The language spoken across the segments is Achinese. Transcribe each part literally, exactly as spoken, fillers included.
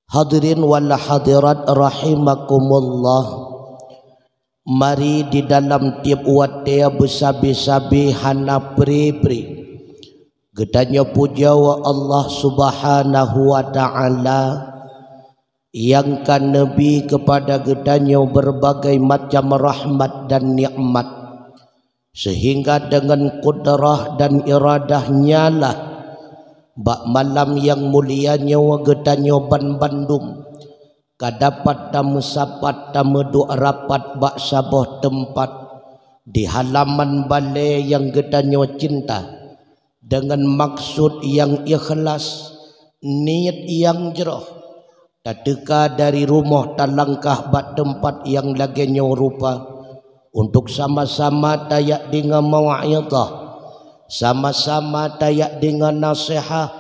Hadirin wal hadirat rahimakumullah. Mari di dalam tieb watée beusabe-sabe hana pri-pri geutanyoe pujoe Allah Subhanahu wa Ta'ala nyang ka neubi keupada geutanyoe beureubagai macam rahmat dan nikmat, seuhingga deungon kudrah dan iradah-Nya lah bak malam nyang mulia nyoe geutanyoe banmandum ka dapat tameusapat tameuduek rapat bak saboh teumpat di halaman balée nyang geutanyoe cinta, deungon maksud nyang ikhlas, niet nyang jroh, tateuka dari rumoh talangkah bak teumpat nyang lagée nyoe rupa untuk sama-sama tajak deungoe mau'izah, sama-sama tajak deungoe naseuhat,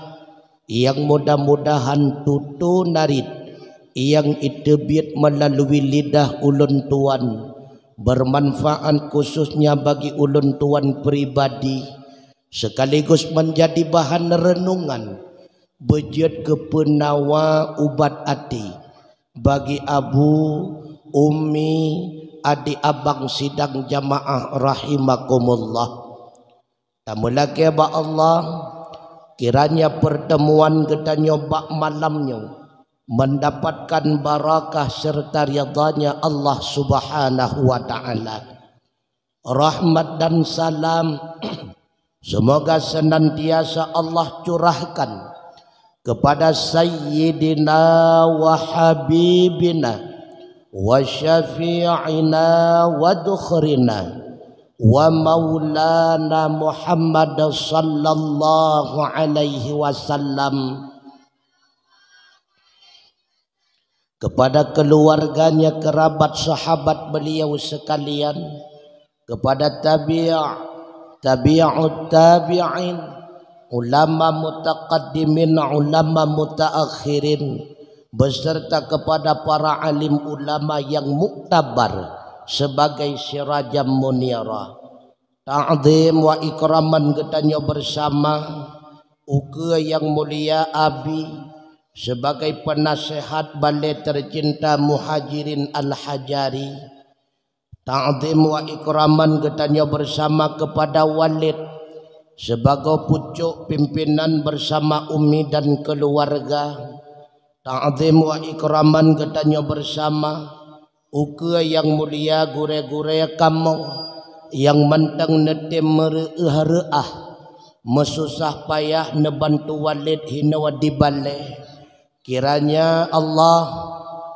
nyang mudah-mudahan tutoe narit nyang iteubiet meulalu lidah ulôn tuan beumanfaat khususnya bagi ulôn tuan pribadi, sekaligus menjadi bahan renungan, beujeuet keu peunawa ubat até bagi abu, ummi, adik abang sidang jamaah rahimakumullah. Tameulakée bak Allah, kiranya peurtemuan geutanyoe bak malam nyoe mendapatkan barakah serta ridha-Nya Allah Subhanahu wa Ta'ala. Rahmat dan salam semoga senantiasa Allah curahkan kepada Sayyidina wa Habibina wa Syafi'ina wa Dhukhrina wa Maulana Muhammad sallallahu alaihi wasallam, kepada keluarganya, kerabat, sahabat beliau sekalian, kepada tabi', tabi'ut tabi'in, ulama mutaqaddimin, ulama mutaakhirin, beserta kepada para alim ulama yang muktabar sebagai sirajam munira. Ta'zim wa ikraman geutanyoe bersama ukeue nyang mulia Abi sebagai penasehat balé tercinta Muhajirin Al-Hajari. Ta'zim wa ikraman geutanyoe bersama kepada Walid sebagai pucuk pimpinan bersama Umi dan keluarga. Ta'zim wa ikraman geutanyoe bersama ukeue nyang mulia gurée-gurée kamoe nyang mantong neutem meureu'ah-reu'ah, meususah payah neubantu Walid hinoe di balé. Kiranya Allah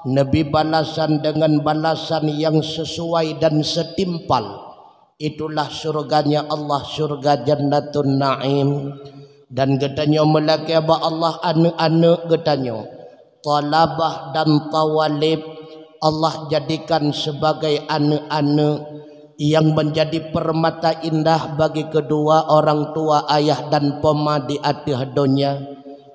neubi balasan deungon balasan nyang seusuai dan seutimpal. Itulah syurganya Allah, syurga Jannatun Naim. Dan geutanyoe meulakée bak Allah aneuëk-aneuëk geutanyoe, thalabah dan thawalib, Allah jadikan sebagai aneuëk-aneuëk nyang menjadi permata indah bagi kedua orang tua ayah dan poma di ateueh donya.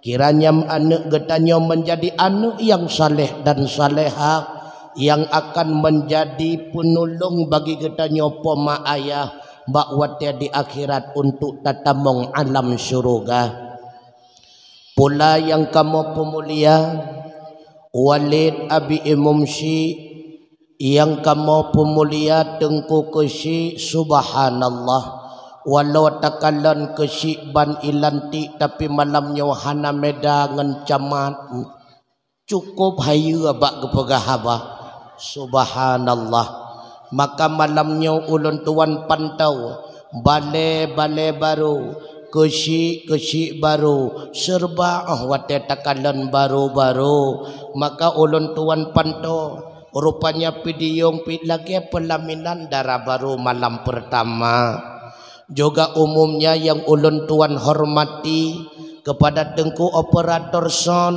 Kiranya aneuëk geutanyoe menjadi aneuëk nyang saleh dan salehah, nyang akan menjadi peunulông bagi geutanyoe poma ayah bak watée di akhirat untuk tatamong alam syeuruga. Pula nyang kamoe peumulia, Walid Abi Imum Syik, nyang kamoe peumulia Teungku Keuchik, subhanallah. Walau takalon Keuchik ban ilantik, tapi malam nyoe hana meda ngon camat. Cukup hayeue bak geupeugah haba. Subhanallah. Maka malam nyoe ulôn tuan pantau balé-balé barô, keuchik-keuchik barô, seureuba óh watée takalon barô-barô. Maka ulôn tuan pantau, rupanya pidiyong pih lagée peulaminan dara barô malam peurtama. Juga umumnya nyang ulôn tuan hormati kepada Teungku Operator Sound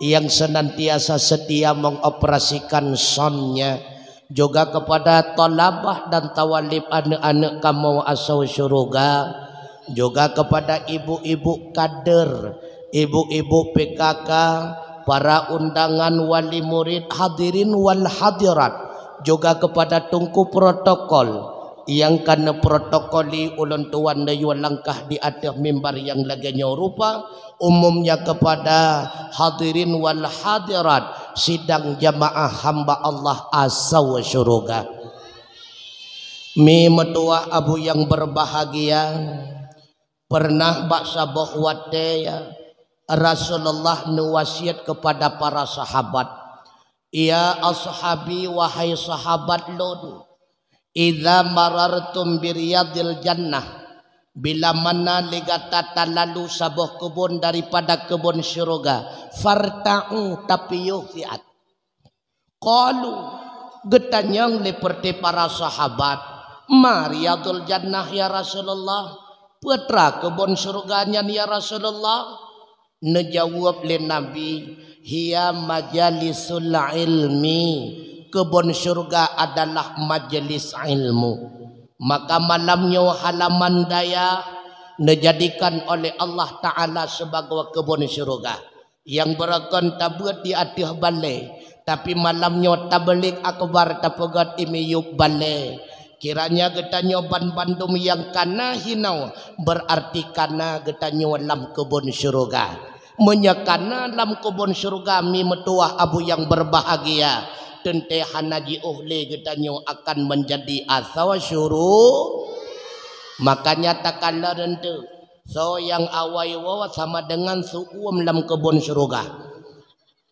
nyang senantiasa setia mengoperasikan sound-nya, juga kepada thalabah dan thawalib aneuëk-aneuëk kamoe asoe syeuruga, juga kepada ibu-ibu kader, ibu-ibu P K K, para undangan, wali murid, hadirin wal hadirat, juga kepada Teungku Protokol, Nyang ka neuprotokoli ulôn tuan neuyue langkah di ateueh mimbar nyang lagée nyoe rupa, umumnya kepada hadirin wal hadirat sidang jamaah hamba Allah asoe syeuruga. Mi meutuwah abu nyang berbahagia, pernah bak saboh watée Rasulullah neuwasiat kepada para sahabat, "Ya ashabi, wahai sahabat lôn, idza marartum bi riyadil jannah, bila mana lé gata talalu saboh keubon daripada keubon syeuruga, farta'u, tapiôh siat." Qalu, geutanyong lé peureuté para sahabat, "Ma riyadul jannah ya Rasulullah? Peue tra keubon syeuruga nyan ya Rasulullah?" Neujaweueb lé Nabi, "Hiya majalisul ilmi, keubon syeuruga adalah majelis ilmu." Maka malam nyoe halaman dayah neujadikan oleh Allah Ta'ala sibagoe keubon syeuruga. Nyang beureugon tabeuet di ateueh balée, tapi malam nyoe tablik akbar tapeugét i miyueb balée. Kiranya geutanyoe banbandum nyang kana hinoe, beurarti kana geutanyoe lam keubon syeuruga. Meunyoe kana lam keubon syeuruga, mi meutuwah abu nyang berbahagia, teuntée hana jiôh lé geutanyoe akan meunjadi asoe syeuruga. Makanya takalon eunteuk, soe nyang awai woe sama dengan seuuem lam keubon syeuruga.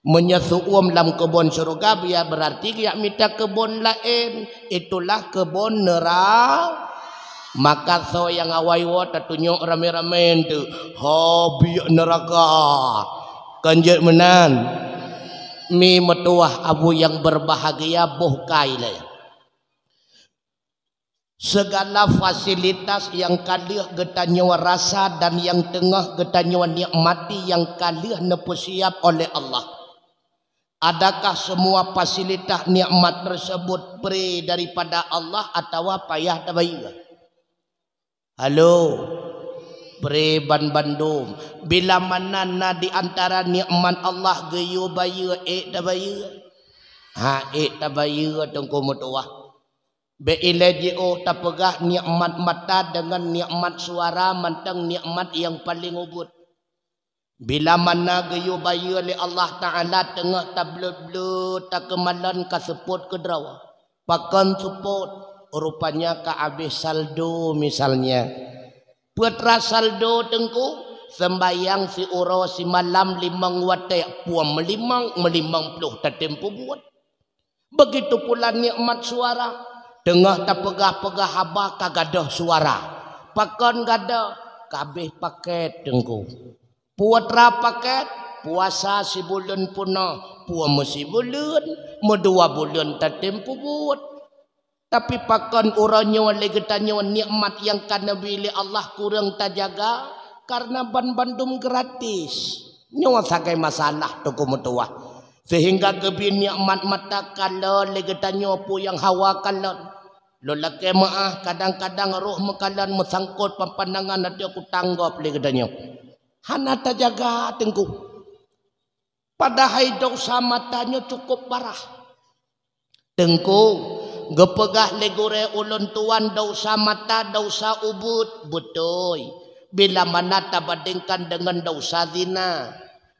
Meunyoe seuuem lam keubon syeuruga, biya beurarti geujak mita keubon laén, itulah keubon neura-, maka soe nyang awai woe tatunyok ramé-ramé eunteuk, "Ho biek neuraka!" Kan jeuet meunan? Mi meutuwah abu nyang berbahagia, boh kai lé. Segala fasilitas nyang ka lheueh geutanyoe rasa dan nyang teungoh geutanyoe nikmati nyang ka lheueh neupeusiab oleh Allah. Adakah semua fasilitas nikmat tersebut pré daripada Allah atawa payah tabayeue? Halo, pré banbandum. Bila mana na di antara nikmat Allah geuyue bayeue, ék tabayeue? Ha, ék tabayeue teungku meutuwah. Bék ilée jiôh tapeugah nikmat mata deungon nikmat suara mantong nikmat nyang paleng ubit. Bila mana geuyue bayeue lé Allah Ta'ala teungoh tablot-blot takeumalon ka seupôt keudroe. Pakon seupôt? Rupanya ka abéh saldo misalnya. Peue tra saldo teungku? Seumbahyang siuroe simalam limong watée, puang meulimong, meulimong ploh tatem peubuet. Begitu pula nikmat suara. Teungoh tapeugah-peugah haba ka gadôh suara. Pakon gadôh? Ka abéh paket teungku. Peue tra paket? Puasa sibuleuen peunoh, puasa sibuleuen, meudua buleuen tatem peubuet. Tapi pakon uroe nyoe lé geutanyoe nikmat nyang ka neubri lé Allah kureueng tajaga, kareuna banbandum gratis. Nyoe sagai masalah teungku meutuwah. Seuhingga geubri nikmat mata kalon lé geutanyoe peue nyang hawa kalon. Lôn lakée meuáh, kadang-kadang roh meukalon meusangkot peupandangan ateueh kutanggop lé geutanyoe. Hana tajaga teungku. Padahai desya mata nyoe cukup parah. Teungku, geupeugah lé gurée ulôn tuan desya mata, desya ubit, beutôi. Bila mana tabandingkan deungon desya zina,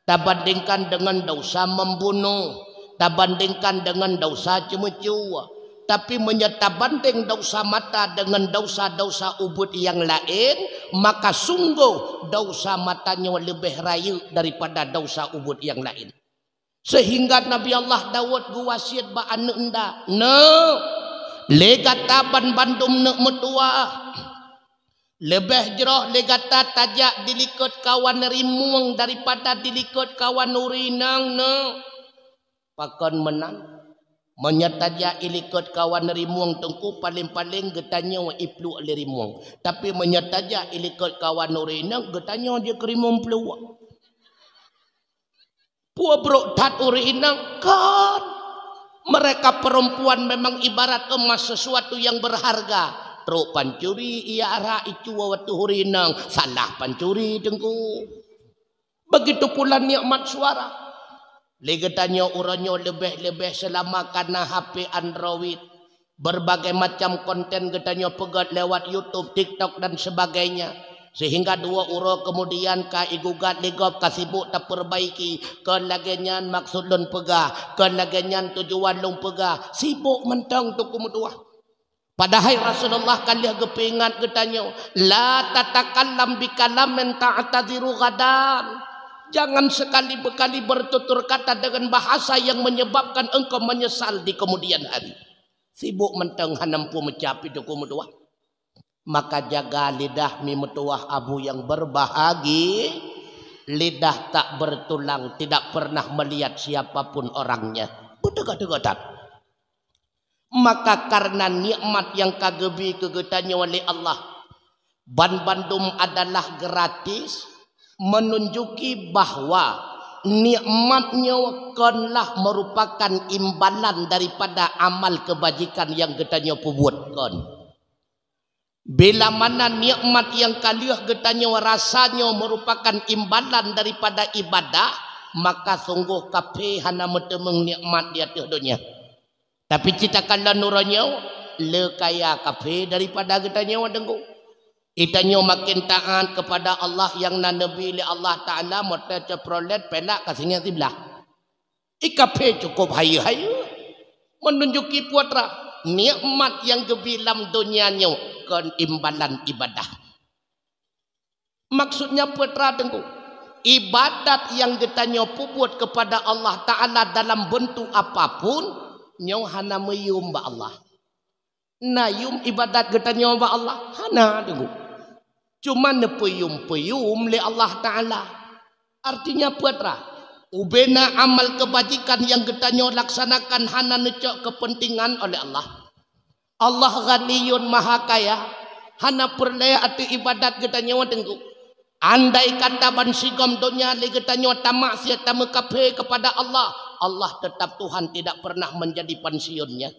tabandingkan deungon desya membunuh, tabandingkan deungon desya ceumeucue. Tapi meunyoe tabandeng desya mata deungon desya-desya ubit nyang laén, maka sunggoh desya mata nyoe leubeh rayeuk daripada desya ubit nyang laén. Seuhingga Nabi Allah Daud geuwasiet bak aneuëk nda, "Neuk, lé gata banbandum neuk meutuwah, leubeh jroh lé gata tajak dilikot kawan rimueng daripada dilikot kawan ureuëng inong neuk." Pakon meunan? Meunyoe tajak ilikot kawan rimueng teungku, paleng-paleng geutanyoe ipluek lé rimueng. Tapi meunyoe tajak ilikot kawan ureuëng inong, geutanyoe jeuet keu rimueng pluek. Peue brok that ureuëng inong kon. Mereka perempuan memang ibarat emas, sesuatu yang berharga. Trok pancuri, ia arak icu ateueh ureuëng inong, salah pancuri teungku. Begitu pula nikmat suara. Lé geutanyoe uroe nyoe leubeh-leubeh seulama kana H P Android. Berbagai macam konten geutanyoe peugét lewat YouTube, TikTok dan sebagainya. Sehingga dua uroe kemudian ka igugat lé gob, ka sibuk taperbaiki. Kon lagée nyan maksud lôn peugah, kon lagée nyan tujuan lôn peugah. Sibuk mantong teungku meutuwah. Padahai Rasulullah ka lheueh geupeuingat geutanyoe, "La tatakallam bikalamin ta'tadziru ghadan." Jangan sekali-kali bertutur kata dengan bahasa yang menyebabkan engkau menyesal di kemudian hari. Sibuk mantong hana mampu meucapi teungku meutuwah. Maka jaga lidah mi meutuwah abu yang berbahagi, lidah tak bertulang, tidak pernah melihat siapapun orangnya. Beuteuka-teuka that. Maka karena nikmat yang ka geubi keu geutanyoe lé Allah, banbandum adalah gratis, menunjuki bahwa nikmat nyoe konlah merupakan imbalan daripada amal kebajikan yang geutanyoe peubuet kon. Bila mana nikmat nyang ka lheueh geutanyoe rasa nyoe merupakan imbalan daripada ibadah, maka sunggoh kafé hana meuteumeung nikmat di ateueh donya. Tapi cit takalon uroe nyoe, le kaya kafé daripada geutanyoe teungku. Geutanyoe makin taat kepada Allah nyang na neubi lé Allah Taala, moto Chevrolet, pelak ka singoh siblah. Ikafé cukup hayeue-hayeue, menunjuki peue teuma nikmat nyang geubi lam donya nyoe kon imbalan ibadah. Maksudnya peue teuma teungku? Ibadat nyang geutanyoe peubuet kepada Allah Taala dalam bentuk apapun, nyoe hana meuyum bak Allah. Na yum ibadat geutanyoe bak Allah? Hana teungku. Cuma neupeuyum-peuyum lé Allah Taala. Artinya peue teuma? Ubena amal kebajikan nyang geutanyoe laksanakan hana neucok kepentingan oleh Allah. Allah Ghaniyun Maha Kaya, hana peureulée ateueh ibadat geutanyoe teungku. Andai kata bansigom donya lé geutanyoe tamaksiat tameukafé kepada Allah, Allah tetap Tuhan tidak pernah menjadi pensiunnya.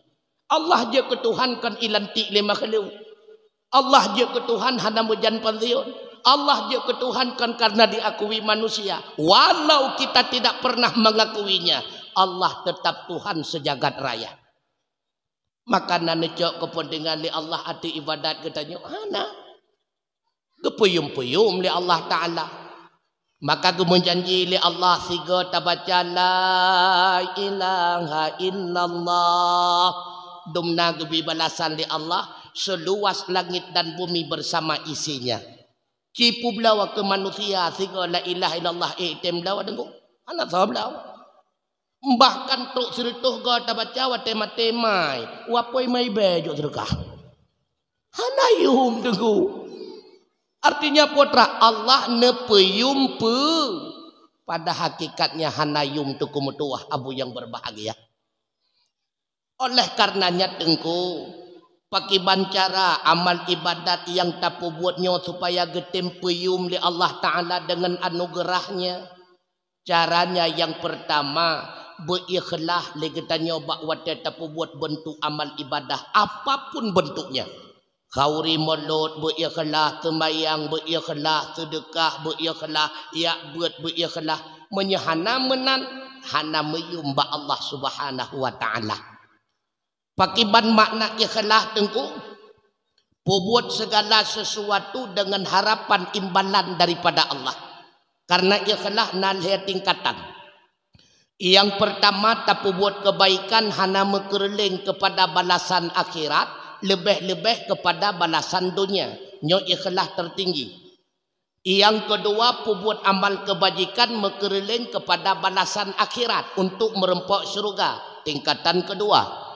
Allah jeuet keu Tuhan kon ilantik lé makhluk. Allah jeuet keu Tuhan hana meujan pensiun. Allah jeuet keu Tuhan kon karena diakui manusia. Walau kita tidak pernah mengakuinya, Allah tetap Tuhan sejagat raya. Maka na neucok kepentingan lé Allah ateueh ibadat geutanyoe? Hana. Geupeuyum-peuyum lé Allah Taala. Maka geumeujanji lé Allah sigoe tabaca la ilaha illallah, dumna geubi balasan lé Allah seuluwas langét dan bumi bersama isinya. Ci peubloe keu manusia sigoe la ilaha illallah, eh, tem bloe teungku. Hana soe bloe. Bahkan trok sireutôh goe tabaca watée maté mai, wapôi mai bée jok seudeukah. Hana yum teungku. Artinya peue teuma? Allah neupeuyum peue? Pada hakikatnya hana yum teungku meutuwah abu nyang berbahagia. Oleh karenanya teungku, pakiban cara amal ibadat nyang tapeubuet nyoe supaya geutem peuyum lé Allah Taala deungon anugeurah-Nya? Caranya nyang peurtama, beu-ikhlas lé geutanyoe bak watée tapeubuet beuntuk amal ibadah apapun beuntuknya. Khauri mulod beu-ikhlas, seumayang beu-ikhlas, seudeukah beu-ikhlas, jak beuet beu-ikhlas. Meunyoe hana meunan, hana meuyum bak Allah Subhanahu wa Taala. Pakiban makna ikhlas teungku? Peubuet segala sesuatu dengan harapan imbalan daripada Allah. Karena ikhlas na lhée tingkatan. Nyang peurtama, tapeubuet keubaikan hana meukeureuléng keupada balasan akhirat, leubeh-leubeh keupada balasan donya. Nyoe ikhlas teutinggi. Nyang keudua, peubuet amal keubajikan meukeureuléng keupada balasan akhirat untuk meurumpok syeuruga, tingkatan keudua.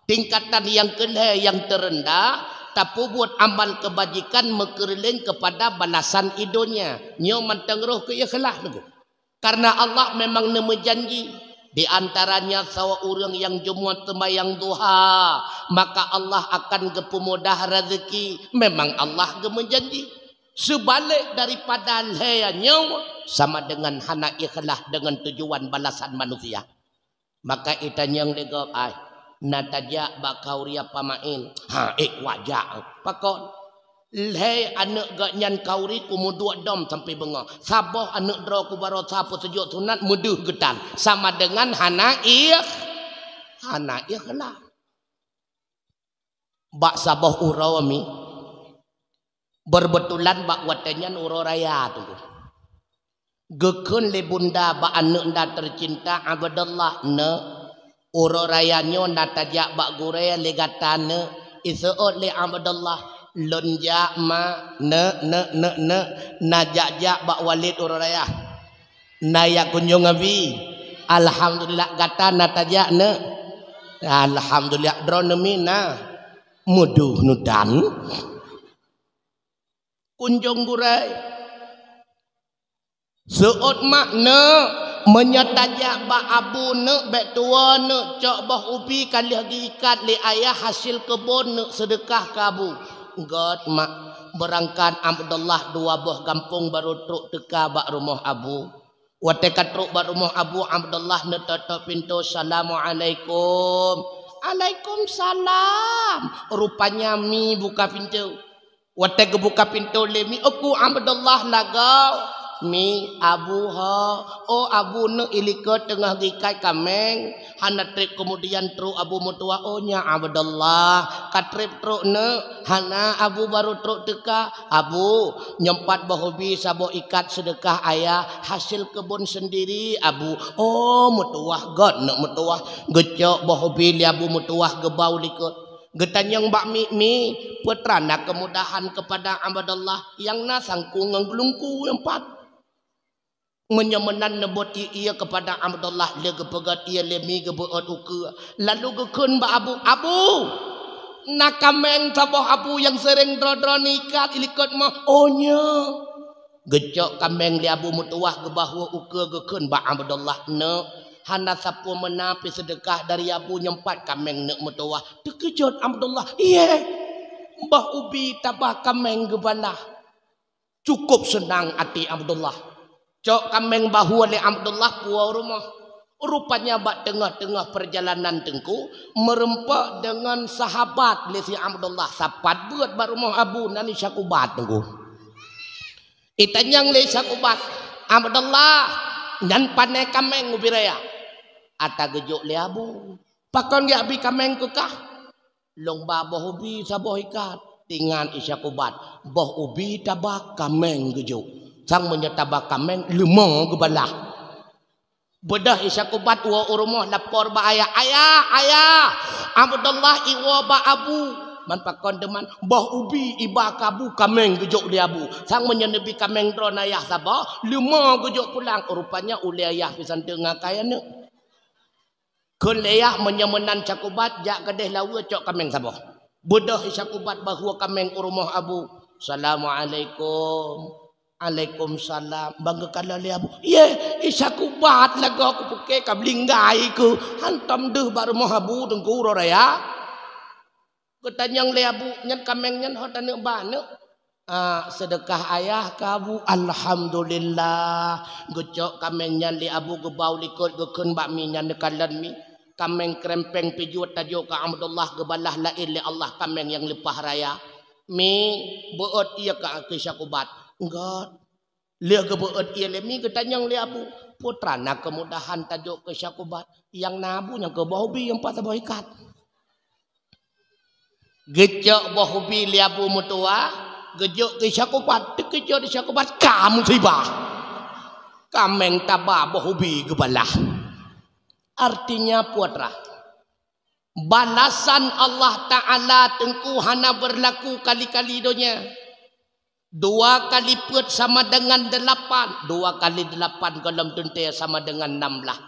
Tingkatan nyang keulhée nyang teureunda, tapeubuet amal keubajikan meukeureuléng keupada balasan i donya. Nyoe mantong roh keu ikhlas teungku. Karena Allah memang neumeujanji, di antaranya saboh ureuëng nyang jeumuet seumayang duha, maka Allah akan geupeumudah rezeki. Memang Allah geumeujanji. Seubalek daripada lhée nyoe sama dengan hana ikhlas dengan tujuan balasan manusia. Maka itanyong lé gob, "Ai, na tajak bak khauri apa maén?" "Ha, ék wajak." "Pakon?" "Lhée aneuëk gobnyan khauri kumeuduek dom sampai beungoh. Saboh aneuëk droe kubaroe sa peuseujok sunat meudeuh geutan." Sama dengan hana ikh-, hana ikhlas. Bak saboh uroe mi, beureubetulan bak watée nyan uroe raya teungku. Geukheun lé bunda bak aneuëk nda teucinta Abdullah, "Neuk, uroe raya nyoe na tajak bak gurée lé gata neuk." Iseuôt lé Abdullah, "Lôn jak ma, neuk, neuk, neuk, neuk, na jak-jak bak Walid uroe raya. Na jak kunjong Abi. Alhamdulillah gata na tajak neuk." "Alhamdulillah droeneuh mi na." "Meudeuh neudan kunjong gurée." "Seuôt mak neuk, meunyoe tajak bak abu neuk bék tuwoe neuk, cok boh ubi ka lheueh geuikat lé ayah hasil keubon neuk seudeukah keu abu." "Göt mak." Beurangkat Abdullah dua boh gampông barô trok teuka bak rumoh abu. Watée ka trok bak rumoh abu, Abdullah neutôp-tôp pintoe, "Assalamualaikum." "Alaikumsalam." Rupanya mi buka pintoe. Watée geubuka pintoe lé mi, "Uku Abdullah lagoe." "Mi, abu ho." "Oh abu neuk, ilikot teungoh geuikat kaméng." Hana treb keumudian trok abu meutuwah, "Oh nyak Abdullah, ka treb trok neuk?" "Hana, abu barô trok teuka." "Abu, nyoe pat boh ubi saboh ikat seudeukah ayah, hasil keubon seundiri abu." "Oh meutuwah, göt neuk meutuwah." Geucok boh ubi lé abu meutuwah geubau likot. Geutanyong bak mi, "Mi, peue teuma na keumudahan keupada Abdullah nyang na sangku ngon geulungku nyoe pat?" Meunyoe meunan neubot ié-ié keupada Abdullah, lheueh geupeugöt ié lé mi geubeuôt ukeue. Lalu geukheun bak abu, "Abu, na kaméng saboh abu nyang seuréng droe-droe neuikat ilikot moh?" "Oh nyoe." Geucok kaméng lé abu meutuwah geubahue ukeue geukheun bak Abdullah, "Neuk, hana sapeue meunan pih seudeukah dari abu nyoe pat kaméng neuk meutuwah." Teukeujot Abdullah, "Ié, boh ubi tabah kaméng geubalah." Cukup seunang até Abdullah. Cok kaméng bahue lé Abdullah puwoe u rumoh. Rupanya bak teungoh-teungoh peurjalanan teungku, meureumpok deungon sahabat lé si Abdullah, sapat beuet bak rumoh abu nan Isyakubat teungku. Itanyong lé Isyakubat, "Abdullah, nyan pané kaméng ubi raya?" Ata geujok lé abu, "Pakon jak bi kaméng keu kah?" "Lôn ba boh ubi saboh ikat." Teuingat Isyakubat, boh ubi tabah kaméng geujok. Sang meunyoe tabah kaméng, leumo geubalah. Beudôh Isyakubat woe u rumoh lapor bak ayah, "Ayah, ayah, Abdullah iwoe bak abu." "Man pakon teuman?" "Boh ubi iba keu abu, kaméng geujok lé abu. Sang meunyoe neubi kaméng droeneuh ayah saboh, leumo geujok pulang." Rupanya ulée ayah pih santeueng ngakai aneuk. Kheun lé ayah, "Meunyoe meunan Isyakubat, jak keudeh laweue cok kaméng saboh." Beudôh Isyakubat bahue kaméng u rumoh abu. "Assalamualaikum." "Alaikumsalam." Ban geukalon lé abu, "Ié, Isyakubat lagoe, kupiké ka beulinggai keuh." Hantom deuh bak rumoh abu teungku uroe raya. Geutanyong lé abu, "Nyan kaméng nyan ho taneuk ba neuk?" "Ah, seudeukah ayah keu abu." Alhamdulillah. Geucok kaméng nyan lé abu geubau likot, geukheun bak mi nyan, "Neukalon mi. Kaméng keureumpéng pih jeuet tajok keu Abdullah, geubalah laén lé Allah kaméng nyang leupah raya. Mi, beuôt ié keu Isyakubat." "Göt." Lheueh geubeuôt ié lé mi, geutanyong lé abu, "Peue teuma na keumudahan tajok keu Isyakubat? Nyang na abu nyang keu boh ubi nyang pat saboh ikat." Geucok boh ubi lé abu meutuwah, geujok keu Isyakubat. Teukeujot Isyakubat, ka musibah. Kaméng taba boh ubi geubalah. Artinya peue teuma, balasan Allah Ta'ala teungku hana beurlaku kali-kali donya. Dua kali peuet sama dengan delapan, dua kali delapan gohlom teuntée sama dengan enam belas.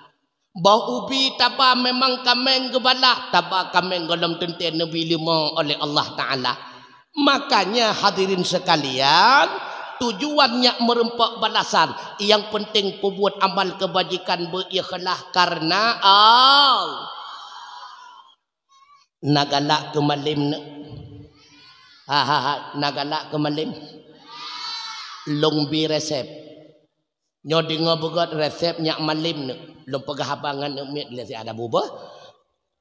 Boh ubi taba memang kaméng geubalah, taba kaméng gohlom teuntée neubi leumo oleh Allah Ta'ala. Makanya hadirin sekalian, tujuan nyak meureumpok balasan, nyang penting peubuet amal keubajikan beu-ikhlas karena Allah. Na galak keu malem neuk? Ha, ha, ha, na galak keu malem? Lôn bi resep. Nyoe deungoe beugöt resep nyak malem neuk. Lôn peugah haba ngon neuk miet lé siat abu beuh.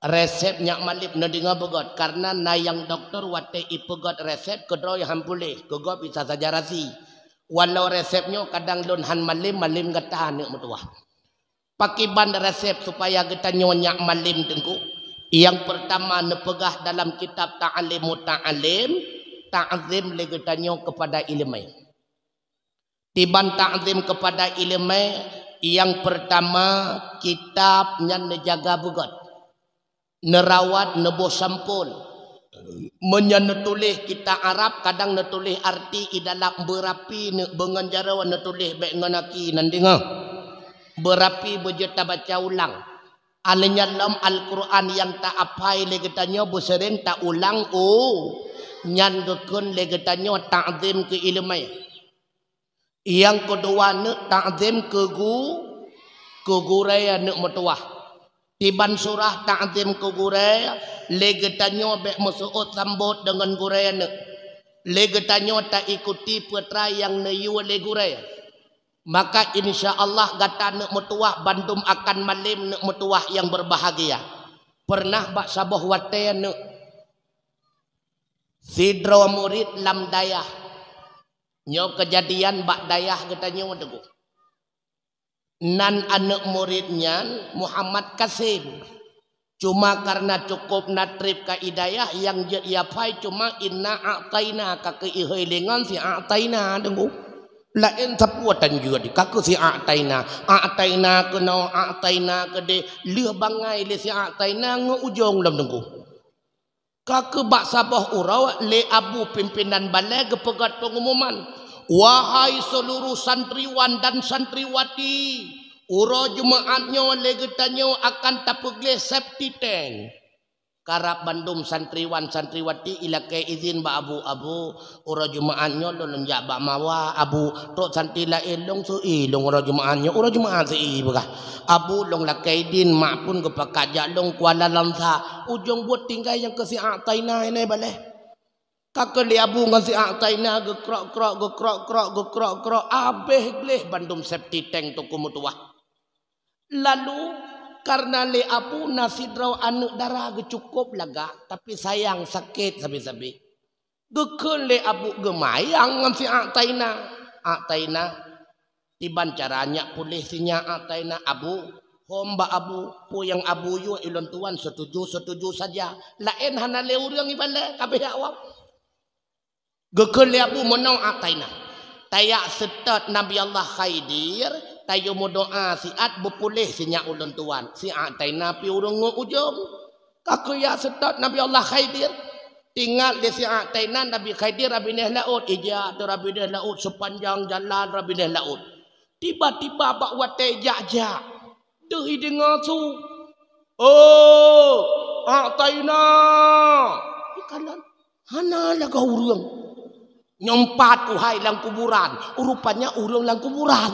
Resep nyak malem nyoe deungoe beugöt, karena na nyang dokto watée ipeugöt resep keudroe han puléh, keu gob bisa saja rasi. Walau resep nyoe kadang lôn han malem, malem gata neuk meutuwah. Pakriban resep supaya geutanyoe nyak malem teungku? Nyang peurtama neupeugah dalam kitab Ta'lim Muta'allim, ta'zim lé geutanyoe keupada iéleumé. Tiban ta'zim keupada iéleumé, nyang peurtama kitab nyan neujaga beugét, neurawat, neuboh sampôn. Meunyoe neutuléh kitab Arab, kadang neutuléh arti i dalam beurapi, neu-, beungon jaroe neutuléh bék ngon aki nan deungoe. Beurapi beujeuet tabaca ulang. Alèh nyan lom Al-Qur'an nyang ta-aphai lé geutanyoe beuseuréng taulang, oh, nyan geukheun lé geutanyoe ta'zim keu iéleumé. Nyang keudua neuk ta'zim keu gu-, keu gurée neuk meutuwah. Tiban surah ta'zim keu gurée, lé geutanyoe bék meuseuôt sambot deungon gurée neuk. Lé geutanyoe taikuti peue treuk nyang neuyue lé gurée. Maka insya Allah gata neuk meutuwah bandum akan malém neuk meutuwah nyang beubahgia. Pernah bak saboh watée neuk sidroe murit lam dayah. Nyoe keujadian bak dayah geutanyoe teungku. Nan aneuk murit nyan Muhammad Kasim. Cuma karena cukup na treb keu i dayah nyang jeuet iaphai cuma inna a'taina ka keu ihôi lé ngon si a'taina teungku. Laén sapeue tan jeuet ka keu si a'taina. A'taina keunoe, a'taina keudeh, lheueh bangai lé si a'taina ngon ujong lom teungku. Ka keu bak saboh uroe lé abu pimpinan balée geupeugét peungumuman, "Wahai seuluruh santriwan dan santriwati, uroe Jumaat nyoe lé geutanyoe akan tapeugleh safety tank." Karab bandum santriwan santriwati ilakée izin bak abu, "Abu, uroe Jumaat nyoe lôn jak bak mawa, Abu, trok santri laén lôn seu-i lôn uroe Jumaat nyoe, uroe Jumaat seu-i peugah. Abu, lôn lakée idin, mak phon geupakat jak lôn Kuala Langsa." Ujong buet tinggai nyang keu si a'taina inan balée. Ka keu lé abu ngon si a'taina geukrok-krok, geukrok-krok, geukrok-krok, abéh gleh bandum safety tank teungku meutuwah. Lalu, karena lé abu na sidroe aneuk dara geucukôp lagak, tapi sayang sakét sabe-sabe. Geukheun lé abu geumayang ngon si a'taina. A'taina, tiban cara nyak puléh si nyak a'taina, "Abu, hom bak abu, peue nyang abu yue ulôn tuan setuju-setuju saja. Laén hana lé ureuëng ibalée, kabéh awam." Geukheun lé abu meunoe a'taina. Tajak seutôt Nabi Allah Khidir, tayue meudoa siat beupuléh si nyak ulôn tuan. Si a'taina pi ureuëng ngon ujong. Ka keu jak seutôt Nabi Allah Khidir. Tingat lé si a'taina Nabi Khidir rabinéh laôt, ijak teuh rabinéh laôt, seupanjang jalan rabinéh laôt. Tiba-tiba bak watée jak-jak, deuh ideungoe su, "Oh, a'taina!" Ikalon, hana lagée ureuëng. Nyoe pat uhai lam kuburan, rupanya ureuëng lam kuburan.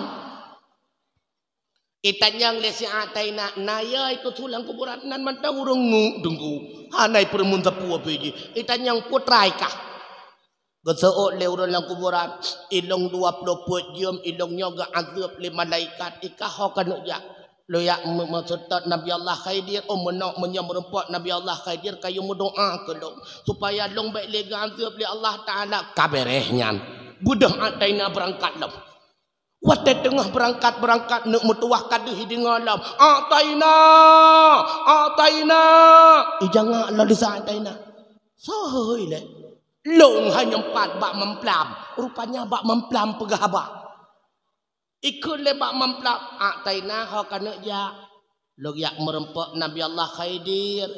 Itanyong lé si a'taina, "Na yai keu su lam kuburan?" Nan mantong ureuëng nguk teungku. Hana ipeureumeun sapeue pi jih. Itanyong, "Peue treuk kah?" Geuseuôt lé ureuëng lam kuburan, "Ilong dua ploh peuet jeuem ilong nyoe geuazeueb lé malaikat, ikah ho keuneuk jak?" "Lôn jak meu-, meuseutôt Nabi Allah Khidir, oh meunoe meunyoe meurumpok Nabi Allah Khidir kayue meudoa keu lôn, supaya lôn bék lé geuazeueb lé Allah Taala." Ka béréh nyan. Beudôh a'taina beurangkat lom. Watée teungoh beurangkat-beurangkat neuk meutuwah ka deuh ideungoe lom, "A'taina! A'taina!" Ijangak lom lé si a'taina. Soe hôi lé? Lôn hana pat bak mamplam. Rupanya bak mamplam peugah haba. Ikheun lé bak mamplam, "A'taina ho keuneuk jak?" "Lôn jak meurumpok Nabi Allah Khidir."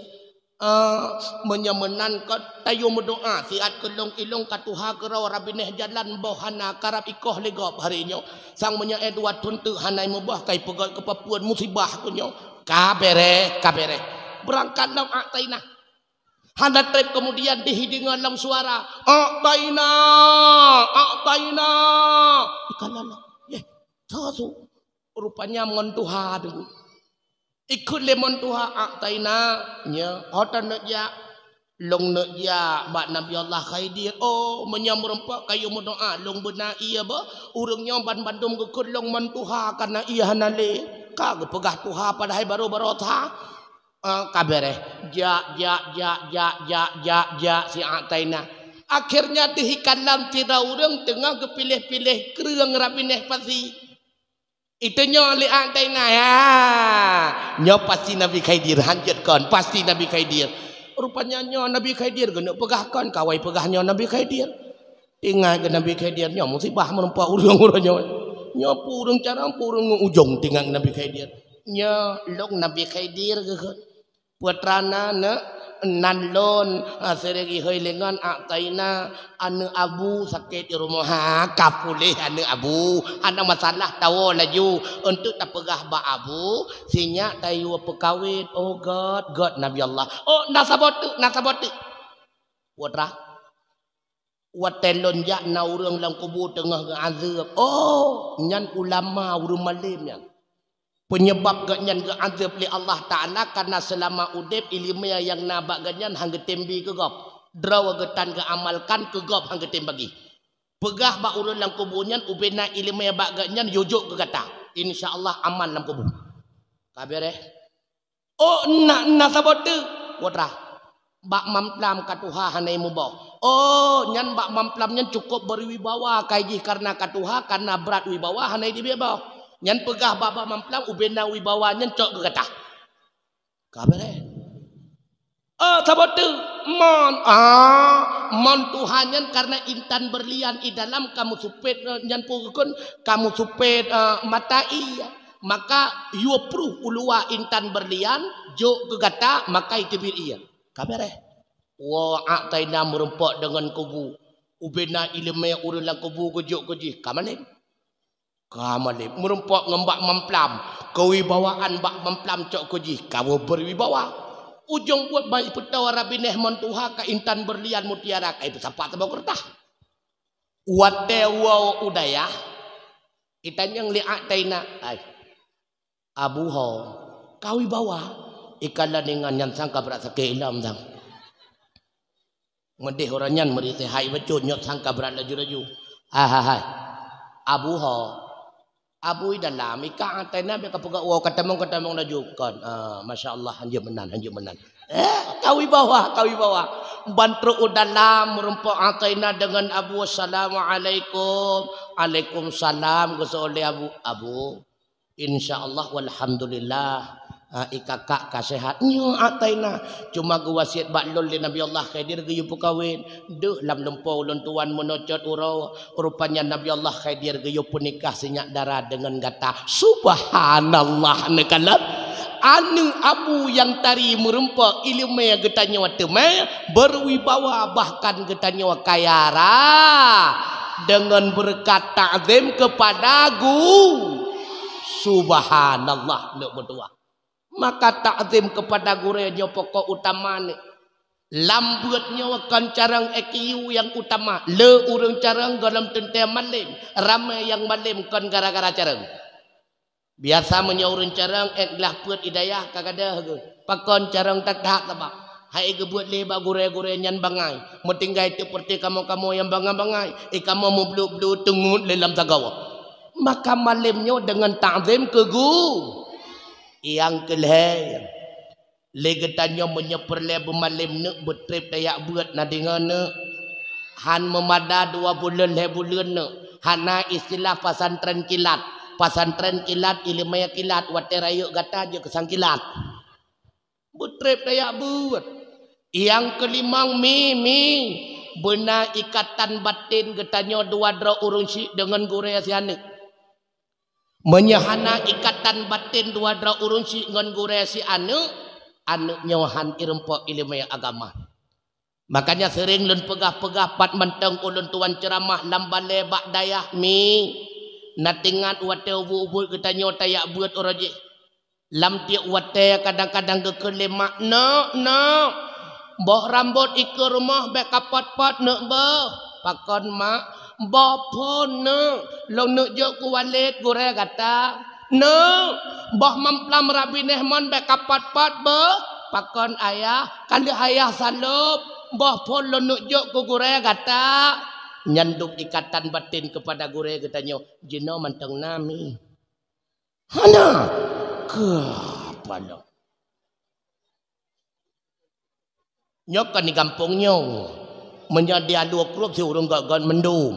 "Ah, meunyoe meunan kon tayue meudoa siat keu lôn, ilong ka tuha keudroe rabinéh jalan boh hana karab ikoh lé gob hari nyoe. Sang meunyoe éh dua thon teuk hana imuboh ka ipeugét keu peue-peue musibah keu nyoe." Ka béréh, ka béréh. Beurangkat lom a'taina. Hana treb keumudian deuh ideungoe lom suara, "A'taina! A'taina!" Ikalon lom. Yeh, soe su? Rupanya mon tuha teungku. Ikheun lé mon tuha, "A'taina, nyoe ho taneuk jak?" "Lôn neuk jak bak Nabi Allah Khidir." "Oh, meunyoe meurumpok kayue meudoa, lôn beuna ié beuh. Ureuëng nyoe ban bandum geukheun lôn mon tuha kana ié hana lé." Ka geupeugah tuha padahai barô-barô tha. Ah, ka béréh. Jak, jak, jak, jak, jak, jak, jak si a'taina. Akhirnya deuh ikalon sidroe ureuëng teungoh geupiléh-piléh kreueng rabinéh pasi. Iteunyoe lé A'taina, ya. Nyoe pasti Nabi Khidir, hanjeuet kon, pasti Nabi Khidir. Rupanya nyoe Nabi Khidir, geuneuk peugah kon, kawai peugah nyoe Nabi Khidir. Ingat keu Nabi Khidir, nyoe musibah meureumpok ureuëng-ureuëng nyoe. Nyoe peue ureuëng carông, peue ureuëng ngon ujong, ingat Nabi Khidir. Nyoe lôn Nabi Khidir geukheun. Putra na, neuk, nan lôn, ah, sirigi hôi lingon A'taina, aneuëk Abu sakét di rumoh. Ha, ka puléh aneuëk Abu. Hana masalah, tawoe laju. Untuk tapeugah bak Abu, sinyak tayue peukawét. Oh, gét, gét Nabi Allah. Oh, na saboh teuk, na saboh teuk. Putra. Watée lôn jak na ureuëng lam kubu teungoh geuazeueb. Oh, nyan ulama ureuëng malém nyan. Peunyeubab geuhnyan geuazeueb lé Allah Taala karena seulama udeb iéleumé nyang na bak geuhnyan han geutem bi keu gob. Droe geutan geuamalkan keu gob han geutem bagi. Peugah bak ureuëng lam kubu nyan ubena iéleumé bak geuhnyan yue jok keu gata. Insya Allah aman lam kubu. Ka beureh. Oh, na, na saboh teuk, putra. Bak mamplam ka tuha hana muboh. Oh, nyan bak mamplam nyan cukup berwibawa kai jih karena ka tuha, karena brat wibawa hana dibiet boh. Nyan peugah bak, bak mamplam ubena wibawa nyan cok geugatah. Ka beureh. Oh, saboh teuk, mon. Ah, mon tuha nyan karena intan berlian i dalam kamu supet, eh, nyan pukon kamu supet, eh, mata iya. Maka yue pruh u luwa intan berlian, jok keu gata, maka iteubiet ié. Ka beureh. Woe A'taina meureumpok deungon kubu. Ubena iéleumé ureuëng lam kubu geujok keu jih. Ka malém. Ka malém. Meureumpok ngon bak mamplam. Keuwibawaan bak mamplam cok keu jih. Ka berwibawa. Ujong buet ban ipeutoe rabinéh mon tuha ka intan berlian mutiara ka ipeusapat saboh keureutah. Watée woe u dayah, itanyong lé A'taina, "Ai, Abu ho, ka wibawa?" Ikalon ingat nyan sang ka brat sakét ilom sang. Meudeh ureuëng nyan meuri seuhai bacut nyot sang ka brat laju-laju. "Hai, hai, hai. Abu ho?" Abu i dalam, ika A'taina bèk ka peugah woe, katamong, katamong laju kon. Ah, masya Allah, hanjeuet meunan, hanjeuet meunan. Eh, ka wibawa, ka wibawa. Ban trok u dalam, meureumpok A'taina deungon Abu, "Assalamualaikum." "Alaikumsalam," geuseuôt lé Abu. "Abu, insya Allah walhamdulillah, ah, i kakak ka sehat." "Nyoe A'taina, cuma geuwasiet bak lôn lé Nabi Allah Khidir geuyue peukawen. Deuh lam lumpoe ulôn tuan meunoe cot uroe." Rupanya Nabi Allah Khidir geuyue peunikah sinyak dara deungon gata. Subhanallah, neukalon. Aneuëk Abu nyang tari meureumpok iéleumé geutanyoe teumé berwibawa, bahkan geutanyoe kaya raya deungon beureukat takzim keupada gu-, subhanallah, neuk meutuah. Maka takzim keupada gurée nyoe pokok utama ni. Lam beuet nyoe kon carông I Q nyang utama. Le ureuëng carông gohlom teuntée malem. Ramé nyang malem kon gara-gara carông. Biasa meunyoe ureuëng carông ék glah peuet i dayah ka gadôh geuh. Pakon carông that-that sabab hai geubeuet lé bak gurée-gurée nyan bangai. Meutinggai teuk peureuté kamoe-kamoe nyang bangai-bangai. I kamoe meubluet-bluet teungeut lé lam sagoe. Maka malem nyoe deungon takzim keu gu-, nyang keu lhée. Lé geutanyoe meunyoe peureulée beumalem neuk beutreb tajak beuet na deungoe neuk. Han meumada dua buleuen lhée buleuen neuk. Hana istilah pesantren kilat. Pesantren kilat, iéleumé kilat, watée rayeuk gata jeuet keu sang kilat. Beutreb tajak beuet. Nyang keulimong mi, mi, beuna ikatan baten geutanyoe dua droe ureuëng syiek deungon gurée si aneuëk. Meunyoe hana ikatan baten dua droe ureuëng syiek ngon gurée si aneuëk, aneuëk nyoe han irumpok iéleumé agama. Makanya seuring lôn peugah-peugah pat mantong ulôn tuan ceuramah lam balée bak dayah mi. Na teuingat watée ubeut-ubeut geutanyoe tajak beuet uroe jih. Lam tieb watée kadang-kadang geukheun lé mak, "Neuk, neuk, boh rambot i keu rumoh bék kapot-pot neuk boh." "Pakon mak?" "Boh phon neuk, lôn neuk jok keu Walid gurée gata." "Neuk, boh mamplam rabinéh mon bék kapot-pot boh." "Pakon ayah?" "Ka lheueh ayah salop, boh phon lôn neuk jok keu gurée gata." Nyan dum ikatan baten keupada gurée geutanyoe jinoe mantong na mi. Hana. Keuh paloe. Nyoe kan di gampông nyoe. Meunyoe di Alue Krueng si ureuëng gét-gét mandum.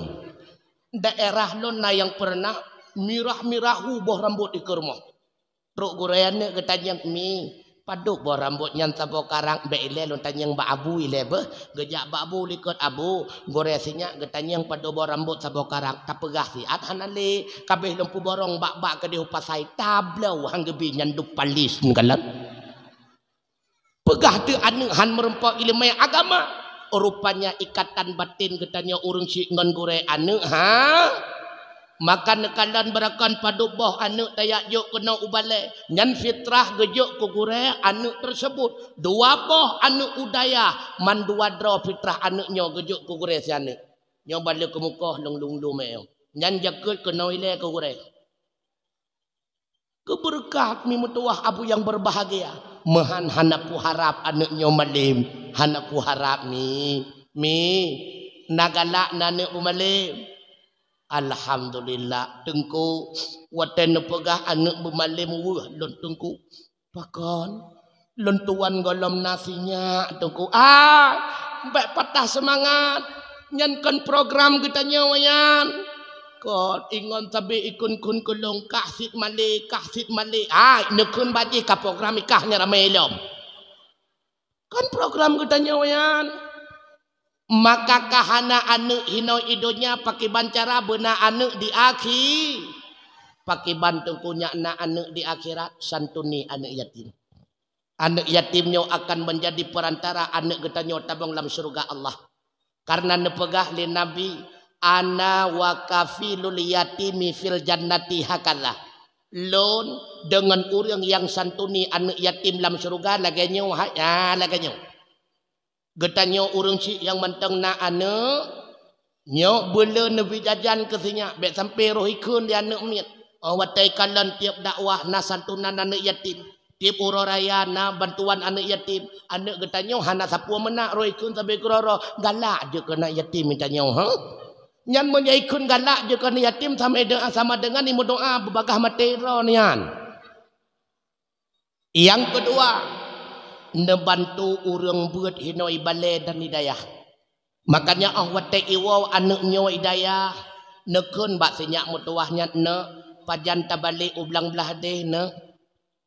Daerah lôn na nyang peureunah Mirah-mirahu boh rambot di keu rumoh. Trok gurée aneuëk geutanyong, "Mi, padub boh rambot nyan saboh karang?" "Bék ilée lôn tanyong bak abu ilée beuh." Geujak bak abu likot, "Abu, gurée sinyak geutanyong padub boh rambot saboh karang." "Tapeugah siat hana lé, kabéh lôn peuborong bak-bak keudeh u pasai, tabloe han geubi nyan dup palis neukalon." Peugah teuh aneuëk han meurumpok ileumé agama. Rupanya ikatan batin geutanyoe ureuëng syik ngon gurée aneuëk, ha? Maka neukalon beurakon padub boh aneuëk tajak jok keunoe u balée. Nyan fitrah geujok keu gurée aneuëk tersebut. Dua boh aneuëk u dayah, mandua droe fitrah aneuëk nyoe geujok keu gurée si aneuëk. Nyoe balée keumukoh lông lông lông mé. Nyan jakeuet keunoe ilée keu gurée. Keubeureukat mi meutuwah abu nyang beurbahagia. Meuhan hana kuharab aneuëk nyoe malém, hana kuharab mi. Mi, na galak na aneuëk beumalém. Alhamdulillah, Teungku, watée neupeugah aneuëk beumalém weueh lôn Teungku. Pakon? Lôn tuwan gohlom na sinyak Teungku. Ah, bék patah seumangat. Nyan kon program geutanyoe nyan. Kon ingon sabe ikun-kun keulong kah sit malé, kah sit malé. Hai, neukheun bajih ka program ikah nyan ramé lom. Kon program geutanyoe nyan. Maka ka hana aneuëk hinoe i donya, pakriban cara beuna aneuëk di akhi-, pakriban Teungku nyak na aneuëk di akhirat, santuni aneuëk yatim. Aneuëk yatim nyoe akan menjadi perantara aneuëk geutanyoe tabong lam syeuruga Allah. Karena neupeugah lé Nabi, "Ana wa kafilul yatimi fil jannati hakadha." Lôn deungon ureuëng nyang santuni aneuëk yatim lam syeuruga lagée nyoe, ha, ya, lagée nyoe. Geutanyoe ureuëng syik nyang mantong na aneuëk, nyoe beuleu neubi jajan keu sinyak, bék sampai roh ikheun di aneuëk miet. Oh, watée kalon tieb dakwah na santunan aneuëk yatim, tieb uroe raya na bantuan aneuëk yatim, aneuëk geutanyoe hana sapeue meunak roh ikheun sabe keudroe-droe, galak jeuet keu aneuëk yatim geutanyoe, ha? Nyan meunyoe ikheun galak jeuet keu aneuëk yatim sama de-, sama deungon imeudoá beubagaih maté droe nyan. Nyang keudua, neubantu ureuëng beuet hinoe i balée dan i dayah. Makanya óh watée iwoe aneuëk nyoe i dayah, neukheun bak sinyak meutuwah nyan, "Neuk, pajan tabalek u blang blaih deh, Neuk?"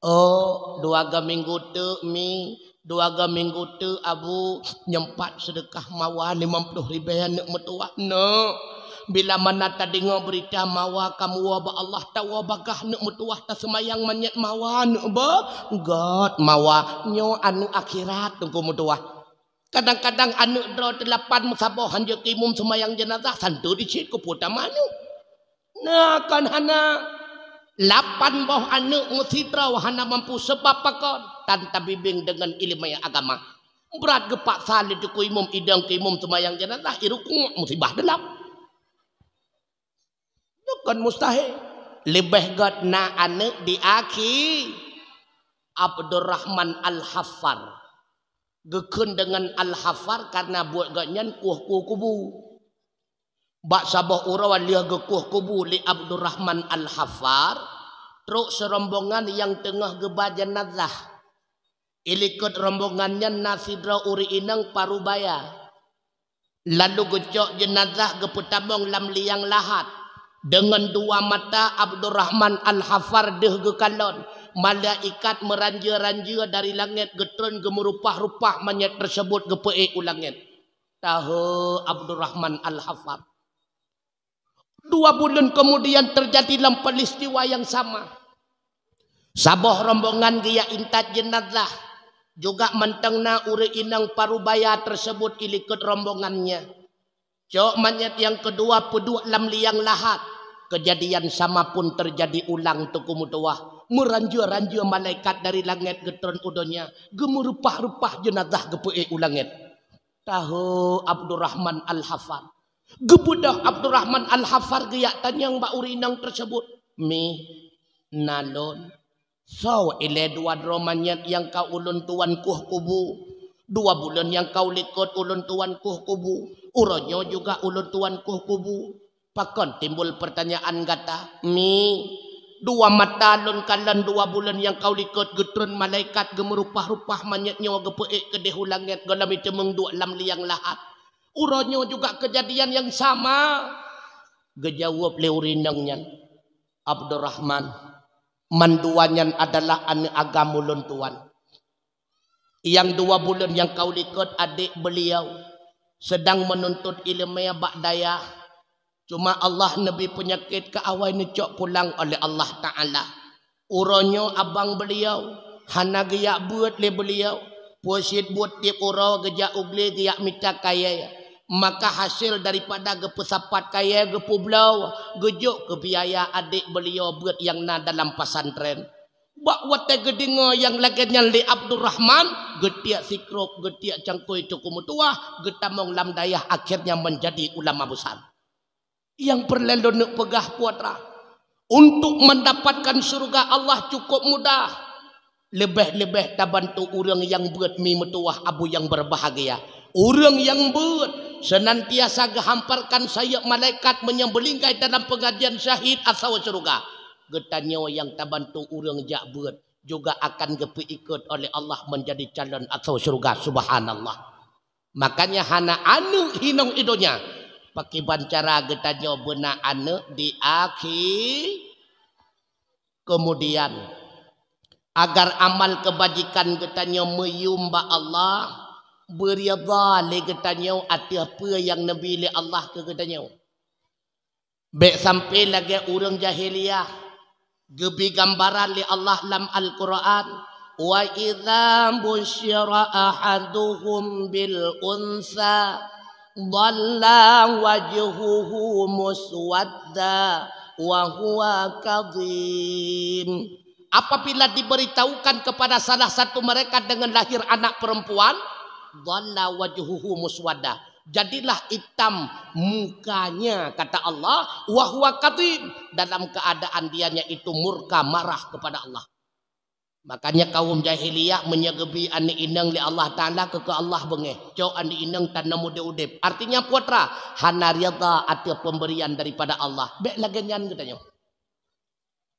"Oh, dua ga minggu teuk, Mi, dua ga minggu teuk, Abu, nyempat seudeukah mawa limong ploh ribée, Neuk meutuwah, Neuk." Bila mana tadeungoe beurita mawa ka meuwoe bak Allah, tawoe bagaih, Neuk meutuwah, taseumayang manyét mawa, Neuk, beuh, göt mawa. Nyoe aneuëk akhirat Teungku meutuwah. Kadang-kadang aneuëk droe teulapan meusaboh hanjeuet keu imum seumayang jeunazah, santun di cit keupeue tamah aneuëk. Na kon hana. Lapan boh aneuëk meusidroe hana mampu, sabab pakon? Tan tabimbéng deungon iéleumé agama. Brat geupaksa lé teungku imum idong keu imum seumayang jeunazah, irukuk musibah deulam. Nyoe kon mustahil. Leubeh göt na aneuëk di akhi. Abdurrahman Al-Haffar. Geukheun deungon Al-Haffar karena buet gobnyan kueh-kueh kubu. Bak saboh uroe lheueh geukueh kubu lé Abdurrahman Al-Haffar, trok seurombongan nyang teungoh geuba jeunazah. Ilikot rombongan nyan na sidroe ureuëng inong Parubaya. Lalu geucok jeunazah geupeutamong lam liang lahat. Deungon dua mata Abdurrahman Al-Haffar deuh geukalon, malaikat meuranjeu-ranjeu dari langét geutreun geumeurupah-rupah manyét teusebut geupeuék u langét. Tahe Abdurrahman Al-Haffar. Dua buleuen keumudian teujadi lam peristiwa nyang sama. Saboh rombongan geujak intat jeunazah, juga mantong na ureuëng inong Parubaya teusebut ilikot rombongan nyan. Cok manyét nyang keudua peuduek lam liang lahat. Keujadian sama pun teujadi ulang teungku meutuwah. Meuranjeu-ranjeu malaikat dari langét geutreun u donya, geumeurupah-rupah jeunazah geupeuék u langét. Tahe Abdurrahman Al-Haffar. Geubeudôh Abdurrahman Al-Haffar geujak tanyong bak ureuëng inong teusebut, "Mi, na lôn. Soe ilée dua droe manyét nyang ka ulôn tuwan kueh kubu? Dua buleuen nyang ka ulikot ulôn tuwan kueh kubu. Uroe nyoe juga ulôn tuwan kueh kubu." Pakon timbul peurtanyaan gata? Mi, dua mata lôn kalon dua buleuen nyang ka ulikot geutreun malaikat geumeurupah-rupah manyét nyoe geupeuék keudeh u langét gohlom iteumeung duek lam liang lahat. Uroe nyoe juga keujadian nyang sama. Geujaweueb lé ureuëng inong nyan, Abdurrahman, mandua nyan adalah aneuk agam ulôn tuan. Nyang dua buleuen nyang ka u likot adék beuliau seudang meununtut iéleumé bak dayah. Cuma Allah neubri peunyakét keu awai neucok pulang oleh Allah Taala. Uroe nyoe abang beuliau hana geujak beuet lé beuliau. Peue cit buet tieb uroe geujak u glé geujak mita kayée. Maka hasil daripada geupeusapat kayée geupeubloe geujok keu biaya adék beuliau beuet nyang na dalam pesantren. Bak watée geudeungoe nyang lagée nyan lé Abdurrahman, geutiek sikrok, geutiek cangkôi teungku meutuwah, geutamong lam dayah, akhirnya menjadi ulama besar. Nyang peureulée lôn neuk peugah putra, untuk mendapatkan syurga Allah cukup mudah. Leubeh-leubeh tabantu ureuëng nyang beuet mi meutuwah abu nyang berbahagia. Ureuëng nyang beuet senantiasa geuhamparkan sayeup malaikat meunyoe beulinggai dalam pengajian syahid asoe syurga. Geutanyoe nyang tabantu ureuëng jak beuet juga akan geupeuikot oleh Allah menjadi calon asoe syurga. Subhanallah. Makanya hana aneuk hinong i donya. Pakiban cara geutanyoe beuna aneuk di akhi. Kemudian, agar amal kebajikan geutanyoe meuyum bak Allah, beuridha lé geutanyoe ateueh peue nyang neubi lé Allah keu geutanyoe. Bék sampai lagée ureuëng jahiliyah geubi gambaran lé Allah lam Al-Qur'an, "Wa idza busyira ahaduhum bil unsa dhalla wajhuhu muswadda wa huwa kadhim." Apabila diberitahukan kepada salah satu mereka dengan lahir anak perempuan, dhalla wajhuhu muswadda, jadilah hitam mukanya, kata Allah, wa huwa kadhim, dalam keadaan dianya itu murka marah kepada Allah. Makanya kaum jahiliyah meunyoe geubi aneuk inong lé Allah Taala, keu, keu Allah beungéh, cok aneuk inong tanam udeb-udeb. Artinya putra hana ridha ateueh pemberian daripada Allah. Bék lagée nyan geutanyoe.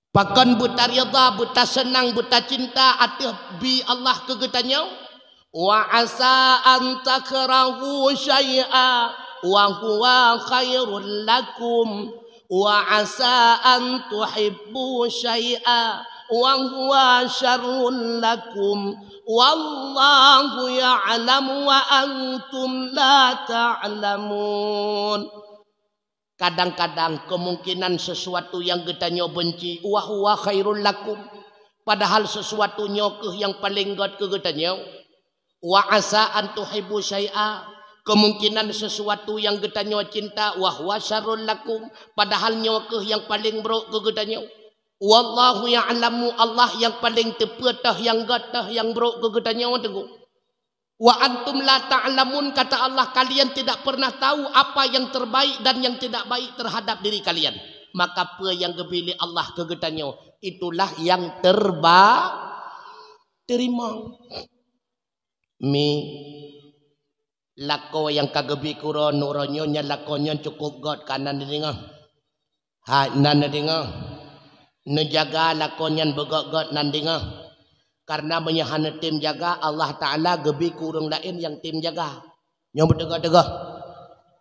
Pakon beutaridha, beutaseunang, beutacinta ateueh bi Allah keu geutanyoe? Wa asa an takrahu syai'a wa huwa khairul lakum, wa asa an tuhibbu syai'a wa huwa syarrul lakum, wallahu ya'lamu wa antum la ta'lamun. Kadang-kadang kemungkinan sesuatu nyang geutanyoe benci, wa huwa khairul lakum, padahal sesuatu nyoe kheueh nyang paleng gét keu geutanyoe. Wa asa an tuhibbu syai'a, kemungkinan sesuatu nyang geutanyoe cinta, wa huwa syarrul lakum, padahal nyoe kheueh nyang paleng brok keu geutanyoe. Wallahu ya'lamu, Allah nyang paleng teupeue toh nyang gét toh nyang brok keu geutanyoe, Teungku. Wa antum la ta'lamun, kata Allah, kalian tidak pernah tahu apa yang terbaik dan yang tidak baik terhadap diri kalian. Maka peue nyang geubi lé Allah keu geutanyoe, itulah nyang terba-, teurimong. Mi, lakoe nyang ka geubi keu uroe nyoe nyan, lakoe nyan cukup gét, ka na neudeungoe. Hai, na neudeungoe. Neujaga lakoe nyan beugét-gét na neudeungoe. Karena meunyoe hana tem jaga, Allah Taala geubi keu ureuëng laén nyang tem jaga. Nyoe beuteugoh-teugoh.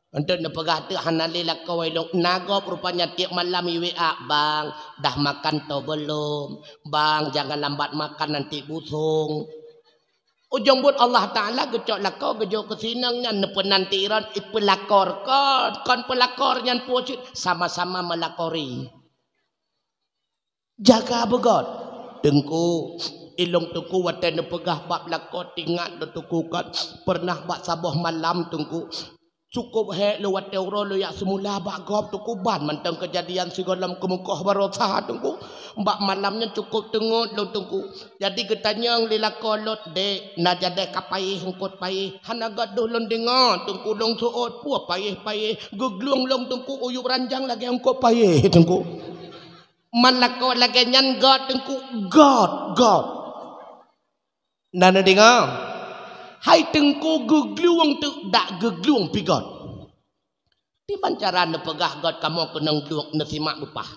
Untuk neupeugah teuk hana lé lakoe ilong, na gob rupanya tieb malam i W A, "Bang, dah makan to belum? Bang, jangan lambat makan, nanti busong." Ujong buet Allah Taala geucok lakoe geujok keu sinong nyan, neupeunan tiron, ipeulakor kon, kon peulakor nyan peue cit, sama-sama melakori. Jaga beugét. Teungku, ilong Teungku watée neupeugah bab lakoe, teuingat lé Teungku kan, pernah bak saboh malam Teungku, cukup hék lôn watée uroe lôn jak seumula bak gob Teungku, ban mantong keujadian sigohlom keumeukoh baroesa Teungku. Bak malam nyan cukup teungeut lôn Teungku. Jadi geutanyong lé lakoe lôn, "Dek, na jadeh ka payéh eungkôt payéh?" Hana gadôh lôn deungoe Teungku, lôn seuôt, peue payéh-payéh. Geuglueng lôn Teungku, uyueb ranjang lagée eungkôt payéh Teungku. Man lakoe lagée nyan gét Teungku, gét, gét. Na neudeungoe? Hai Teungku geuglueng teuk dak geuglueng pi gét. Kiban cara neupeugah gét kamoe keunong glueng neusimak beupah.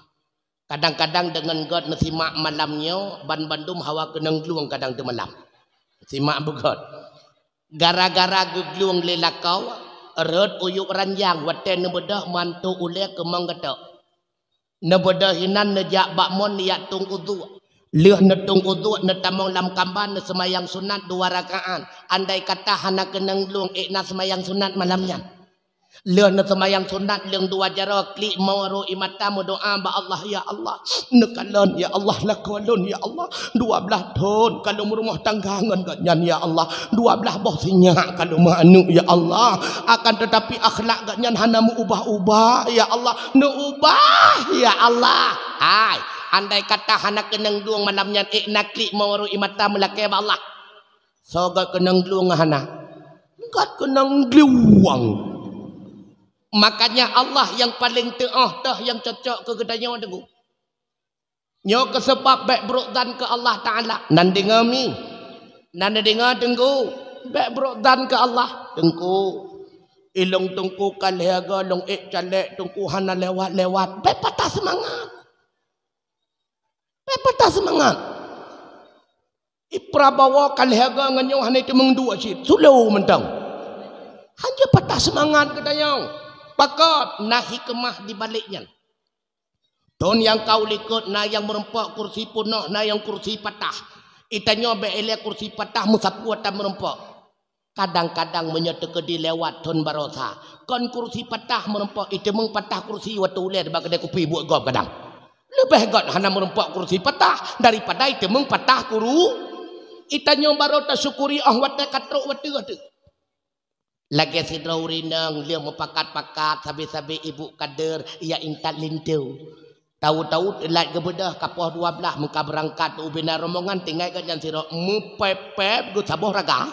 Kadang-kadang deungon gét neusimak malam nyoe ban bandum hawa keunong glueng kadang teumalam. Simak beugét. Gara-gara geuglueng lé lakoe, rhot uyueb ranjang watée neubeudôh mantu ulée keumong geutok. Neubeudôh inan neujak bak mon neujak tueng uduk. Lheueh neutueng uduk neutamong lam kamba neuseumayang sunat dua rakaat. Andai kata hana keunong lueng ék na seumayang sunat malam nyan. Lheueh neuseumayang sunat leueng dua jaroe klik mo ro ié mata meudoá bak Allah, "Ya Allah, neukalon ya Allah lakoe lôn ya Allah. Dua blaih thon ka lôn meurumoh tangga ngon gobnyan ya Allah. Dua blaih boh sinyak ka lôn meuaneuk ya Allah. Akan teutapi akhlak gobnyan hana meu-ubah-ubah ya Allah. Neuubah ya Allah." Hai, andai kata hana keunong lueng malam nyan ék na klik mo ro ié mata meulakée bak Allah. Soe göt keunong lueng hana? Göt keunong lueng. Makanya Allah nyang paleng teuoh teuh nyang cocok keu geutanyoe teungku. Nyoe keuh seubab bék brok zan keu Allah Taala. Nan deungoe mi? Nan deungoe teungku? Bék brok zan keu Allah. Teungku, ilong teungku ka lheueh go lôn ék calék teungku hana lewat-lewat. Bék patah seumangat. Bék patah seumangat. I Prabowo ka lheueh go ngon nyoe hana teumeung duek cit, sulo mantong. Hanjeuet patah seumangat geutanyoe. Pakon na hikmah di balek nyan. Thon nyang ka u likot na nyang meurumpok kursi peunoh, na nyang kursi patah. Itanyoe bék ilée kursi patah meusapeue ata meurumpok. Kadang-kadang meunyoe teukeudi lewat thon barosa, kon kursi patah meurumpok, iteumeung patah kursi watée ulée bak keudée kupi buet gob kadang. Leubeh göt hana meurumpok kursi patah daripada iteumeung patah kuru. Itanyoe barô tasyukuri óh watée ka trok watée teuh. Lagée sidroe ureuëng inong lheueh meupakat-pakat sabe-sabe ibu kader ya intat linto. Tahu-tahu telat geubeudôh ka poh dua blaih meuka beurangkat ubena rombongan tinggai gobnyan sidroe meupép-pép geusaboh raga.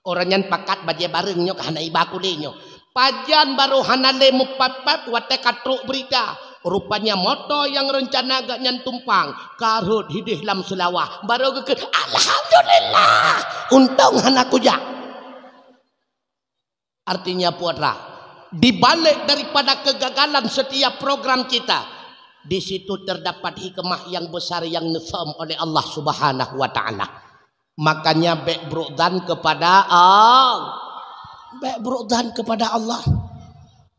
Orang nyan pakat bajée bareueng nyoe ka hana iba kulé nyoe. Pajan barô hana lé meupép-pép watée ka trok beurita. Rupanya moto nyang reuncana gobnyan tumpang ka rhot hideh lam seulawah. Barô geukheun, "Alhamdulillah, untông hana kujak." Artinya putra, di balik daripada kegagalan setiap program kita, di situ terdapat hikmah yang besar yang neusöm oleh Allah Subhanahu wa Taala. Makanya bék brok zan kepada Allah. Bék brok zan kepada Allah.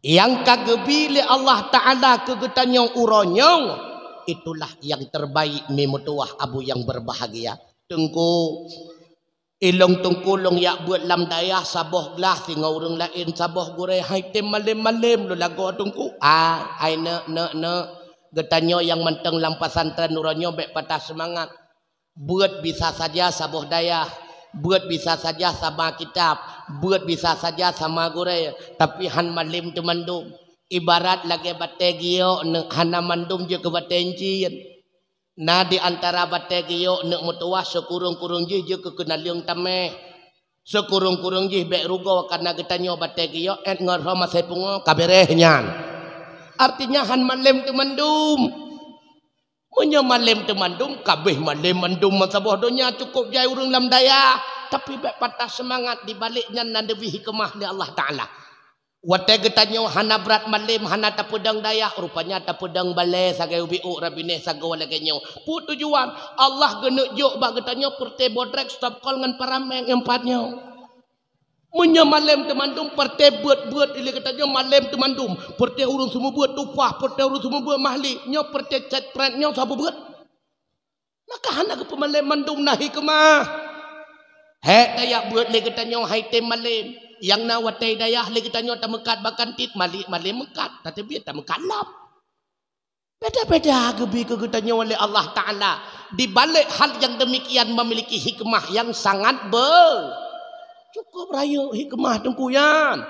Nyang ka geubi lé Allah Taala keu geutanyoe uroe nyoe, itulah yang terbaik, mi meutuwah abu yang berbahagia. Teungku, ilong teungku lôn jak beuet lam dayah saboh glah singoh ureuëng laén saboh gurée hai tem malem-malem lôn lagoe teungku. Ah, hai neuk, neuk, neuk. Geutanyoe nyang mantong lam pesantren uroe nyoe bék patah seumangat. Beuet bisa saja saboh dayah, beuet bisa saja sama kitab, beuet bisa saja sama gurée, tapi han malem teumandum. Ibarat lagée batée giyok neuk hana mandum jeuet keu batée encien. Na di antara batée giyok neuk meutuwah sikureueng-kureueng jih jeuet keu keunaleueng taméh. Sikureueng-kureueng jih bék rugoe kareuna geutanyoe batée giyok ék ngon roh masée pungoe ka béréh nyan. Artinya han malem teumandum. Meunyoe malem teumandum, kabéh malem mandum meusaboh donya cukôp jai ureuëng lam dayah, tapi bék patah seumangat, di balek nyan na neubi hikmah lé Allah Taala. Watée geutanyoe hana brat malem, hana tapeudong dayah, rupanya tapeudong balée sagai ubiôk rabinéh sagoe lagée nyoe. Peue tujuan? Allah geuneuk jok bak geutanyoe peureuté bodrek stop kol ngon parameng empat nyoe. Meunyoe malem teumandum, peureuté beuet-beuet ilée geutanyoe malem teumandum, peureuté ureuëng seumeubeuet tupah, peureuté ureuëng seumeubeuet mahli, nyoe peureuté cét prét nyoe saboh beuet. Maka hana geupeumalem mandum na hikmah. Hék tajak beuet lé geutanyoe hai tem malem, nyang na watée dayah lé geutanyoe tameukat bak kantin, malik malem meukat, tateubiet tameukat lom. Beda-beda geubi keu geutanyoe lé Allah Taala. Di balek hal nyang demikian memiliki hikmah nyang sangat be-, cukup rayeuk hikmah teungku nyan.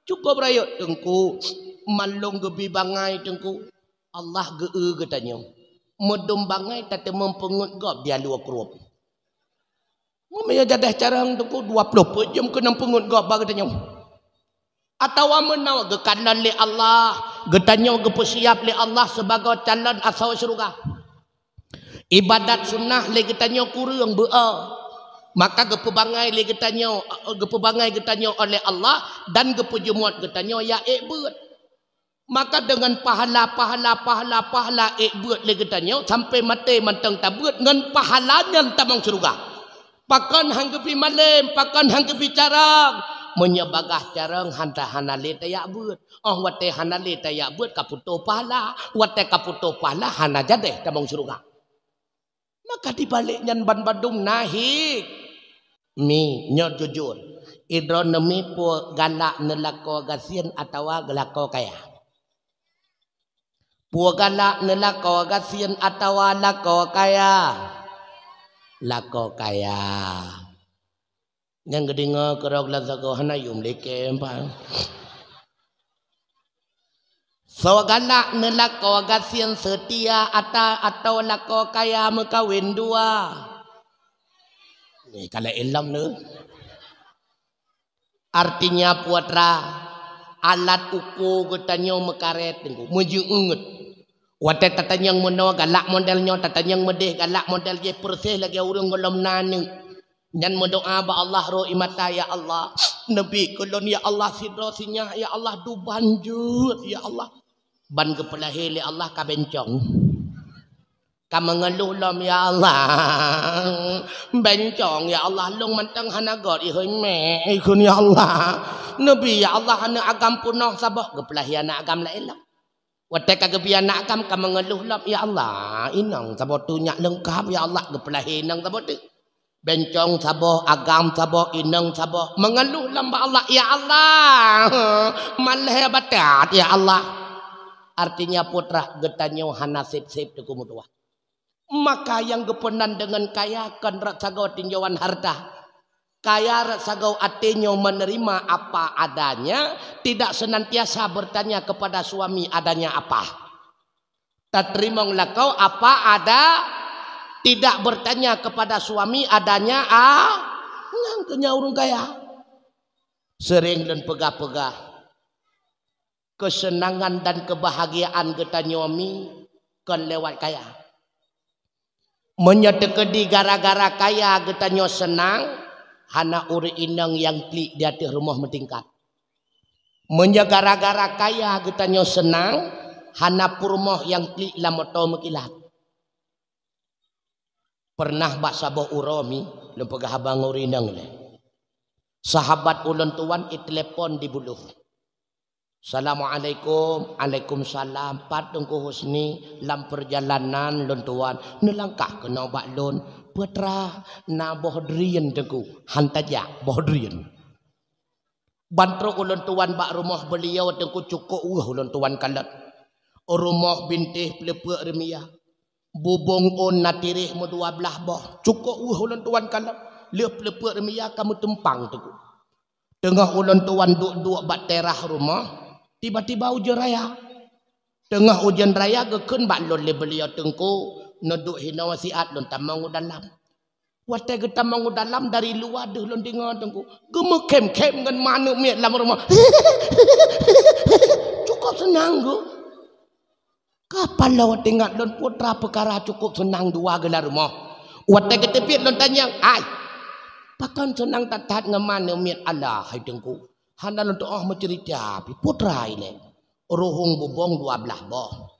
Cukup rayeuk teungku. Malong geubi bangai teungku. Allah geu-eu geutanyoe. Meudum bangai tateumeung peungeut gob di alue krueb. Meunyoe jadeh carông teungku dua ploh peuet jeuem keunong peungeut gob bak geutanyoe. Atawa meunoe geukalon lé Allah, geutanyoe geupeusiap lé Allah sibagoe calon asoe syeuruga. Ibadat sunnah lé geutanyoe kureueng beu-o, maka geupeubangai lé geutanyoe, geupeubangai geutanyoe oleh Allah dan geupeujeuet geutanyoe ya ék beuet. Maka deungon pahala, pahala, pahala, pahala ék beuet lé geutanyoe sampai maté mantong tabeuet ngon pahala nyan tamong syeuruga. Pakon han geubi malem, pakon han geubi carông, Meunyoe bagaih carông hana, hana lé tajak beuet. Oh, watée hana lé tajak beuet ka putôh pahala. Watée ka putôh pahala hana jadeh tamong syeuruga. Maka dibalek nyan ban bandum na hik-, mi, nyoe jujur. Idroe neumi peue galak neulakoe gasien atawa geulakoe kaya? Peue galak neulakoe gasien atawa lakoe kaya? Lakoe kaya. Nyang geudeungoe keudroe lam sagoe hana yum likée empat. Soe galak neulakoe gasien seutia ata-, atawa lakoe kaya meukawen dua? Ni kalau ilom tu. Artinya putra, alat uku geutanyoe meukaret teungku, meujeuet. Watée tatanyong meunoe galak model nyoe, tatanyong meudeh galak model jih, persis lagée ureuëng gohlom na aneuëk. Nyan meudoa bak Allah, roh ie mata, "Ya Allah, neubi keu lôn, ya Allah, sidroe sinyak, ya Allah, duban jeuet, ya Allah." Ban geupeulahé lé Allah ka bencong. Ka meungeuluh lom, "Ya Allah, bencong, ya Allah, lôn mantong hana göt ihôi mé ikheun, ya Allah. Neubi, ya Allah, aneuëk agam peunoh saboh." Geupeulahé aneuëk agam laén lom. Watée ka geubi aneuëk agam ka meungeuluh lom, "Ya Allah, inong saboh teuk nyak leungkap, ya Allah." Geupeulahé inong saboh teuk. Bencong saboh, agam saboh, inong saboh. Meungeuluh lom bak Allah, "Ya Allah, malhée batat, ya Allah." Artinya putra geutanyoe hana sép-sép teungku meutuah. Maka nyang geupeunan deungon kaya kon rot sagoe tinjauan harta. Kaya rot sagoe até nyoe menerima apa adanya, tidak senantiasa bertanya kepada suami adanya apa. Tateurimong lakoe apa ada, tidak bertanya kepada suami adanya a-, nyang keu nyan ureuëng kaya. Sering lôn peugah-peugah, keuseunangan dan keubahagiaan geutanyoe mi kon lewat kaya. Meunyoe teukeudi gara-gara kaya geutanyoe seunang, hana ureuëng inong nyang klik di ateueh rumoh meutingkat. Meunyoe gara-gara kaya geutanyoe seunang, hana peurumoh nyang klik lam moto meukilat. Pernah bak saboh uroe mi, lôn peugah haba ngon ureuëng inong lé. Sahabat ulôn tuan itelepon di Buloh. "Assalamualaikum." "Alaikumsalam. Pat Teungku Husni?" "Lam peurjalanan lôn tuan, neulangkah keunoe bak lôn." "Peue teuma?" "Na boh drien Teungku." "Han tajak boh drien." Ban trok ulôn tuan bak rumoh beuliau Teungku, cukôp weueh ulôn tuan kalon. Rumoh bintéh peuleupeuek reumia. Bubông ôn na tiréh meudua blaih boh. Cukôp weueh ulôn tuan kalon. Lheueh peuleupeuek reumia ka meutumpang Teungku. Teungoh ulôn tuan duek-duek bak teras rumoh, tiba-tiba ujeuen raya. Teungoh ujeuen raya geukheun bak lôn lé beuliau Teungku, neuduek hinoe siat lôn tamong u dalam. Watée geutamong u dalam dari luwa deuh lôn deungoe Teungku, geumeukhém-khém ngon maneuek miet lam rumoh. Cukôp seunang geuh. Ka paloe teuingat lôn putra peukara cukôp seunang dua geuh lam rumoh. Watée geuteubiet lôn tanyong, "Ai, pakon seunang that-that ngon maneuek miet?" "Alah hai Teungku, hana lôn tuoh meuceurita pih putra ilée. Ruhueng bubông dua blaih boh.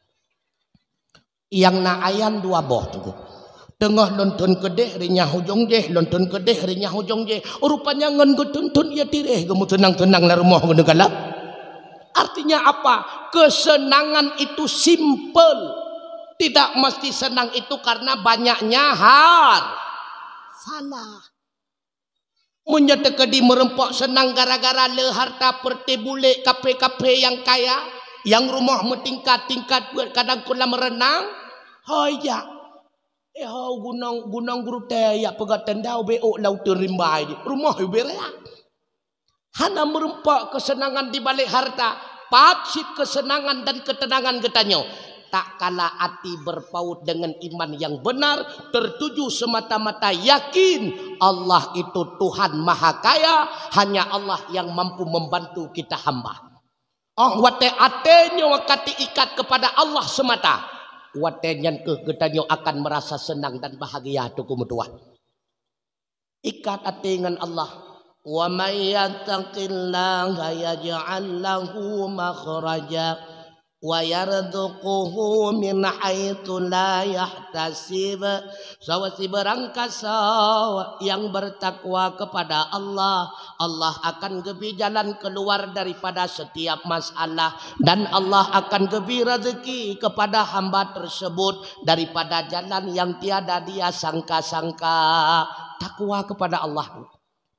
Nyang na ayan dua boh Teungku. Teungoh lôn thon keudeh, reunyoh ujong jih, lôn thon keudeh, reunyoh ujong jih. Rupanya ngon geuthon-thon ia tiréh geumeuseunang-seunang lam rumoh geuneuk galak." Artinya apa? Kesenangan itu simpel. Tidak mesti senang itu karena banyaknya har-, salah. Meunyoe teukeudi meureumpok seunang gara-gara le harta peureute bulek kaphé-kaphé nyang kaya, nyang rumoh meutingkat-tingkat buet kadang kolam reunang, hôi jak. Eh, ho gunong, gunong geurutée jak peugah tenda ubé ôk lam uteuen rimba jih. Rumoh ubé raya. Hana meureumpok keuseunangan di balek harta, pat cit keuseunangan dan keuteunangan geutanyoe. Tak kala hati berpaut dengan iman yang benar, tertuju semata-mata yakin Allah itu Tuhan Maha Kaya, hanya Allah yang mampu membantu kita hamba. Oh, watée até nyoe ka teuikat kepada Allah semata, watée nyan keuh geutanyoe akan merasa senang dan bahagia Teungku meutuah. Ikat até ngon Allah. "Wa may yattaqillaha yaj'al lahu makhraja "Wa yarzuquhu min haitsu la yahtasib." Sawa sibarang kasoe yang bertakwa kepada Allah, Allah akan geubri jalan keluar daripada setiap masalah, dan Allah akan geubri rezeki kepada hamba tersebut daripada jalan yang tiada dia sangka-sangka. Takwa kepada Allah,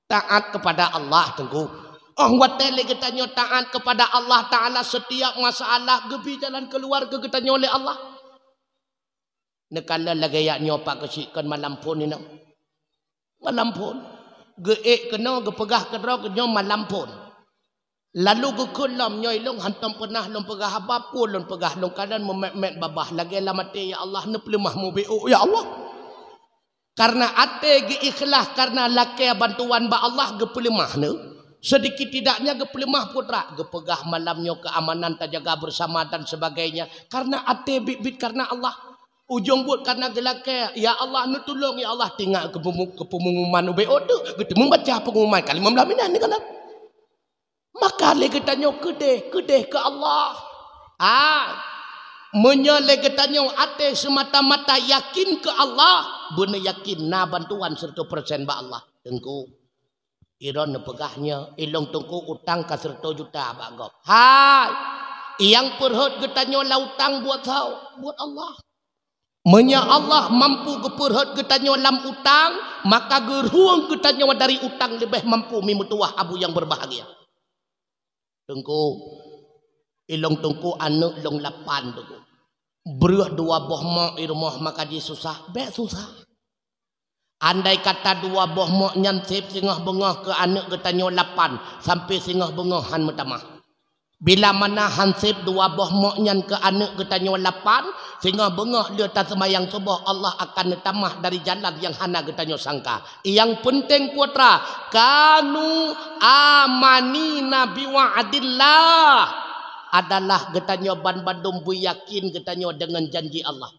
taat kepada Allah, Teungku. Oh, watée lé geutanyoe taat kepada Allah Taala, setiap masalah geubri jalan keluar keu geutanyoe lé Allah. Neukalon lagée yak nyoe pak keuchik kon malam phon inong. Malam phon. Geuék keunoe, geupeugah keudroe keunoe malam phon. Lalu geukheun lom nyoe ilong hantom peunah lôn peugah haba, phon lôn peugah lôn kalon meumet-met babah lagée lam até, "Ya Allah, neupeuleumah mubeuôk, ya Allah." Karena até geuikhlas, karena lakée bantuan bak Allah geupeuleumah neu. Sedikit tidaknya geupeuleumah putra, geupeugah malam nyoe keamanan tajaga bersama dan sebagainya. Karena até bit-bit karena Allah. Ujong buet karena geulakée, "Ya Allah, neutulông, ya Allah." Tinggai keu peumu-, keu peungumuman ubé oteuk, geuteumeung baca peungumuman kalimah laminan ni kalam. Maka lé geutanyoe keudeh, keudeh keu Allah. Ah, meunyoe lé geutanyoe até semata-mata yakin keu Allah, beuneuyakin na bantuan seratus persen bak Allah. Teungku, iron neupeugah nyoe, ilong Teungku utang ka seratus juta bak gob. Hai, nyang peurhot geutanyoe lam utang buet soe? Buet Allah. Meunyoe Allah mampu geupeurhot geutanyoe lam utang, maka geurueng geutanyoe dari utang leubeh mampu mimeutuwah abu nyang berbahagia. Teungku, ilong Teungku aneuk lông lapan Teungku. Breueh dua boh mok i rumoh maka jisusah, bék susah. Andai kata dua boh mok nyan seb singoh beungoh keu aneuk geutanyoe lapan, sampai singoh beungoh han meutamah. Bila mana han seb dua boh mok nyan keu aneuk geutanyoe lapan, singoh beungoh lheueh taseumayang suboh, Allah akan neutamah dari jalan nyang hana geutanyoe sangka. Nyang peunteng putra, kanu amanina biwa'dillah, adalah geutanyoe banbandum beuyakin geutanyoe deungon janji Allah.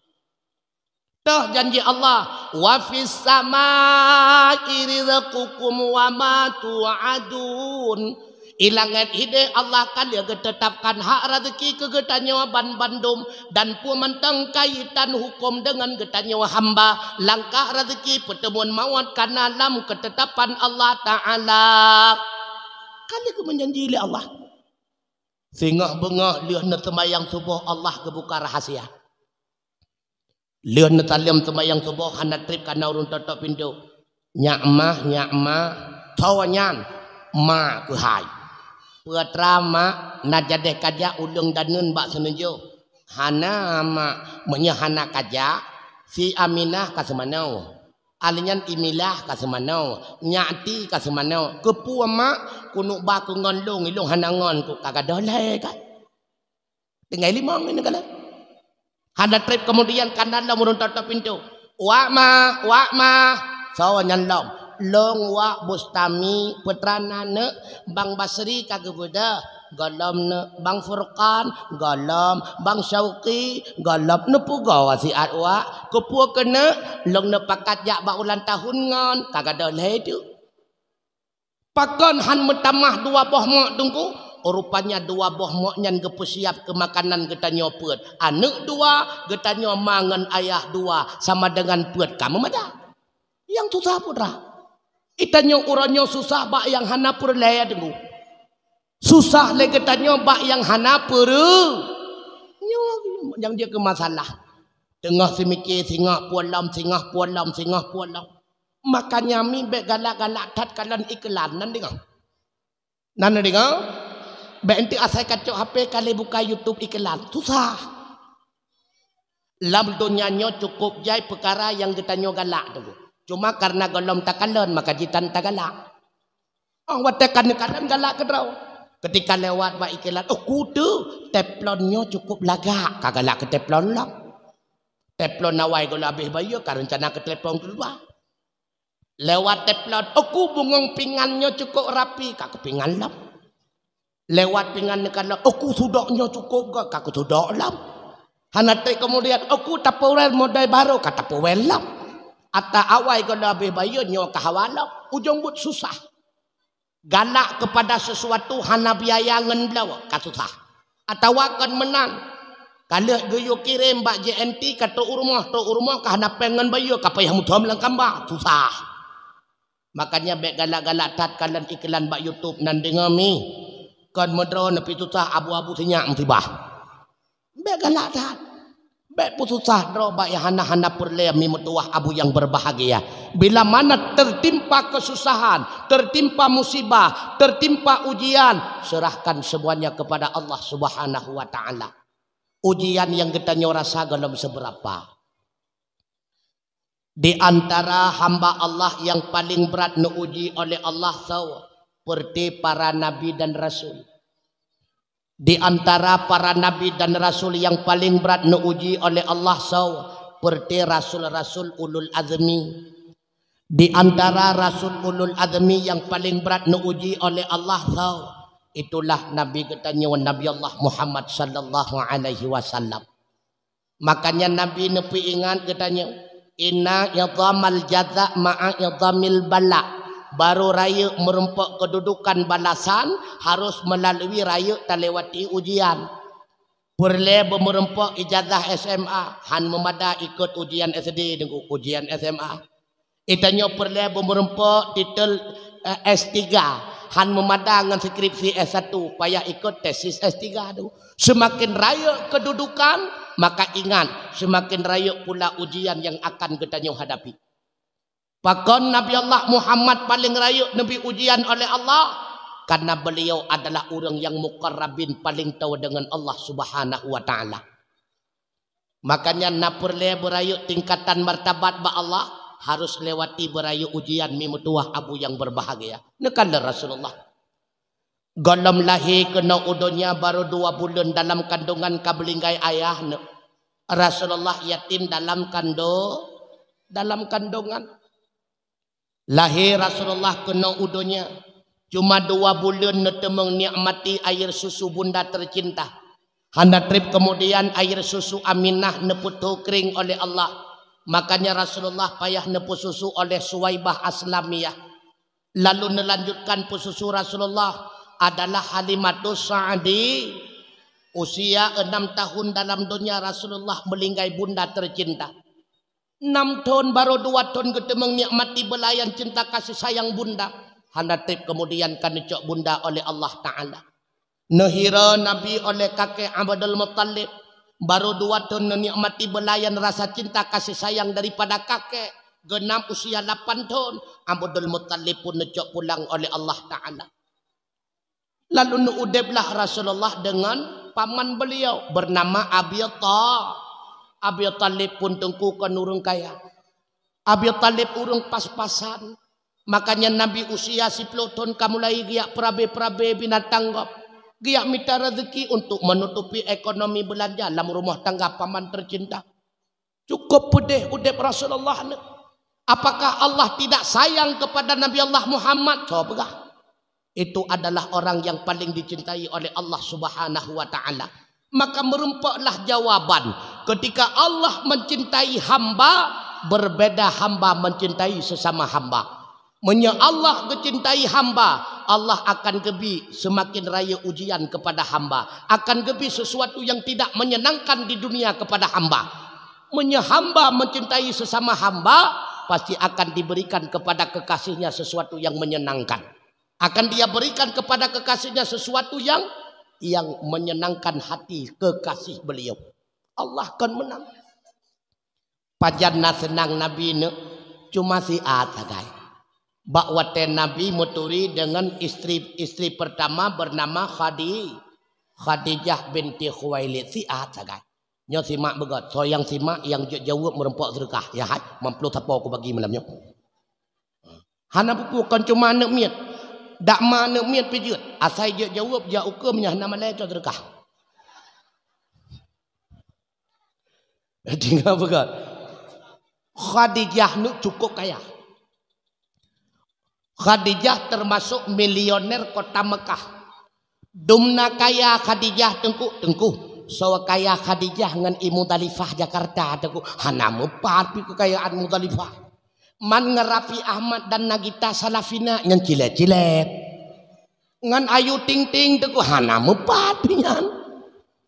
Toh janji Allah, "Wa fis samai rizqukum wa ma tu'adun." I langét hideh Allah ka lheueh geuteutapkan hak raseuki keu geutanyoe banbandum, dan peue mantong kaitan huköm deungon geutanyoe hamba. Langkah raseuki, peuteumuan mawöt ka na lam keutetapan Allah Taala. Ka lheueh geumeujanji lé Allah. Singoh beungoh lheueh neuseumayang suboh Allah geubuka rahasia. Lheueh neusaleuem seumayang suboh hana treb kana ureuëng totok pintoe. "Nyak mah, nyak mah." "Soe nyan?" "Ma keuhai." "Peue atra mak?" "Na jadeh kajak uleueng daneun bak seuneujoh." "Hana mak, meunyoe hana kajak, si Aminah ka seumanoe. Alinyan Imilah ka seumanoe, Nyak Ti ka seumanoe." "Keupeue mak?" "Keuneuk ba keu ngon lôn, ilôn hana ngon keu." Ka gadôh lhée kan. Tinggai limong ini kala. Hana treb kemudian kana lom ureuëng totok pintoe. "Wak ma, wak ma." "Soe nyan lom?" "Lôn wak Bustami, putra aneuk Bang Basri ka geubeudôh." "Gohlom neuk Bang Furqan?" "Gohlom." "Bang Syauqi?" "Gohlom." "Neupeugoe siat wak?" "Keupeue keuneuk?" "Lôn neuk pakat jak bak ulang tahun ngon." Ka gadôh lhée teuk. Pakon han meutamah dua boh mok Teungku? Rupanya dua boh mok nyan geupeusiab keu makanan geutanyoe peuet. Aneuk dua, geutanyoe ma ngon ayah dua, sama dengan peuet ka meumada. Nyang susah putra. Geutanyoe uroe nyoe susah bak nyang hana peureulée Teungku. Susah lé geutanyoe bak nyang hana peureu-, nyoe nyang jeuet keu masalah. Teungoh seumiké singoh puolam, singoh puolam, singoh puolam. Makanya mi bék galak-galak that kalon iklan nan deungoe. Nan deungoe, bék enteuk asai kacok H P ka lhée buka YouTube iklan. Susah. Lam donya nyoe cukup jai peukara nyang geutanyoe galak tu. Cuma karena gohlom takalon maka jitan tagalak. Oh, watée ka neukalon galak keudroe. Ketika lewat bak iklan, "Oh, kutu, teflon nyoe cukup lagak," ka galak keu teflon lom. Teflon awai gohlom habéh bayeue, ka reuncana keu teflon keudua. Lewat teflon, "Oku bungong pingan nyoe cukup rapi," ka keu pingan lom. Lewat pingan neukalon, "Oku sudok nyoe cukup gét," ka keu sudok lom. Hana treb kemudian, "Oku tapeuwel modai barô," ka tapeuwel lom. Ata awai gohlom habéh bayeue nyoe ka hawa lom. Ujong buet susah. Galak kepada sesuatu hana biaya ngon bloe ka susah. Atawa kon meunan, Ka lheueh geuyue kirém bak J N T, ka trok u rumoh, trok u rumoh ka hana péng ngon bayeue, ka payah muthom lam kamba, susah. Makanya bék galak-galak that kalon iklan bak YouTube nan deungoe mi. Kon meudroe neupi susah abu-abu sinyak musibah. Bék galak that. Bék peususah droe bak nyang hana-hana peureulée mi meutuwah abu nyang berbahagia. Bila mana tertimpa kesusahan, tertimpa musibah, tertimpa ujian, serahkan semuanya kepada Allah Subhanahu wa Ta'ala. Ujian nyang geutanyoe rasa gohlom seubeurapa. Di antara hamba Allah nyang paleng brat neuuji oleh Allah soe? Peureuté para nabi dan rasul. Di antara para nabi dan rasul nyang paleng brat neuuji oleh Allah soe? Peureuté rasul-rasul ulul azmi. Di antara rasul ulul azmi nyang paleng brat neuuji oleh Allah soe? Itulah Nabi geutanyoe, Nabi Allah Muhammad sallallahu alaihi wasallam. Makanya Nabi neupeuingat geutanyoe, "Inna idhamal jaza ma'a idhamil bala." Barô rayeuk meurumpok keududukan balasan harus meulalui rayeuk talewati ujian. Peureulée beumeurumpok ijazah S M A, han meumada ikot ujian S D, deungon ujian S M A. Geutanyoe peureulée beumeurumpok titel, eh, S tiga, han meumada ngon skripsi S satu, payah ikot tesis S tiga tu. Seumaken rayeuk keududukan, maka ingat, seumaken rayeuk pula ujian nyang akan geutanyoe hadapi. Pakon Nabi Allah Muhammad paleng rayeuk neubi ujian oleh Allah? Karena beliau adalah ureuëng nyang muqarrabin paleng toe deungon Allah Subhanahu wa Ta'ala. Makanya na peureulée beurayeuk tingkatan martabat bak Allah, harus lewati beurayeuk ujian mi meutuwah abu nyang berbahagia. Neukalon Rasulullah. Gohlom lahé keunoe u donya barô dua buleuen dalam kandongan ka beulinggai ayah neuh. Rasulullah yatim dalam kando-, dalam kandongan. Lahé Rasulullah keunoe u donya, cuma dua buleuen neuteumeung nikmati air susu bunda tercinta. Hana treb kemudian air susu Aminah neupeutoe kring oleh Allah. Makanya Rasulullah payah neupeususu oleh Suwaibah Aslamiyah. Lalu neulanjutkan peususu Rasulullah adalah Halimatus Sa'di. Usia enam tahun dalam donya Rasulullah meulinggai bunda tercinta. Enam thon barô dua thon geuteumeung nikmati beulayan cinta kasih sayang bunda. Hana treb kemudian ka neucok bunda oleh Allah Ta'ala. Neuhira Nabi oleh kakek Abdul Muttalib. Barô dua thon neunikmati beulayan rasa cinta kasih sayang daripada kakek. Geunam usia lapan thon, Abdul Muttalib pun neucok pulang oleh Allah Ta'ala. Lalu neuudeblah Rasulullah dengan paman beliau bernama Abi Tha-, Abi Thalib pun teungku kon ureuëng kaya. Abi Thalib ureuëng pas-pasan. Makanya Nabi usia siploh thon ka mulai geujak peurabe-peurabe binatang gob. Geujak mita rezeki untuk menutupi ekonomi belanja lam rumah tangga paman tercinta. Cukup peudeh udeb Rasulullah ni. Apakah Allah tidak sayang kepada Nabi Allah Muhammad? Coba peugah. Itu adalah orang yang paling dicintai oleh Allah Subhanahu wa Ta'ala. Maka merumpoklah jawaban, ketika Allah mencintai hamba, berbeda hamba mencintai sesama hamba. Meunyoe Allah geucintai hamba, Allah akan geubi seumaken rayeuk ujian kepada hamba, akan geubi sesuatu yang tidak menyenangkan di dunia kepada hamba. Meunyoe hamba mencintai sesama hamba, pasti akan diberikan kepada kekasihnya sesuatu yang menyenangkan. Akan dia berikan kepada kekasihnya sesuatu yang, yang menyenangkan hati kekasih beliau. Allah kan menang. Pajan na seunang Nabi nyoe, cuma siat sagai. Bak watée Nabi meuturi deungon istri, istri pertama bernama Khadi-, Khadijah binti Khuwailid, siat sagai. Nyoe simak beugét, soe nyang simak nyang jeuet jaweueb meurumpok seudeukah. Ya hai, meuplôh sapo kubagi malam nyoe. Hana peue-peue, kon cuma aneuk miet. Dak ma aneuk miet pih jeuet. Asai jeuet jaweueb, jak ukeue meunyoe hana malée cok seudeukah. Tinggai peugah. Khadijah nyoe cukup kaya. Khadijah termasuk milioner kota Mekah. Dumna kaya Khadijah teungku, teungku. Soe kaya Khadijah ngon i Mudalifah Jakarta teungku. Hana meupat pih keukayaan Mudalifah. Man ngon Raffi Ahmad dan Nagita Slavina nyan cilet-cilet. Ngon Ayu Ting Ting teungku hana meupat pih nyan.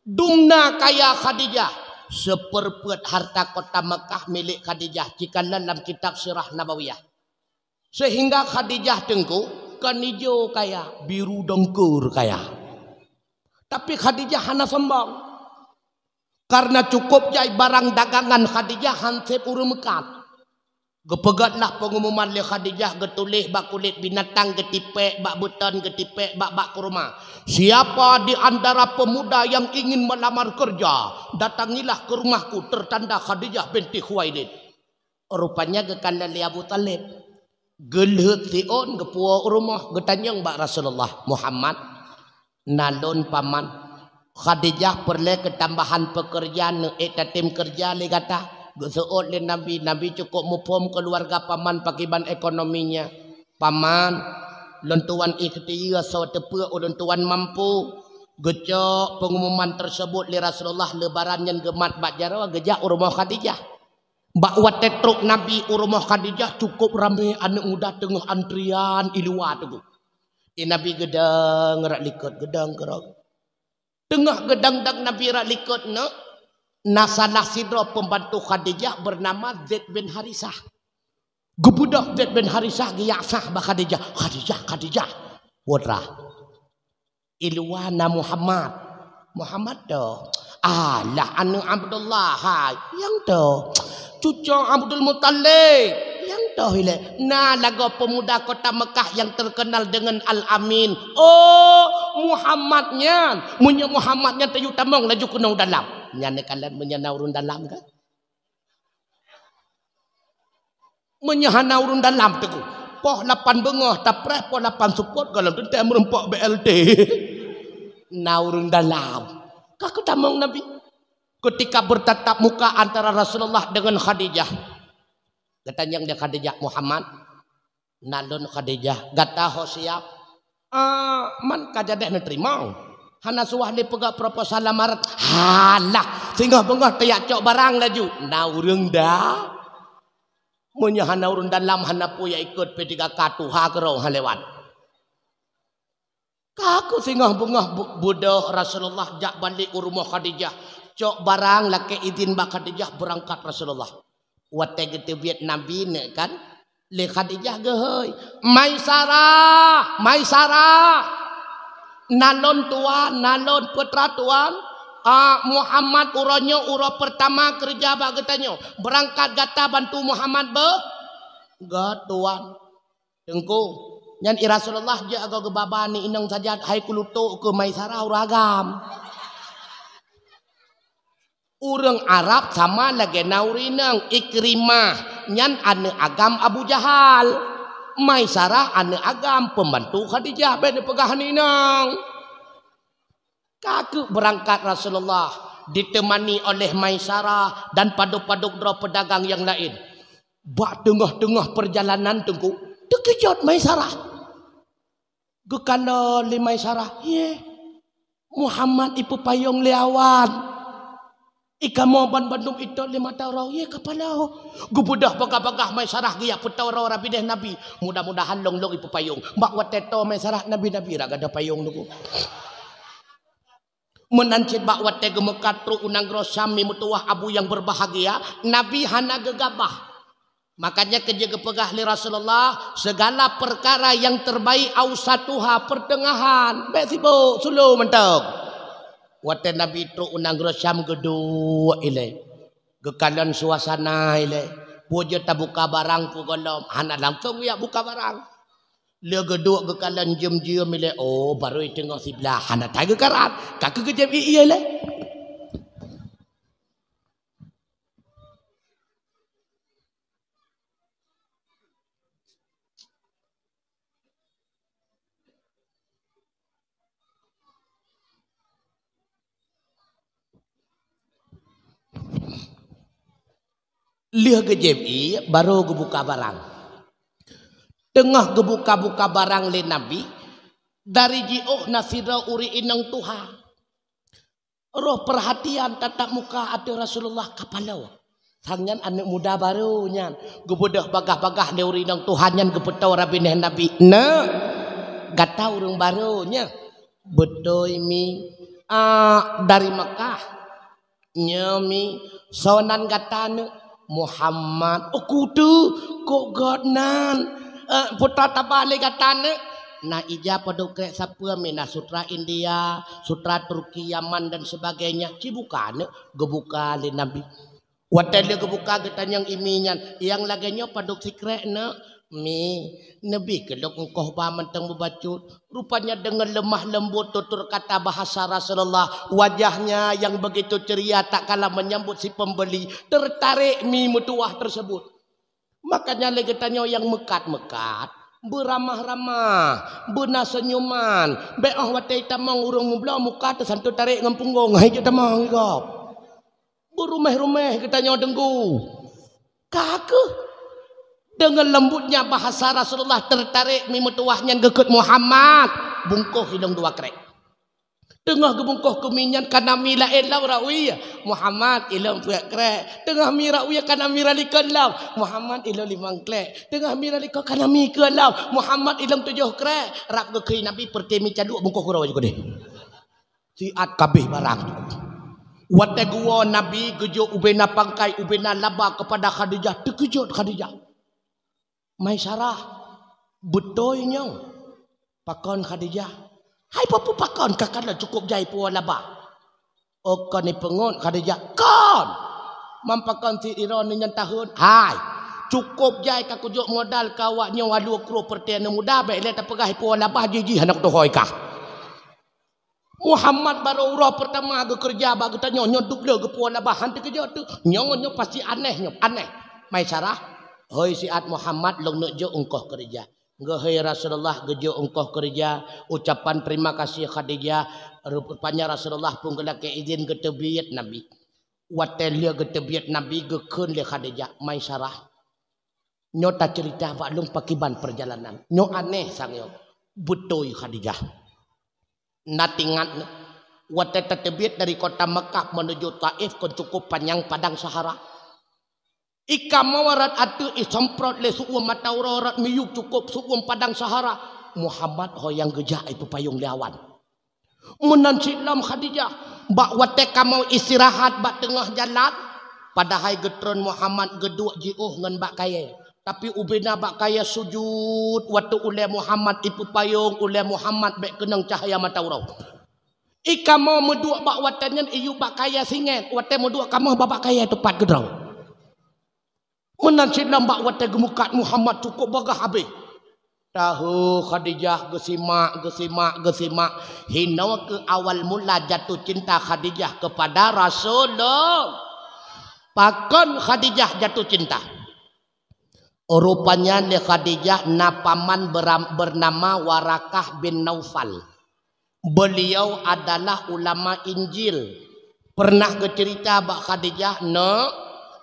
Dumna kaya Khadijah, seperpeuet harta kota Mekah milék Khadijah, jikalon lam kitab Sirah Nabawiyah. Sehingga Khadijah teungku kon ijo kaya, biru dongkeur kaya. Tapi Khadijah hana sombong. Karena cukup jai barang dagangan Khadijah han sép ureuëng meukat. Geupeugötlah pengumuman lé Khadijah, geutuléh bak kulét binatang, geutipék bak beuton, geutipék bak bak kurma. Siapa di antara pemuda yang ingin melamar kerja, datangilah ke rumahku, tertanda Khadijah binti Khuwailid. Rupanya geukalon lé Abu Thalib. Geulheuet siôn, geupuwoe u rumoh, geutanyong bak Rasulullah, "Muhammad, na lôn paman. Khadijah peureulée keutambahan peukeureuja, neuék tatem keureuja lé gata." Geuseuôt lé Nabi, Nabi cukup muphom keuluwarga paman pakriban ekonominya. "Paman, lôn tuan ikhtiyeue soe teupeu ulôn tuan mampu." Geucok pengumuman tersebut lé Rasulullah, leubaran nyan geumat bak jaroe, geujak u rumoh Khadijah. Bak watée trok Nabi u rumoh Khadijah, cukup ramé aneuëk muda teungoh antrian i luwa teungku. Di Nabi geudong rot likot, geudong keurok. Teungoh geudong-dong Nabi rot likot nyoe, na salah sidroe pembantu Khadijah bernama Zaid bin Harisah. Geubeudôh Zaid bin Harisah geujak sah bak Khadijah. "Khadijah, Khadijah." Putra. "I luwa na Muhammad." "Muhammad toh?" "Alah, aneuëk Abdullah hai." "Nyang toh?" "Cuco Abdul Muthalib." "Nyang toh ilée?" "Na lagoe pemuda kota Mekah yang terkenal dengan Al-Amin." "Oh, Muhammad nyan. Meunyoe Muhammad nyan, tayue tamong laju keunoe dalam." Nyan neukalon meunyoe na ureuëng dalam kan? Meunyoe hana ureuëng dalam teungku, poh lapan beungoh tapreh, poh lapan seupôt gohlom teuntée meureumpok B L T. Na ureuëng dalam. Ka geutamong Nabi. Ketika bertatap muka antara Rasulullah dengan Khadijah, geutanyong lé Khadijah, "Muhammad, na lôn Khadijah, gata ho siab?" "Ah, man ka jadeh neuteurimong. Hana suwah lé peugah proposal lamaran." "Halah, singoh beungoh tajak cok barang laju." Na ureuëng da. Meunyoe hana ureuëng dalam, hana peue jak ikot P tiga K, tuha keurong han lewat. Ka kheueh singoh beungoh bu-, beudôh Rasulullah jak balek u rumoh Khadijah. Cok barang, lakée idhin bak Khadijah, beurangkat Rasulullah. Watée geuteubiet Nabi nyoe kan, lé Khadijah geuhôi, "Maisarah, Maisarah." "Na lôn tuan, na lôn putra tuan." "Ah, Muhammad uroe nyoe uroe peurtama keureuja bak geutanyoe. Beurangkat gata bantu Muhammad beu?" "Göt tuan." "Teungku, nyan i Rasulullah jeuet agoe geubaba ni inong saja, hai kulutok keu Maisarah ureuëng agam." Ureuëng Arab sama lagée na ureuëng inong, Ikrimah, nyan aneuëk agam Abu Jahal. Maisarah aneuëk agam pembantu Khadijah, bék neupeugah aneuëk inong. Ka kheueh beurangkat Rasulullah, ditemani oleh Maisarah dan padub-padub droe peudagang nyang laén. Bak teungoh-teungoh peurjalanan teungku, teukeujot Maisarah. Geukalon lé Maisarah, "Yeh, Muhammad ipeupayong lé awan. Ikamoe banmandum itot lé mata uroe, yeh ka paloe." Geubeudôh bagah-bagah Maisarah geujak peutoe uroe Rabineh Nabi. "Mudah-mudahan lôn-lôn ipeupayong." Bak watée toe Maisarah, Nabi-Nabi rot gadôh payong teungku. Meunan cit bak watée geumeukat trok u nanggroe Syam, meutuwah abu nyang beubahgia, Nabi hana geugabah. Makanya keujeuet geupeugah lé Rasulullah, "Segala perkara yang terbaik ausatuha, pertengahan, bék sibok, slow mantong." Watée Nabi trok u nanggroe Syam, geuduek ilée. Geukalon suasana ilée. Peue jeuet tabuka barang peue gohlom, hana langsong jak buka barang. Lheueh geuduek geukalon jeuem-jeuem ilée, oh, barô teungoh siblaih, hana that geukarat, ka kheueh geujieb ié ilée. Lheueh geujieb ié, barô geubuka barang. Teungoh geubuka-buka barang lé Nabi, dari jiôh na sidroe ureuëng inong tuha. Roh peurhatian tatap muka ateueh Rasulullah ka paloe. Sang nyan aneuëk muda barô nyan. Geubeudôh bagah-bagah lé ureuëng inong tuha nyan, geupeutoe Rabineh Nabi. "Neuk, gata ureuëng barô nyan?" "Beutôi, Mi." Ah, dari Mekah. Nyoe mi, soe nan gata neuk? Muhammad. Oh, kutu, kok gobnyan? Eh, putra taba lé gata neuk? Na ija padub krek sapeue mi, na sutra India, sutra Turki, Yaman dan sebagainya. Ci buka neuk, geubuka lé Nabi. Watée lheueh geubuka geutanyong imi nyan, "Nyang lagée nyoe padub sikrek neuk?" "Mi, neubi keu lôn ongkoh ba mantong mubacut." Rupanya deungon lemah lembut tutur kata bahasa Rasulullah, wajahnya yang begitu ceria tak kalah menyambut si pembeli, tertarik mi meutuwah tersebut. Makanya lé geutanyoe nyang meukat-meukat, beuramah-ramah, beuna senyuman, bék óh watée tamong ureuëng meubloe muka teusantu tarek ngon punggong, hai jeuet tamong i gob. Beuruméh-ruméh geutanyoe deunggu. Ka kheueh. Deungon lembutnya bahasa Rasulullah tertarik mi meutuwah nyan geukheun, "Muhammad, bungkôh ilong dua krek." Teungoh geubungkôh keu mi nyan kana mi laén lom rawi, "Muhammad, ilong peuet krek." Teungoh mi rawi kana mi ralikon lom, "Muhammad, ilong limong krek." Teungoh mi ralikon kana mi keu lom, "Muhammad, ilong tujoh krek." Rab geukheun Nabi peureuté mi caduek bungkôh keudroe jih keudeh. Siat kabeh barang. Watée geuwoe Nabi geujok ubena pangkai, ubena laba kepada Khadijah, teukeujot Khadijah. "Maisarah, beutôi nyoe?" "Pakon Khadijah?" "Hai peue pakon, ka kalon cukup jai puwoe laba." "Oh kon ipeungot Khadijah?" "Kon! Mam pakon sit iron nyan tahun?" "Hai, cukup jai ka kujok modal keu awak nyoe alue kru peureuté aneuëk muda, bék lé tapeugah puwoe laba jih-jih hana kutuhôi kah." Muhammad barô uroe peurtama geukeureuja bak geutanyoe, nyoe dubleue geupuwoe laba, han teukeujot teuh. Nyoe, nyoe pasti aneh nyoe, aneh. "Maisarah, hôi siat Muhammad, lôn neuk jok ongkoh keureuja." Geuhôi Rasulullah geujok ongkoh keureuja, ucapan terima kasih Khadijah, rupanya Rasulullah pun geulakée izin geuteubiet Nabi. Watée lheueh geuteubiet Nabi geukheun lé Khadijah, "Maisarah, nyoe taceurita bak lôn pakiban peurjalanan. Nyoe aneh sang nyoe." "Beutôi Khadijah." Na tingat, watée tateubiet dari kota Mekah menuju Taif kon cukup panyang padang Sahara. Ikamoe rot ateueh isemprot lé su'uem mata uroe rot miyueb cukup su'uem padang Sahara. Muhammad ho nyang geujak ipeupayong lé awan. Meunan cit lom Khadijah, bak watée kamoe istirahat bak teungoh jalan, padahai geutreun Muhammad geuduek jiôh ngon bak kayée. Tapi ubena bak kayée sujud watée ulée Muhammad ipeupayong ulée Muhammad bék keunong cahya mata uroe. Ikamoe meuduek bak watée nyan iyueb bak kayée singét, watée meuduek kamoe bak, bak kayée teupat keudroe. Meunan cit lom bak watée geumeukat Muhammad cukup bagah habéh. Tahu Khadijah geusimak, geusimak, geusimak. Hinoe keuh awal mula jatuh cinta Khadijah kepada Rasulullah. Pakon Khadijah jatuh cinta? Rupanya lé Khadijah na paman beram-, bernama Warakah bin Naufal. Beliau adalah ulama Injil. Pernah geuceurita bak Khadijah, "Neuk,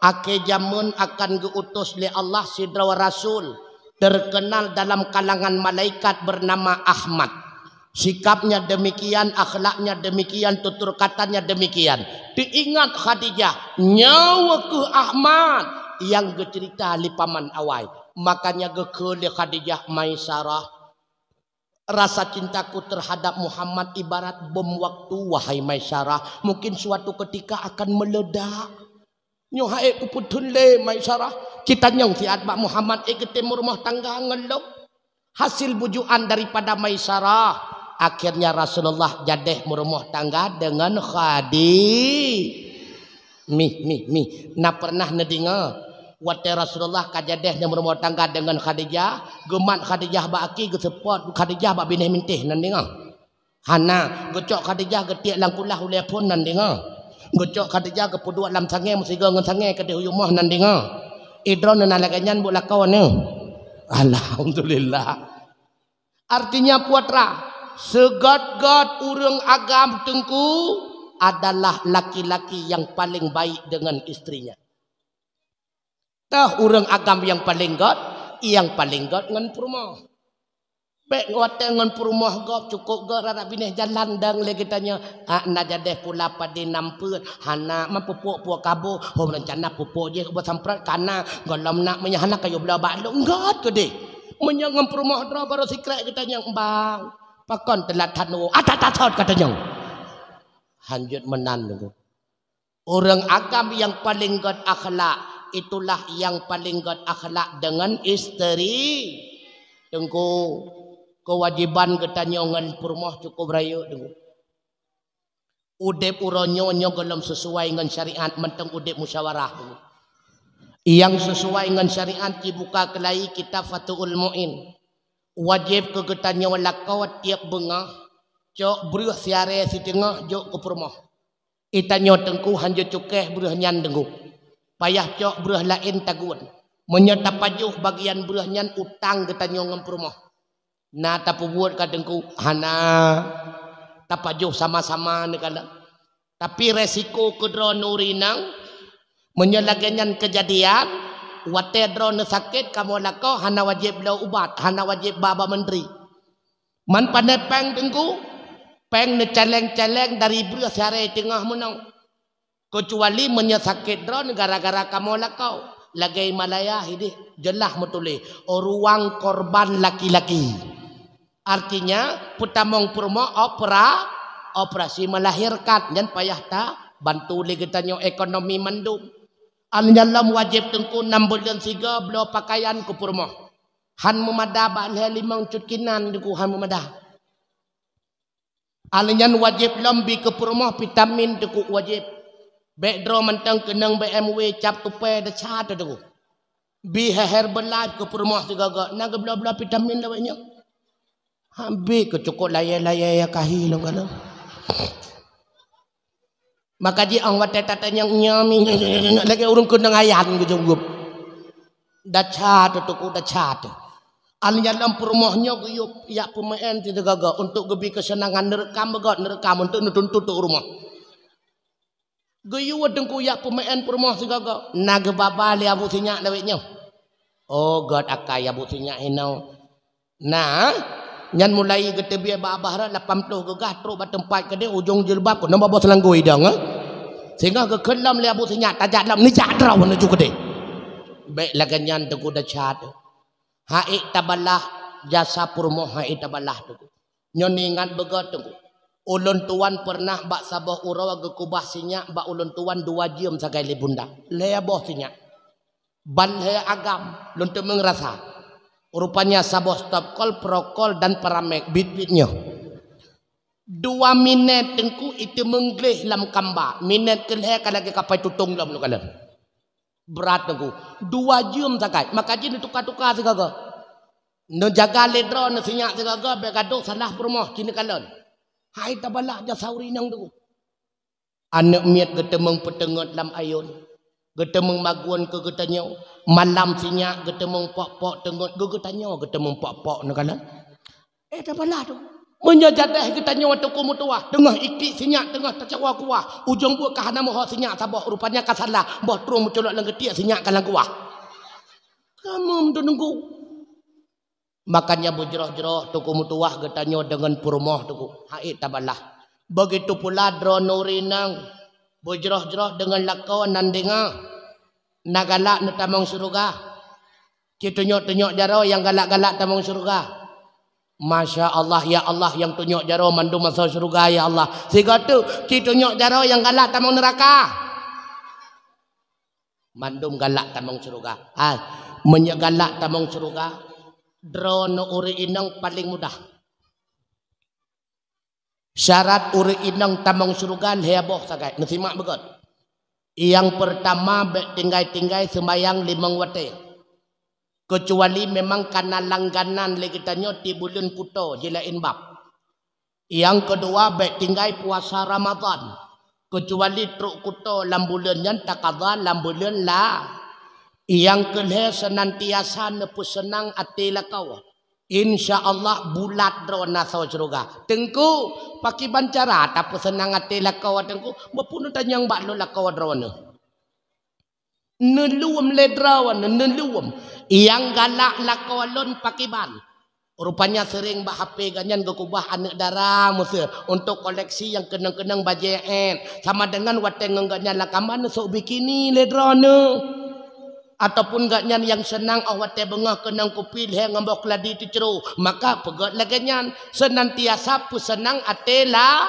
akhé jameun akan geu-utus lé Allah sidroe rasul, terkenal dalam kalangan malaikat bernama Ahmad. Sikapnya demikian, akhlaknya demikian, tutur katanya demikian." Teuingat Khadijah, nyoe keuh Ahmad nyang geuceurita lé paman awai. Makanya geukheun lé Khadijah, "Maisarah, rasa cintaku terhadap Muhammad ibarat bom waktu, wahai Maisarah, mungkin suatu ketika akan meledak. Nyoe hai kupeutheun lé Maisarah, ci tanyong siat bak Muhammad ék geutem meurumoh tangga ngon lôn." Hasil bujukan daripada Maisarah, akhirnya Rasulullah jadeh meurumoh tangga dengan Khadi-, mih, mih, mih. Na pernah neudeungoe, watée Rasulullah ka jadeh meurumoh tangga dengan Khadijah, geumat Khadijah bak aki, geuseupôt Khadijah bak binéh mintéh, na neudeungoe? Hana. Geucok Khadijah geutiek lam kulah ulée phon, na neudeungoe? Geucok Khadijah geupeuduek lam sangée meusigoe ngon sangée keudeh u yumoh, na neudeungoe? Idroeneuh na lagée nyan buet lakoe neuh. Alhamdulillah. Artinya putra, seugét-gét ureuëng agam teungku adalah laki-laki yang paling baik dengan istrinya. Teuh ureuëng agam nyang paleng gét, nyang paleng gét ngon peurumoh. Bék watée ngon peurumoh gob, cukup gét rara binéh jalan dang lé geutanyoe. Ah, na jadeh pula padé nam peuet, hana man pupuk puak kaboh, hom reuncana pupuk jih ubak samprot kana, gohlom nak meunyoe hana kayue bloe bak lôn gét keudeh. Meunyoe ngon peurumoh droe barô sikrek geutanyoe, "Bang, pakon teulat that neuwoe?" "Atat-atat," katanyong. Hanjeuet meunan, Teungku. Ureuëng agam nyang paleng gét akhlak, itulah nyang paleng gét akhlak deungon isteri. Teungku, keuwajiban geutanyoe ngon peurumoh cukup rayeuk, Teungku. Udeb uroe nyoe, nyoe gohlom seusuai ngon syariat, mantong udeb musyawarah, Teungku. Nyang seusuai ngon syariat, jibuka keulai kitab Fathul Muin. Wajéb keu geutanyoe lakoe tieb beungoh, cok breueh siarée siteungoh jok keu peurumoh. Geutanyoe Teungku hanjeuet cukéh breueh nyan, Teungku. Payah cok breueh laén tagun. Meunyoe tapajoh bagian breueh nyan, utang geutanyoe ngon peurumoh. Na tapeubuet ka Teungku? Hana. Tapajoh sama-sama neukalon. Tapi resiko keudroe nuri nang, meunyoe lagée nyan keujadian, watée droe neusakét kamoe lakoe, hana wajéb bloe ubat, hana wajéb ba bak mantri. Man pane péng Teungku, péng neucaleng-caleng dari breueh siarée teungoh meunoe. Keucuali meunyoe sakét droe gara-gara kamoe lakoe, lagée Malaya hideh jeulaih meutuléh, "Ruang korban laki-laki." Artinya, peutamong peurumoh opera-, operasi melahirkan, nyan payah tabantu lé geutanyoe ekonomi mandum. An nyan lom wajéb Teungku nam buleuen sigoe bloe pakaian keu peurumoh. Han meumada bak lhée limong cut kinan Teungku, han meumada. Aleuh nyan wajéb lom bi keu peurumoh vitamin Teungku, wajéb. Bék droe mantong keunong B M W cap tupai desya teuh Teungku. Bi Herbalife keu peurumoh sigoe-goe, na geubloe-bloe vitamin lawét nyoe. Habéh keu cukôp layée-layée ya kahi lom ka lom. Maka jih 'oh watée tatanyong nyoe mi lagée ureuëng keunong ayan geujaweueb. Desya teuh Teungku, desya teuh. Aleuh nyan lom peurumoh nyoe geuyue jak peumeu'en sigoe-goe untuk geubi keuseunangan, neureukam beugét, neureukam untuk neutuntut u rumoh. Geuyue Teungku jak peumeu'en peurumoh sigoe-goe, na geubaba lé Abu Sinyak lawét nyoe. Oh, gét akai Abu Sinyak hinoe. Nah, nyan mulai geuteubiet bak babah rot lapan ploh geugah trok bak teumpat keudeh ujong jilbab keunoe babah seulanggo idong, eh. Singoh geukheun lom lé Abu Sinyak, tajak lom, neujak droe neuju keudeh. Bék lagée nyan Teungku desya teuh. Ha'ék tabalah jasa peurumoh, ha'ék tabalah Teungku. Nyoe neuingat beugét Teungku. Ulôn tuan peureunah bak saboh uroe geukubah sinyak bak ulôn tuan dua jeuem sagai lé bunda. Lhée boh sinyak. Ban lhée agam lôn teumeung rasa. Rupanya saboh stop kol, prokol dan paramek, bit-bit nyoe. Dua minét Teungku iteumeung gleh lam kamba. Minét keulhée ka lagée kapai tutong lom neukalon. Brat Teungku. Dua jeuem sagai. Maka jih neutuka-tuka sigoe-goe. Neujaga lé droe neusinyak sigoe-goe bék gadôh salah peurumoh ci neukalon. Hai tabalah jasa ureuëng inong Teungku. Aneuëk miet geuteumeung peuteungeut lam ayôn, geuteumeung magun keu geutanyoe. Malam sinyak geuteumeung pok-pok teungeut keu geutanyoe, geuteumeung pok-pok neukalon. Eh, tabalah Teungku. Meunyoe jadeh geutanyoe Teungku meutuwah, teungoh ikiek sinyak teungoh tacawa kuah, ujong buet ka hana meuho sinyak saboh, rupanya ka salah, boh trueng meuculok lam geutiek sinyak ka lam kuah. Kamoe meuteununggu. Makanya beujroh-jroh Teungku meutuwah geutanyoe deungon peurumoh Teungku, ha'ék tabalah. Begitu pula droeneuh ureuëng inong, beujroh-jroh deungon lakoe nan deungoe, na galak neutamong syeuruga. Ci tunyok-tunyok jaroe nyang galak-galak tamong syeuruga. Masya Allah, ya Allah, nyang tunyok jaroe mandum asoe syeuruga, ya Allah. Sigoe teuk, ci tunyok jaroe nyang galak tamong neuraka. Mandum galak tamong syeuruga. Hai, meunyoe galak tamong syeuruga, droeneuh ureuëng inong paleng mudah. Syarat ureuëng inong tamong syeuruga lhée boh sagai. Neusimak beugét. Nyang peurtama, bék tinggai-tinggai seumayang limong watée. Keucuali memang kana langganan lé geutanyoe tieb buleuen kuto, jilaén bab. Nyang keudua, bék tinggai puasa Ramadhan, keucuali trok kuto lam buleuen nyan takadha lam buleuen la. Nyang keulhée, seunantiasa neupeuseunang até lakoe. Insya Allah bulat droe na asoe syeuruga. Teungku, pakiban cara tapeuseunang até lakoe Teungku? Beupunoe tanyong bak lôn lakoe droeneuh. Neulom lé droeneuh, neulom. Nyang galak lakoe lôn pakiban. Rupanya seuring bak H P geuhnyan geukubah aneuëk dara meuseu untuk koleksi nyang keunong-keunong bajée ét. Sama deungon watée ngon geuhnyan lam kama neusok bikini lé droeneuh. Ataupun geuhnyan nyang seunang 'oh watée beungoh keunong kupi lhée ngon boh keuladi teucro. Maka peugét lagée nyan, seunantiasa peuseunang até la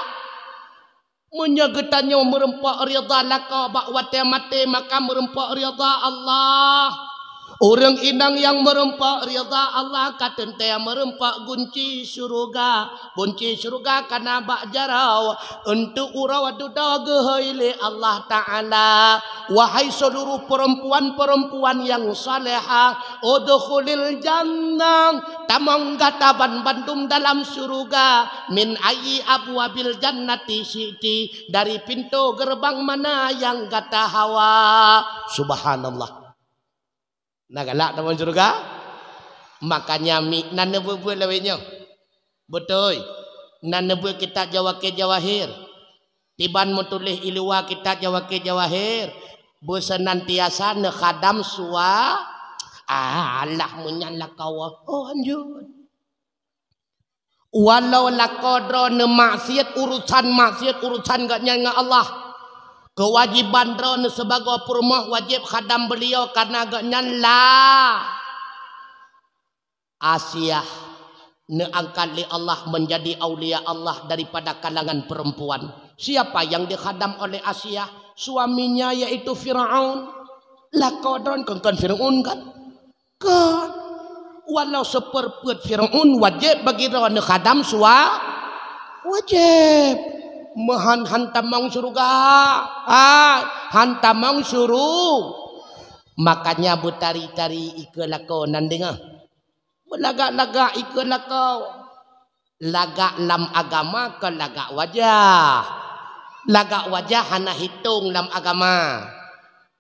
Meunyoe geutanyoe meureumpok ridha lakoe bak watée maté, maka meureumpok ridha Allah. Ureuëng inong nyang meureumpok ridha Allah ka teuntée meureumpok gunci syeuruga. Gunci syeuruga ka na bak jaroe, eunteuk uroe dudoe geuhôi lé Allah Ta'ala. Wahai seuluruh perempuan-perempuan nyang salehah, udkhulil jannah, tamong gata banmandum dalam syeuruga, min ayyi abwabil jannati syi'ti, dari pintoe geureubang mana nyang gata hawa. Subhanallah. Na galak tamong syeuruga? Makanya mi na neubeuet-beuet lawét nyoe. Beutôi. Na neubeuet kitab Jawakir Jawahir. Tiban meutuléh i luwa kitab Jawakir Jawahir, beuseunantiasa neukhadam sua-, alah meunyan lakoe. Oh, anjot. Walau lakoe droeneuh maksiat, urusan maksiat, urusan geuhnyan ngon Allah. Keuwajiban droeneuh sibagoe peurumoh wajéb khadam beuliau, kareuna geuhnyan la Asiah neuangkat lé Allah menjadi aulia Allah daripada kalangan perempuan. Siapa yang dikhadam oleh Asiah? Suaminya, yaitu Firaun. Lakoe droeneuh kon, kon Firaun kan? Kon. Walau seperpeuet Firaun, wajéb bagi droeneuh khadam sua-, wajéb. Meuhan han tamong syeuruga. Ah, han tamong syeuruga. Makanya beutari-tari ikeue lakoe nan deungoe. Beulagak-lagak ikeue lakoe. Lagak lam agama kon lagak wajah. Lagak wajah hana hitong lam agama.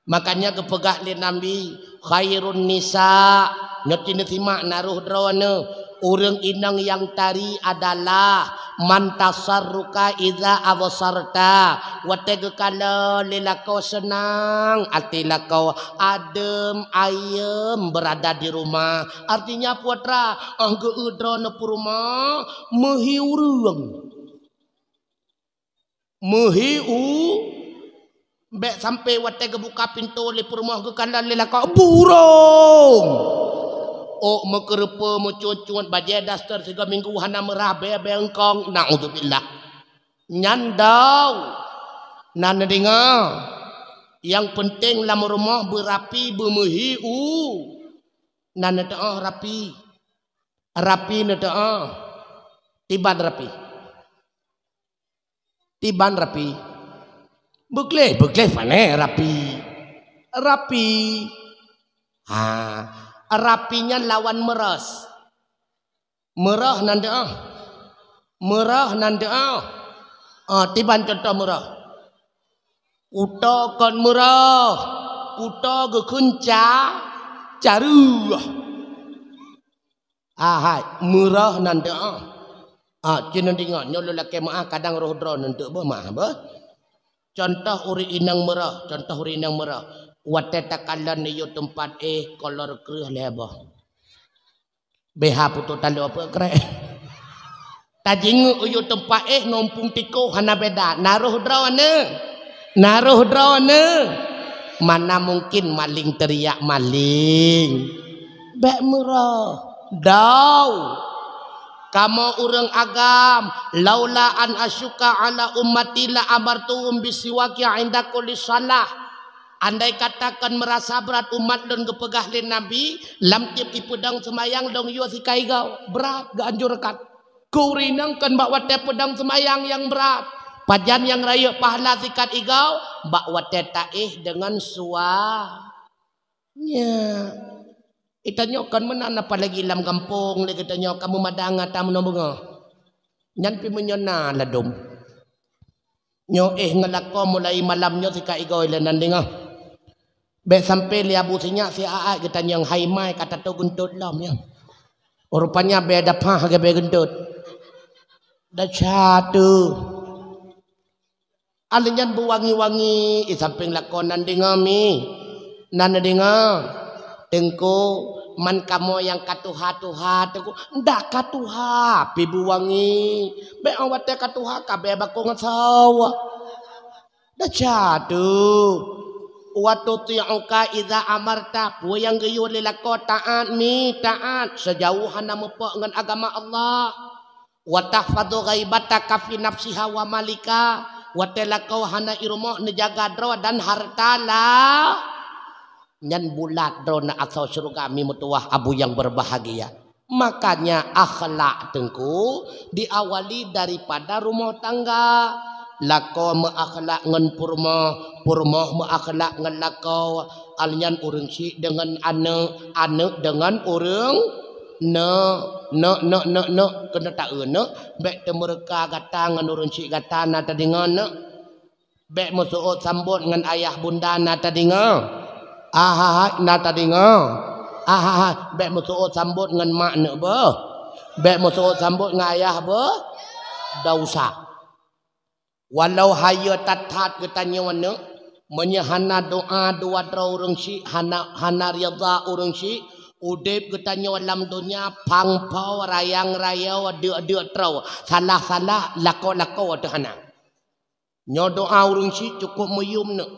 Makanya geupeugah lé Nabi, "Khairun nisa," nyoe cit neusimak na roh droeneuh, ureuëng inong nyang tari adalah, "Man tasarruka idza absarta," watée geukalon lé lakoe seunang até lakoe, adem ayem berada di rumah. Artinya, putra, ah, geu-eu droeneuh peurumoh, meuhi ureuëng. Meuhi u-, bék sampai watée geubuka pintoe lé peurumoh geukalon lé lakoe, "Burong!" Ôk meukeureupeue, meucut-cut, bajée daster sigoe minggu hana meurah, bée-bée eungkong, naudzubillah. Nyan dau. Na neudeungoe, nyang peunteng lam rumoh beurapi, beumeuhi u-, na neuteu'oh rapi. Rapi neuteu'oh. Tiban rapi. Tiban rapi. Beugleh, beugleh pane rapi. Rapi. Ha, rapi nyan lawan meuros. Meuroh nan teu'oh. Meuroh nan teu'oh. Ah, tiban contoh meuroh. Kuto kon meuroh. Kuto geukheun ca-, careueh. Ah, hai, meuroh nan teu'oh. Ah, cit neudeungoe, nyoe lôn lakée meu'ah, kadang roh droeneuh neuteu'oh beuh meu'ah beuh. Contoh ureuëng inong meuroh, contoh ureuëng inong meuroh. Watée takalon yue teumpat éh, kolor kreueh lhée boh. B H putôh taloe peue krek. Tajingeuk yue teumpat éh, numpung tikoh hana beda. Na roh droeneuh. Na roh droeneuh. Mana mungkin maling teriak maling. Bék meuroh. Dau. Kamoe ureuëng agam, "Laula an asyuka ala ummati la amartuhum bisiwaki inda kulli shalah." Andai kata kon meurasa brat umat lôn geupeugah lé Nabi, lam tieb ipeudong seumayang dong yue sikai goe, brat geuanjurkan. Keu ureuëng inong kon bak watée peudong seumayang nyang brat. Pajan nyang rayeuk pahala sikat igoe, bak watée taéh deungon sua. Nya. Geutanyoe kon meunan, apalagi lam gampông lé geutanyoe ka meumadang ata meunoe beungoh. Nyan pih meunyoe na ladôm. Nyoe éh ngon lakoe mulai malam nyoe sikat igoe lé nan deungoe. Bék sampai lé Abu Sinyak si aat geutanyoe hai mai ka tato geuntot lom nyoe. Rupanya bée daphah geuh bée geuntot. Desya teuh. Alèh nyan beuwangi-wangi, i sampéng lakoe nan deungoe mi. Nan deungoe, Teungku, man kamoe nyang ka tuha-tuha, Teungku, ndak ka tuha, pi beuwangi. Bék 'oh watèe ka tuha, ka bèe bakong ngon sawa. Desya teuh. Wa tuti'uka idza amarta, peue nyang geuyue lé lakoe taát mi, taát, seujaoh hana meupok ngon agama Allah. Wa tahfazu ghaibataka fi nafsiha wa malika, Watée lakoe hana i rumoh, neujaga droe dan harta lah. Nyan bulat droeneuh asoe syeuruga mi meutuwah abu nyang berbahagia. Makanya akhlak teungku diawali daripada rumoh tangga. Lakoe meuakhlak ngon peurumoh, peurumoh meuakhlak ngon lakoe. Alnyan ureuëng syik deungon aneuëk, aneuëk deungon ureuëng neuk, neuk, neuk, neuk, neuk, keuneuk taeu neuk, bék teumeureuka gata ngon ureuëng syik gata na tadeungoe neuk. Bék meuseuôt sambot ngon ayah bunda na tadeungoe. Ahaha, na tadeungoe. Ahaha, bék meuseuôt sambot ngon mak neuk beuh. Bék meuseuôt sambot ngon ayah beuh. Dosa. Walau hayeue that-that geutanyoe neuk, meunyoe hana doa dua droe ureuëng syik, hana, hana ridha ureuëng syik, udeb geutanyoe lam donya pang-po, rayang-rayoe, deuk-deuk troe, salah-salah, lakoe-lakoe teuh hana. Nyoe doa ureuëng syik cukôp meuyuem neuk.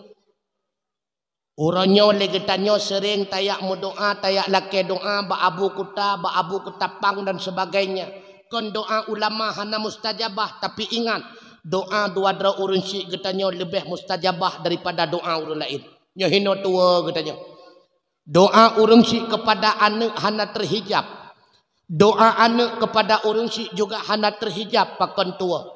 Uroe nyoe lé geutanyoe seuréng tajak meudoa, tajak lakée doa bak abu kuta, bak abu kutapang dan sebagainya. Kon doa ulama hana mustajabah, tapi ingat, doa dua droe ureuëng syik geutanyoe leubeh mustajabah daripada doa ureuëng laén. Nyoe hinoe tuwoe geutanyoe. Doa ureuëng syik kepada aneuëk hana teuhijab. Doa aneuëk kepada ureuëng syik juga hana teuhijab pakon tuwoe.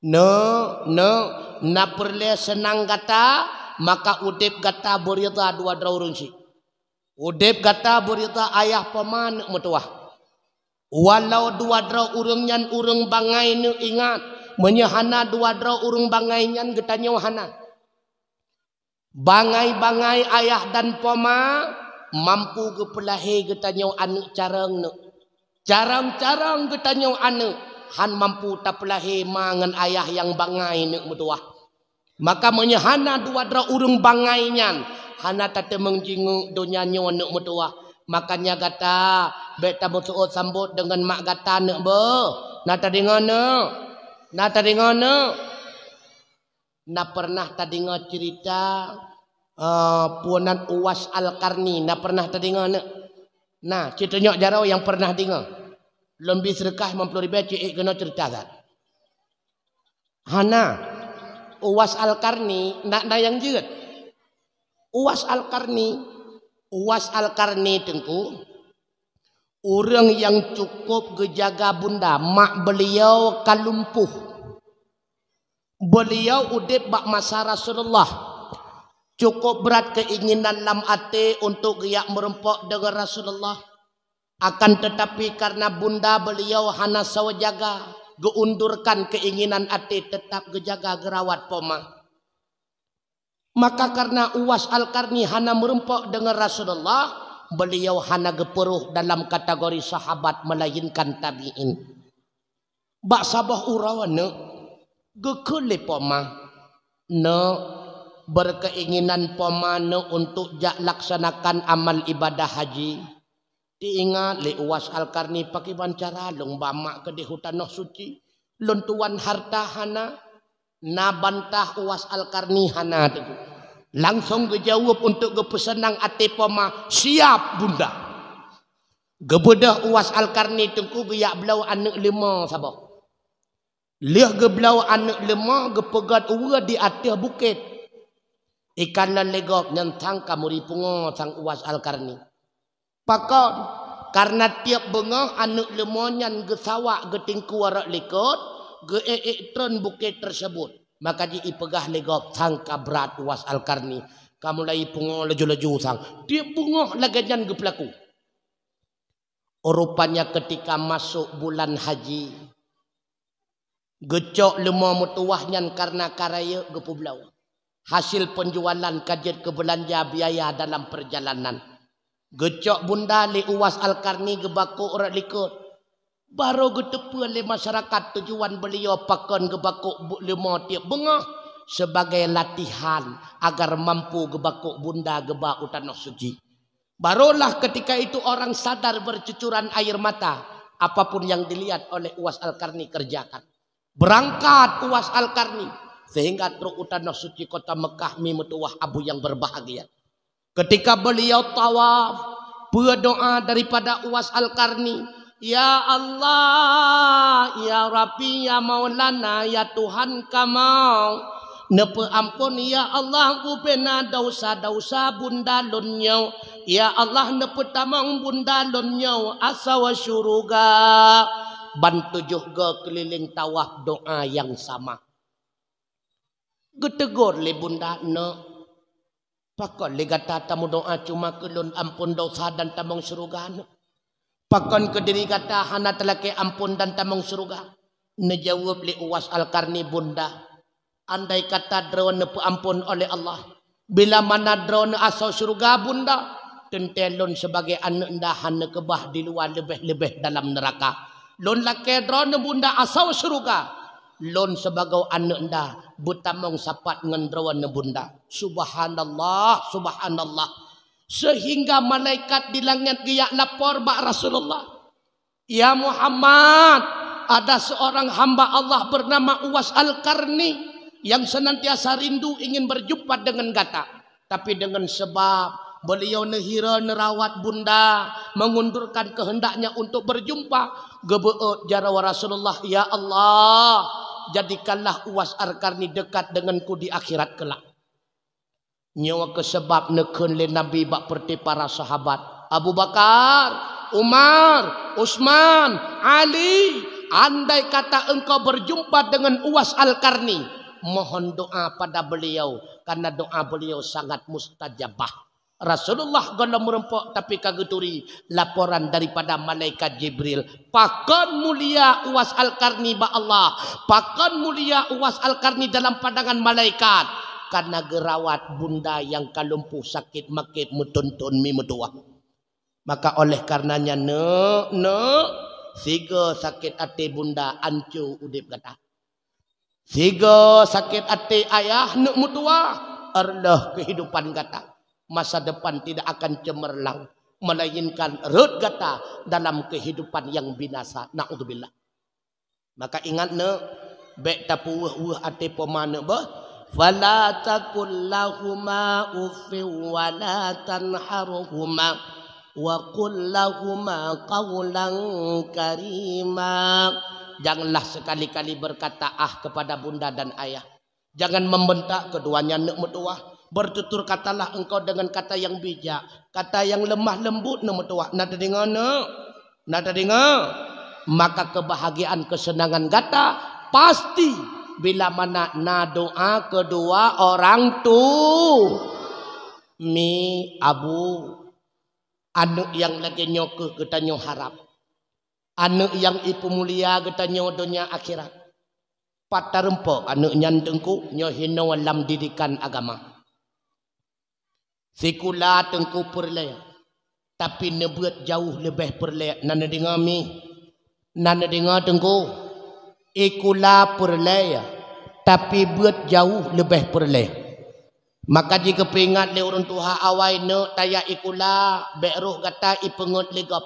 Neuk, neuk, na peureulée seunang gata, maka udeb gata beuridha dua droe ureuëng syik. Udeb gata beuridha ayah poma neuk meutuwah. Walau dua droe ureuëng nyan ureuëng bangai neuk, ingat, meunyoe hana dua droe ureuëng bangai nyan geutanyoe hana. Bangai-bangai ayah dan poma mampu geupeulahé geutanyoe aneuëk carông neuk. Carông-carông geutanyoe aneuëk han mampu tapeulahé ma ngon ayah nyang bangai neuk meutuwah. Maka meunyoe hana dua droe ureuëng bangai nyan, hana tateumeung jingeuk donya nyoe neuk meutuwah. Makanya gata bék tameuseuôt sambot deungon mak gata neuk beuh. Na tadeungoe neuk? Na tadeungoe neuk? Na pernah tadeungoe cerita, eh, punan Uwais Al-Qarni? Na pernah tadeungoe neuk? Na, cit tunyok jaroe nyang pernah deungoe. Lôn bi seudeukah limong ploh ribée, cit ék keunoe cerita that. Hana. Uwais Al-Qarni, na, na nyang jeuet. Uwais Al-Qarni, Uwais Al-Qarni teungku, ureuëng nyang cukôp geujaga bunda, mak beuliau ka lumpuh. Beuliau udeb bak masa Rasulullah. Cukôp brat keuinginan lam até untuk geujak meurumpok deungon Rasulullah. Akan tetapi, karena bunda beuliau hana soe jaga, geuundurkan keuinginan até, teutap geujaga geurawat poma. Maka karena Uwais Al-Qarni hana meurumpok deungon Rasulullah, beuliau hana geupeurôh dalam kategori sahabat melainkan tabi'in. Bak saboh uroe neuk, geukheun lé poma neuk, beukeuinginan poma neuk untuk jak laksanakan amal ibadah haji. Teuingat lé Uwais Al-Qarni, pakriban cara lôn ba mak keudeh u Tanoh Suci, lôn tuan harta hana. Na bantah Uwais Al-Qarni hana teungku. Langsong geujaweueb untuk geupeuseunang até poma, "Siap, Bunda." Geubeudôh Uwais Al-Qarni teungku geujak bloe aneuëk leumo saboh. Lheueh geubloe aneuëk leumo, geupeugét uroe di ateueh bukét. Ikalon lé gob nyan sang ka meuri pungo sang Uwais Al-Qarni. Pakon? Karena tieb beungoh aneuëk leumo nyan geusawak geutingkue rot likot, geuék-ék tron bukét tersebut. Maka jipeugah lé gob sang ka brat Uwais Al-Qarni. Ka mulai pungo laju-laju sang. Tieb beungoh lagée nyan geupeulaku. Rupanya ketika masuk bulan haji, geucok leumo meutuwah nyan karena ka rayeuk geupeubloe. Hasil penjualan ka jeuet keu beulanja biaya dalam perjalanan. Geucok bunda lé Uwais Al-Qarni geubakok rot likot. Barô geuteupeue lé masyarakat tujuan beuliau pakon geubakok bu-, leumo tieb beungoh, sebagai latihan agar mampu geubakok bunda geuba u Tanoh Suci. Barulah ketika itu orang sadar bercucuran air mata, apapun yang dilihat oleh Uwais Al-Qarni kerjakan. Berangkat Uwais Al-Qarni sehingga trok u Tanoh Suci kota Mekah mi meutuwah abu nyang berbahagia. Ketika beliau tawaf, peue doa daripada Uwais Al-Qarni, Ya Allah, ya Rabbi, ya Maulana, ya Tuhan kamoe, neupeuamphon, ya Allah, bubena desya-desya bunda lôn nyoe. Ya Allah, neupeutamong bunda lôn nyoe asoe syeuruga. Ban tujoh goe keulileng tawaf doa nyang sama. Geutegur lé bunda, "Neuk, pakon lé gata tameudoa cuma keu lôn amphon desya dan tamong syeuruga, neuk? Pakon keu diri gata hana talakée amphon dan tamong syeuruga?" Neujaweueb lé Uwais Al-Qarni, "Bunda, andai kata droeneuh peuamphon oleh Allah, bila mana droeneuh asoe syeuruga, Bunda, teuntée lôn sibagoe aneuëk nda hana keubah di luwa, leubeh-leubeh dalam neuraka. Lôn lakée droeneuh, Bunda, asoe syeuruga, lôn sibagoe aneuëk nda beutamong sapat ngon droeneuh, Bunda." Subhanallah, subhanallah. Sehingga malaikat di langét geujak lapor bak Rasulullah, "Ya Muhammad, ada seorang hamba Allah bernama Uwais Al-Qarni yang senantiasa rindu ingin berjumpa dengan gata. Tapi dengan sebab beliau neuhira neurawat bunda, mengundurkan kehendaknya untuk berjumpa." Geubeuôt jaroe Rasulullah, "Ya Allah, jadikanlah Uwais Al-Qarni dekat denganku di akhirat kelak." Nyoe keuh sabab neukheun lé Nabi bak peureute para sahabat, Abu Bakar, Umar, Utsman, Ali, andai kata engkau berjumpa dengan Uwais Al-Qarni, mohon doa pada beliau, karena doa beliau sangat mustajabah. Rasulullah gohlom meureumpok, tapi ka geuturi laporan daripada malaikat Jibril. Pakon mulia Uwais Al-Qarni bak Allah, pakon mulia Uwais Al-Qarni dalam pandangan malaikat, karena geurawat bunda nyang ka lumpuh sakét makét meuthon-thon mi meutuwah. Maka oleh karenanya, neuk, neuk, sigoe sakét até bunda, anco udeb gata. Sigoe sakét até ayah, neuk meutuwah, reuloh keuhidupan gata. Masa depan tidak akan cemerlang, melainkan rhot gata dalam kehidupan yang binasa. Naudzubillah. Maka ingat, neuk, bék tapeuweueh-weueh até poma, neuk, beuh. "Fala taqul lahuma uffin wa la tanharhuma, wa qul lahuma qaulan karima." Janganlah sekali-kali berkata "ah" kepada bunda dan ayah. Jangan membentak keduanya, neuk meutuwah. Bertutur katalah engkau dengan kata yang bijak, kata yang lemah lembut, neuk meutuwah. Na teudeungoe, neuk? Na teudeungoe? Maka kebahagiaan, kesenangan gata pasti bila mana na doa kedua orang tu. Mi, abu, aneuëk nyang lagée nyoe keuh geutanyoe harab. Aneuëk nyang ipeumulia geutanyoe donya akhirat. Pat tareumpok aneuëk nyan, Teungku? Nyoe hinoe lam didikan agama. Sikula, Teungku, peureulée, tapi neubeuet jauh leubeh peureulée. Na neudeungoe, mi? Na neudeungoe, Teungku? Ikula peureulée, tapi beuet jauh leubeh peureulée. Maka jigeupeuingat lé ureuëng tuha awai, neuk, tajak ikula, bék roh gata ipeungeut lé gob.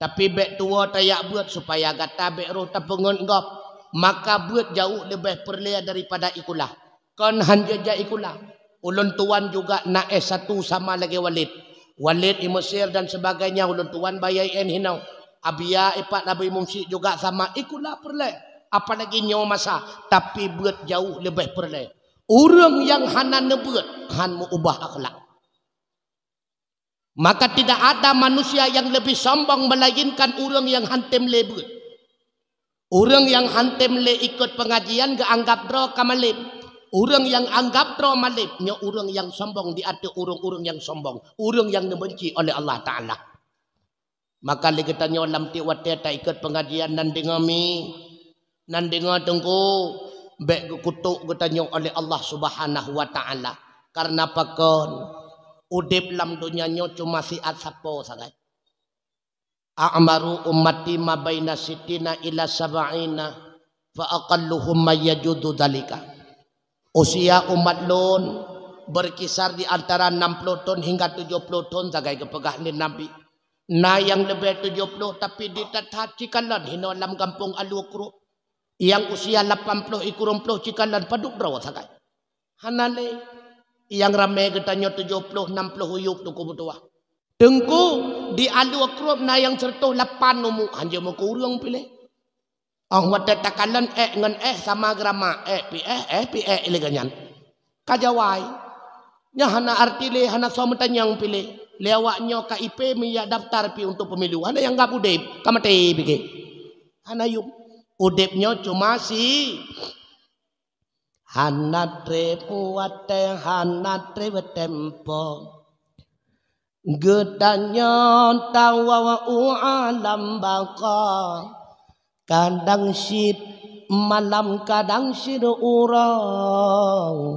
Tapi bék tuwoe tajak beuet, supaya gata bék roh tapeungeut gob. Maka beuet jauh leubeh peureulée daripada ikula. Kon han jeuet jak ikula. Ulôn tuan juga na S satu sama lagée Walid. Walid i Mesir dan sebagainya, ulôn tuan bayeue I N hinoe. Abia ipat Abi Mumsik juga sama, ikula peureulée. Apalagi nyoe masa, tapi beuet jauh leubeh peureulée. Ureuëng nyang hana neubeuet, han meu-ubah akhlak. Maka tidak ada manusia yang lebih sombong melainkan ureuëng nyang han tem lé beuet. Ureuëng nyang han tem lé ikot pengajian geuanggap droe ka maleb. Ureuëng nyang anggap droe maleb, nyoe ureuëng nyang sombong di ateueh ureuëng-ureuëng nyang sombong, ureuëng nyang neubenci oleh Allah Taala. Maka lé geutanyoe lam tieb watée taikot pengajian, nan deungoe, mi? Nan deungoe, Teungku? Bék geukutok geutanyoe oleh Allah Subhanahu wa Taala. Karena pakon? Udeb lam donya nyoe cuma siat sapo sagai. "A'maru ummati ma baina sittina ila sab'ina, fa aqalluhum man yajuzu dzalika." Usia umat lôn berkisar di antara enam puluh thon hingga tujoh puluh thon, sagai geupeugah lé Nabi. Na nyang leubeh tujoh puluh, tapi di that-that cikalon hinoe lam gampông Alue Kruek. Nyang usia lapan puluh ikurong ploh cikalon padub droe sagai. Hana lé. Nyang ramé geutanyoe tujoh puluh, enam puluh uyueb, Teungku meutuah. Teungku, di Alue Krueb na nyang siratoh lapan umu, hanjeuet meukureueng piléh. Oh watée takalon ék ngon éh sama grama, ék pi éh, éh pi ék lé geuh nyan. Ka jawai. Nyan hana arti lé, hana soe meutanyong piléh. Lé awak nyoe ka ipé meujak daftar pi untuk pemilu. Hana nyang gab udeb, ka maté pike. Hana yum. Udeb nyoe cuma si Hana treb watée, hana treb tempo. Geutanyoe tawoe u alam baqa. Kadang cit malam, kadang cit uroe.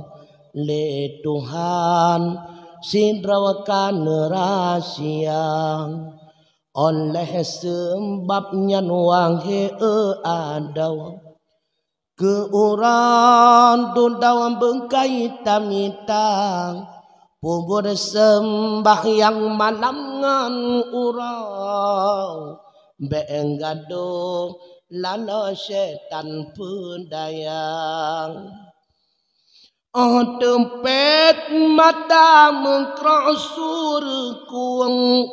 Lé Tuhan sidroe ka neurahsia. Oleh seubab nyan, wahé adoe, keu uroe dudoe beukai tamita, peubuet seumbahyang malam ngon uroe, bék gadôh laloe syaitan peudaya. Oh teupet mata meukrok su reukueng,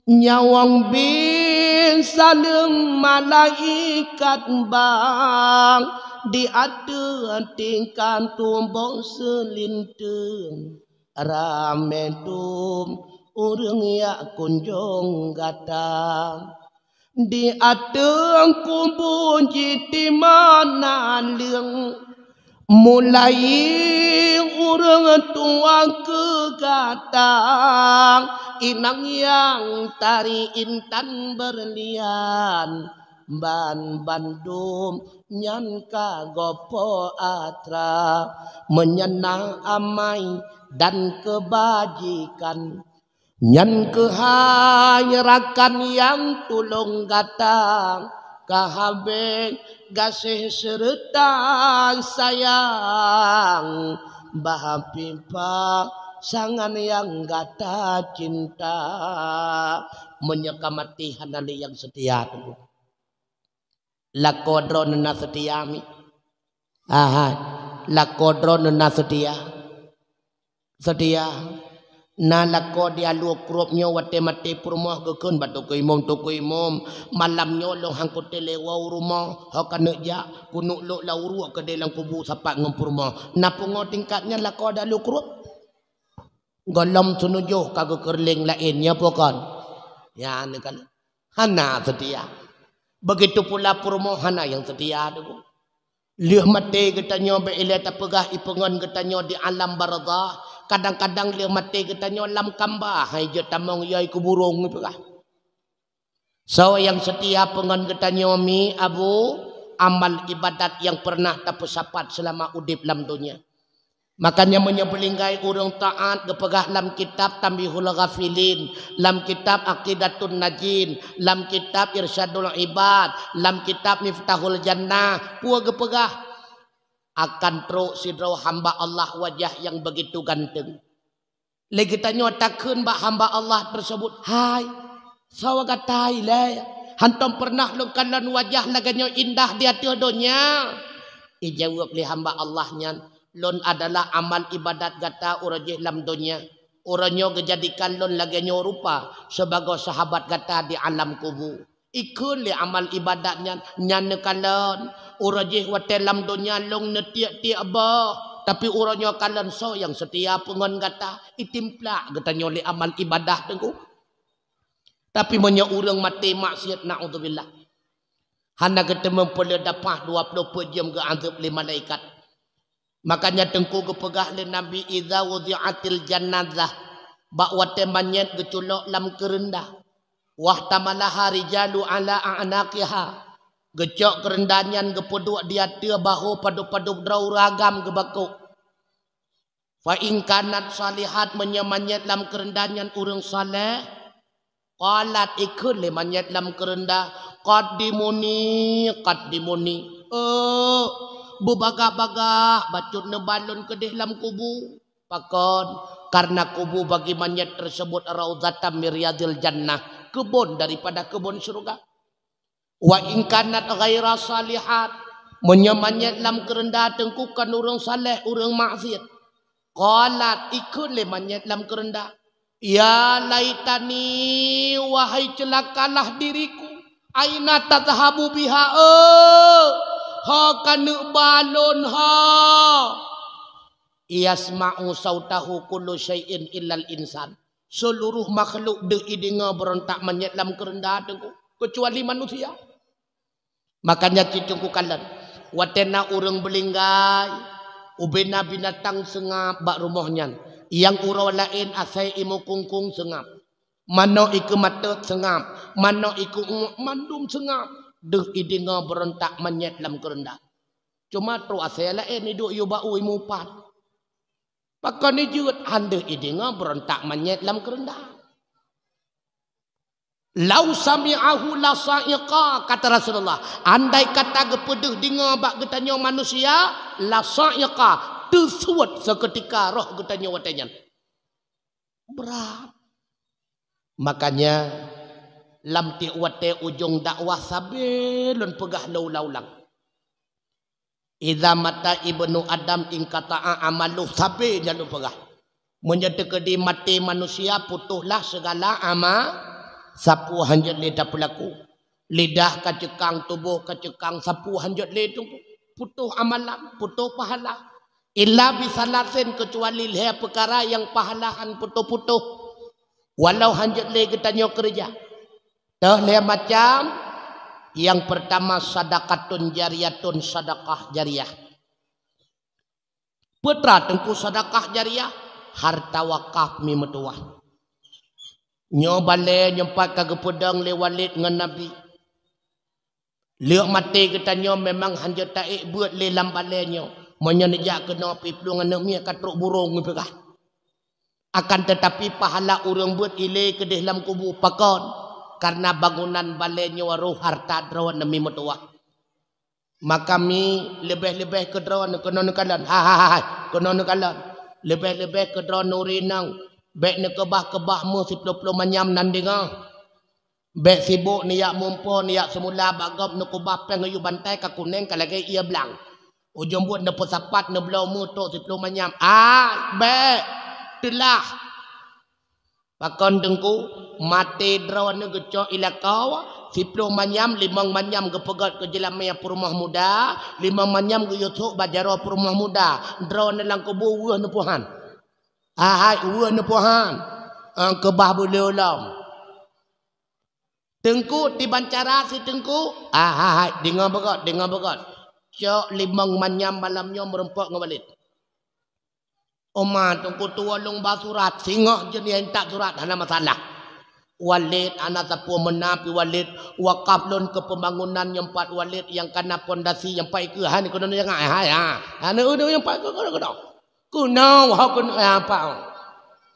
nyawöng bin saleuem malaikat bang, di ateueh tingkat tuboh seulinteung, ramé dum ureuëng jak kunjong gata. Di ateueh kubu jih teuma na leueng, mulai ureuëng tuha keu gata, inong nyang tari intan beurlian, ban bandum nyan ka gopoh atra, meunyan na amai dan keubajikan. Nyan keuhai rakan nyang tulông gata, ka habéh gaséh seureuta sayang, bah pih pasangan nyang gata cinta. Meunyoe ka maté hana lé nyang seutia, Teungku. Lakoe droeneuh na seutia mi? Aha, lakoe droeneuh na seutia? Seutia. Na lakoe di Alue Krueb nyoe watée maté peurumoh geukheun bak teungku imum, "Teungku imum, malam nyoe lôn han kutem lé woe u rumoh, ho keuneuk jak, keuneuk lôk lam uruek keudeh lam kubu sapat ngon peurumoh." Na pungo tingkat nyan lakoe di Alue Krueb? Gohlom seunujoh ka geukeureuléng laén, nyoe peue kon? Nyan kan hana seutia. Begitu pula peurumoh hana nyang seutia, Teungku. Lheueh maté geutanyoe bék ilée tapeugah ipeungon geutanyoe di alam barzakh. Kadang-kadang lheueh maté geutanyoe lam kamba, hai jeuet tamong yai keu burông ipeugah. Soe nyang seutia peungon geutanyoe mi, Abu? Amal ibadat nyang peureunah tapeusapat seulama udeb lam donya. Makanya meunyoe beulinggai ureuëng taát geupeugah lam kitab Tanbihul Ghafilin, lam kitab Aqidatun Najin, lam kitab Irsyadul Ibad, lam kitab Miftahul Jannah, peue geupeugah? Akan trok sidroe hamba Allah wajah nyang begitu ganteng. Lé geutanyoe takheun bak hamba Allah teuseubut, "Hai, soe gata ilée? Hántom peureunah lôn kalon wajah lagée nyoe indah di ateueh donya." Ijaweueb lé hamba Allah nyan, "Lôn adalah amal ibadat gata uroe jih lam donya. Uroe nyoe geujadikan lôn lagée nyoe rupa sibagoe sahabat gata di alam kubu." Ikheun lé amal ibadat nyan, nyan neukalon. Uroe jih watée lam donya lôn neutiek-tiek boh, tapi uroe nyoe kalon soe nyang seutia peungon gata. Itimplak geutanyoe lé amal ibadat, Teungku. Tapi meunyoe ureuëng maté maksiat, naudzubillah, hana geuteumé peuleueh dapah dua ploh peuet jeuem geuazeueb lé malaikat. Makanya Teungku geupeugah lé Nabi, "Idza wudi'atil janazah," bak watée manyét geuculok lam keureunda, "wahtamalaha rijalu ala a'naqiha," geucok keureunda nyan geupeuduek di ateueh bahô padub-padub droe ureuëng agam geubakôk. "Fa in kanat salihat," meunyoe manyét lam keureunda nyan ureuëng saleh, qalat, ikheun lé manyét lam keureunda, "Qaddimuni, qaddimuni." "Oh, beubagah-bagah bacut neuba lôn keudeh lam kubu." Pakon? Karena kubu bagi manyét teuseubut raudhatan min riyadhil jannah, keubon daripada keubon syeuruga. "Wa in kanat ghaira salihat," meunyoe manyét lam keureunda Teungku kon ureuëng saleh, ureuëng maksiat, qalat, ikheun lé manyét lam keureunda, Ya laitani, wahai celakalah diriku. Aina tadhhabu biha, eh, ho kaneuk ba lôn ho. Yasma'u sautahu kullu syai'in illal insan. Seluruh makhluk deuh ideungoe beurontak manyét lam keureunda Teungku, keucuali manusia. Makanya cit Teungku kalon, watée na ureuëng beulinggai, ubena binatang seungab bak rumoh nyan, nyang uroe laén asai imukungkung seungab, manok ikeu matôt seungab, manok ikeu uek mandum seungab, deuh ideungoe beurontak manyét lam keureunda. Cuma trok asai laén iduek yue bak u imupat. Pakon ijeuet han deuh ideungoe beurontak manyét lam keureunda. Lau sami'ahu la sa'iqa, kata Rasulullah. Andai kata geupeudeuh deungoe bak geutanyoe manusia, la sa'iqa, teusuet seukeutika roh geutanyoe watée nyan. Brat. Makanya, lam tieb watée ujong dakwah sabe lôn peugah lé ulang-ulang. Idza mata ibnu Adam inqata'a amaluh, sabe nyan lôn peugah. Meunyoe teukeudi maté manusia, putôhlah sigala ama, sapeue hanjeuet lé tapeulaku. Lidah ka ceukang, tuboh ka ceukang, sapeue hanjeuet lé tu putôh amalan, putôh pahala. Illa bisalasin, keucuali lhée peukara nyang pahala han putôh-putôh. Walau hanjeuet lé geutanyoe keureuja. Teuh lhée macam, nyang peurtama sadaqatun jariyatun, sadaqah jariyah. Peue teuma Teungku sadaqah jariyah? Harta wakaf mi meutuwah. Nyoe balée nyoe pat ka geupeudong lé Walid ngon Nabi. Lheueh maté geutanyoe memang hanjeuet taék beuet lé lam balée nyoe. Meunyoe neujak keunoe pih plueng aneuëk miet ka trok burông geupeugah. Akan teutapi pahala ureuëng beuet ilée keudeh lam kubu. Pakon? Kareuna bangunan balée nyoe roh harta droeneuh mi meutuwah. Maka mi leubeh-leubeh keu droeneuh keunoe neukalon. Hai, hai, hai, keunoe neukalon. Leubeh-leubeh keu droeneuh ureuëng inong. Bék neukeubah-keubah meuh siploh-ploh manyam nan deungoe. Bék sibok neujak mumpo, neujak seumula bak gob, neukeubah péng geuyue bantai ka kuneng ka lagée ié blang. Ujong buet neupeusapat neubloe meuh trok siploh manyam. Ah, bék! Teulah! Pakon Teungku, maté droeneuh geucok i lakoe, siploh manyam, limong manyam geupeugét keu jeulamé peurumoh muda, limong manyam geuyue sôk bak jaroe peurumoh muda, droeneuh lam kubu weueh neupeuhan. Ahai, weueh neupeuhan. Eh, keubah beuleu lom. Teungku, tiban cara si Teungku, ah, hai, hai, deungoe beugét, deungoe beugét. Cok limong manyam malam nyoe meurumpok ngon Walid. Oma Teungku tuwoe lôn ba surat, singoh jeunieng intat surat, hana masalah. Walid, hana sapeue meunan pih Walid, wakaf lôn keu peubangunan nyoe pat Walid nyang kana pondasi nyang pat ikeue, hai, keunoe nyang hai, hai, ha. Hana udah nyang pat keunoe, keunoe. Keunoe, ho keunoe, eh, apa?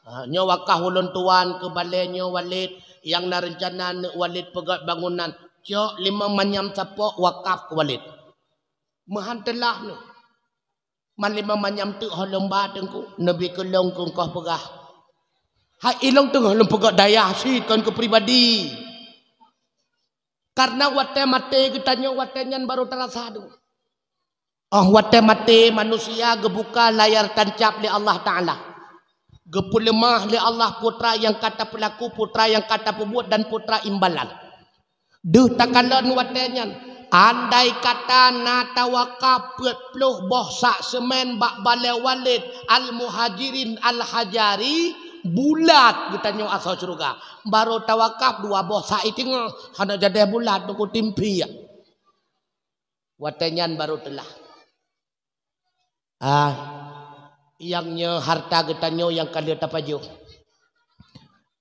Ha, nyoe wakaf ulôn tuan keu balée nyoe Walid, nyang na reuncana neuk Walid peugét bangunan. Cok limong manyam sapok wakaf keu Walid. Meuhan teulah nyoe. Man limong manyam teuk ho lôn ba Teungku, neubi keu lôn keu engkoh peugah. Hai ilong teungoh lôn peugét dayah cit kon keu pribadi. Kareuna watée maté geutanyoe watée nyan barô tarasa deuh. Óh watée maté manusia geubuka layar tancab lé Allah Taala. Geupeuleumah lé Allah peue teuma nyang ka tapeulaku, peue teuma nyang ka tapeubuet dan peue teuma imbalan. Deuh takalon watée nyan, andai kata na tawakaf peuet ploh boh sak seumén bak balée Walid Al-Muhajirin Al-Hajari, bulat geutanyoe asoe syeuruga. Barô tawakaf dua boh sak i teungoh, hana jadeh bulat, Teungku, timpiek. Watée nyan barô teulah. Ah, nyang nyoe harta geutanyoe nyang ka lheueh tapajoh,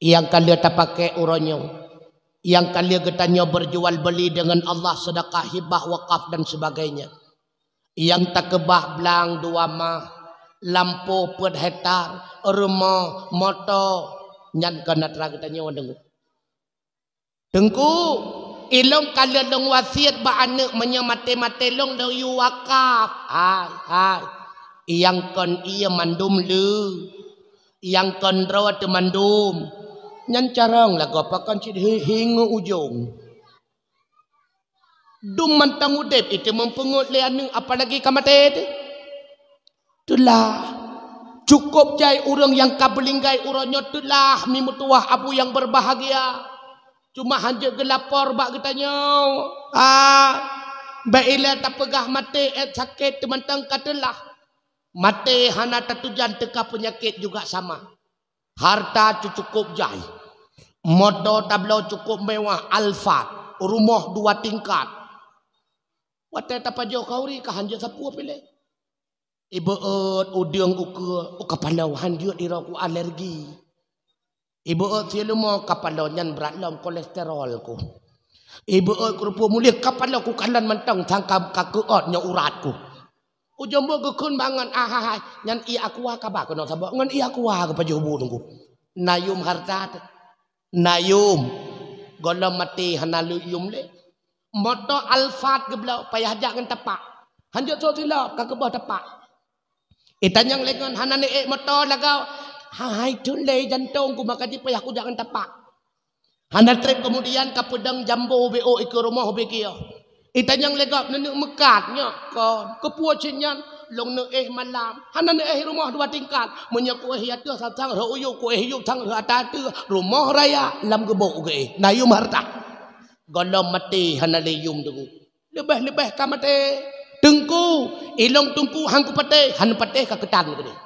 nyang ka lheueh tapakék uroe nyoe, nyang ka lheueh geutanyoe berjual beli deungon Allah, sedekah, hibah, wakaf dan sebagainya. Nyang takeubah blang dua mah, lampôh peuet hektar, rumoh, moto, nyan kon atra geutanyoe deungon. Teungku, ilong ka lheueh lôn wasiet bak aneuëk meunyoe maté-maté lôn, lôn yue wakaf. Hai, hai. Nyang kon ié mandum le. Nyang kon droe teuh mandum. Nyan carông lagoe pakon cit hi-, hingoe ujong. Dum mantong udeb itu meupeungeut lé aneuëk, apalagi ka maté teuh. Teulah. Cukup jai ureuëng nyang ka beulinggai uroe nyoe teulah mi meutuwah abu nyang beubahgia. Cuma hanjeuet geulapor bak geutanyoe. Ah, bék ilée tapeugah maté ék sakét teumantong ka teulah. Maté hana tatujan teuka peunyakét juga sama. Harta cukup jai. Moto tabloe cukup mewah, Alphard, rumoh dua tingkat. Watée tapajoh khauri ka hanjeuet sapeue piléh. Ibeuet udeueng ukeue, oh, kapaloe hanjeuet iroku alergi. Ibeuet silumo, kapaloe nyan brat lom kolesterol ku. Ibeuet keurupuk mulieh, kapaloe ku kalon mantong sangka ka keuot nyoe urat ku. Ujong buet geukheun bangon ahai, nyan ié aqua kaba keunoe saboh ngon ié aqua geupajoh bu teungku. Nayum harta teuh. Nayum. Gohlom maté hana lé yum lé. Moto Alphard geubloe payah jak ngon tapak. Hanjeuet soe silop ka keubah tapak. Itanyong lé ngon hana neuék moto lagau. Hai thon lé jantong ku maka jipayah kujak ngon tapak. Hana treb keumudian ka peudong jambo ubé ôk ikeue rumoh ubé kiyoh. Itanyong lé gob neuneuk meukat nyoe kon. Keupeue cit nyan long neuéh malam. Hana neuéh rumoh dua tingkat. Meunyoe kuéh ateueh sang-sang rhot u yup, kuéh yup sang rhot ateueh ateueh. Rumoh raya lam geubok geuéh. Nayum harta. Gohlom maté hana lé yum teungku. Leubeh-leubeh ka maté. Teungku, ilong teungku han kupatéh, han patéh ka keutan keudeh.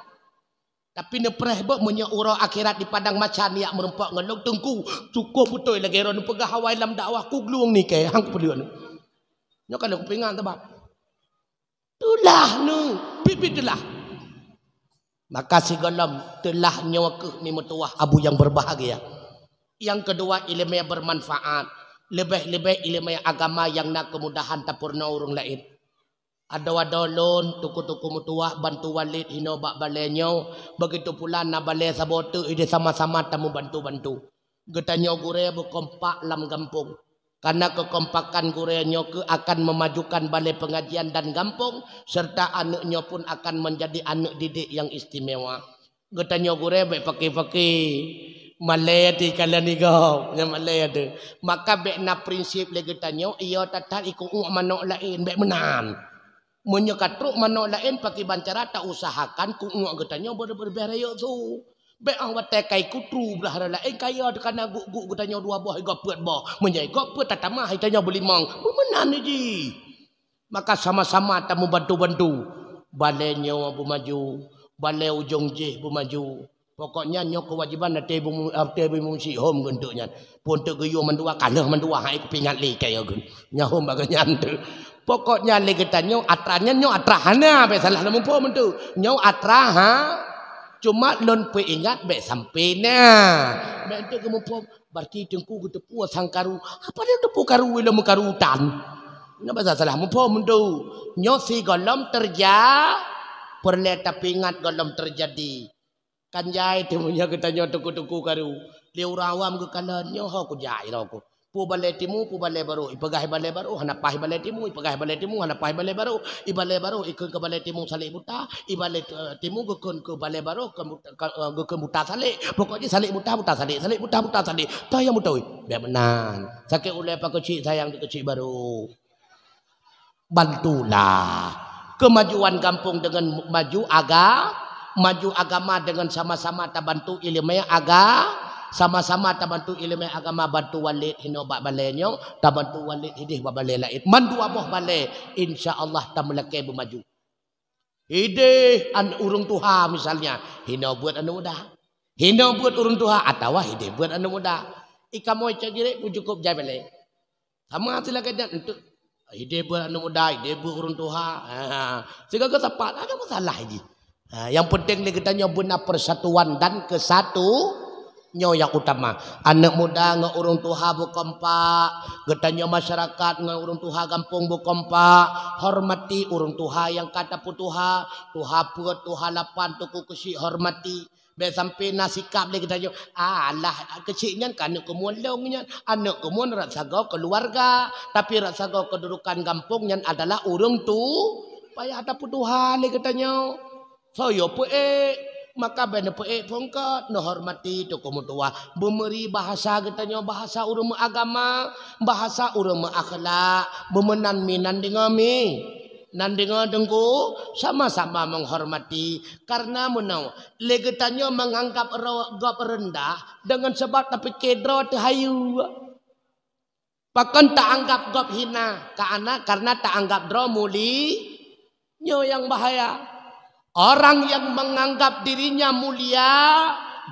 Tapi neupreh beuh meunyoe uroe akhirat di padang mahsyar nyak meurumpok ngon lôn teungku, cukup beutôi lagée droeneuh peugah awai lam dakwah kuglueng nike han kupeuleueh. Nyoe ka lheueh kupeuingat sabab teulah nyoe, biet-biet teulah. Maka sigohlom teulah nyoe keuh ni meutuwah abu nyang beubahgia. Nyang keudua iéleumé beumanfaat, leubeh-leubeh iéleumé agama nyang na keumudahan tapeurunoe ureuëng laén. Adoe-adoe lôn, teungku-teungku meutuwah bantu Walid hinoe bak balée nyoe, begitu pula na balée saboh teuk ideh sama-sama tameubantu-bantu. Geutanyoe gurée beukompak lam gampông. Karena keukompakan gurée nyoe keuh akan memajukan balée pengajian dan gampông, serta aneuëk nyoe pun akan menjadi aneuëk didik nyang istimewa. Geutanyoe gurée bék paki-paki. Malée ti kalon igob, nyan malée teuh. Maka bék na prinsip lé geutanyoe, iyo that-that ikuek manok laén, bék meunan. Meunyoe ka trok manok laén, pakiban cara tausahakan kuek geutanyoe ber-, ber-, beurayok su. Bék ah watée kai kutru blah laén kaya teukana guk-guk geutanyoe dua boh igob peuet boh. Meunyoe igob peuet tatamah geutanyoe beulimong. Beuh meunan jih. Maka sama-sama tameubantu-bantu. Balée nyoe beumaju, balée ujong jih beumaju. Pokoknya nyoe keuwajéban até beumu-, até beumu sihom geunteuk nyan. Pun teuk geuyue mandua, ka lheueh mandua, hai kupeuingat lé kaya geun. Nyahom bagaih nyan teuk. Pokoknya lé geutanyoe atra nyan nyoe atra hana, bék salah lôn muphom teuk. Nyoe atra ha, cuma lôn peuingat bék sampai na. Bék teuk geumuphom. Berarti teungku geuteupeue sang karu. Apa dia teupeue karu ilong meukaru utan? Nyoe basa salah muphom tu. Nyoe sigohlom terja-, peureulée tapeuingat gohlom teujadi. Kan jai teuh meunyoe geutanyoe teungku-teungku karu. Lé ureuëng awam geukalon nyoe ho kujak iroku. Peue balée timu, peue balée barô. Ipeugah balée barô, hana paih balée timu, ipeugah balée timu, hana paih balée barô. Ibalée barô ikheun keu balée timu salek buta, ibalée, eh, timu geukheun keu balée barô, keu buta, keu, eh, geukheun buta salek. Pokok jih salek buta, buta salek, salek buta, buta salek. Toh nyang beutôi. Bék meunan. Sakét ulée pakeuchik sayang dikeuchik barô. Bantulah kemajuan gampông dengan maju aga-, maju agama dengan sama-sama tabantu iéleumé aga-, sama-sama tabantu iéleumé agama, bantu Walid hinoe bak balée nyoe, tabantu Walid hideh bak balée laén. Mandua boh balée, insya Allah tameulakée beumaju. Hideh an-, ureuëng tuha misalnya, hinoe beuet aneuëk muda. Hinoe beuet ureuëng tuha atawa hideh beuet aneuëk muda. Ikamoe cok girek pun cukup jai balée. Sama silagée nyan untuk hideh beuet aneuëk muda, hideh beuet ureuëng tuha. Ha, sigoe sapat, ada masalah jih. Ha, yang penting lé geutanyoe beuna persatuan dan kesatu nyoe yang utama. Aneuëk muda ngon ureuëng tuha beukompak, geutanyoe masyarakat ngon ureuëng tuha gampông beukompak, hormati ureuëng tuha nyang ka tapeutuha, tuha peuet, tuha lapan, teungku keuchik hormati. Bék sampai na sikap lé geutanyoe, alah, keuchik nyan ka aneuëk keumuen lôn nyan, aneuëk keumuen rot sagoe keuluwarga, tapi rot sagoe keududukan gampông nyan adalah ureuëng tu, payah tapeutuha lé geutanyoe. Soe peuék, maka bék neupeuék phon kot, neuhormati teungku meutuwah, beumeuri bahasa geutanyoe bahasa ureuëng meuagama, bahasa ureuëng meuakhlak, beumeunan minan deungoe mi. Nan deungoe Teungku, sama-sama menghormati. Karena meunoe, lé geutanyoe menganggap ro-, gob rendah dengan sebab tapike droe teuh hayeue. Pakon taanggap gob hina? Karena, karena taanggap droe muli-, nyoe nyang bahaya. Orang yang menganggap dirinya mulia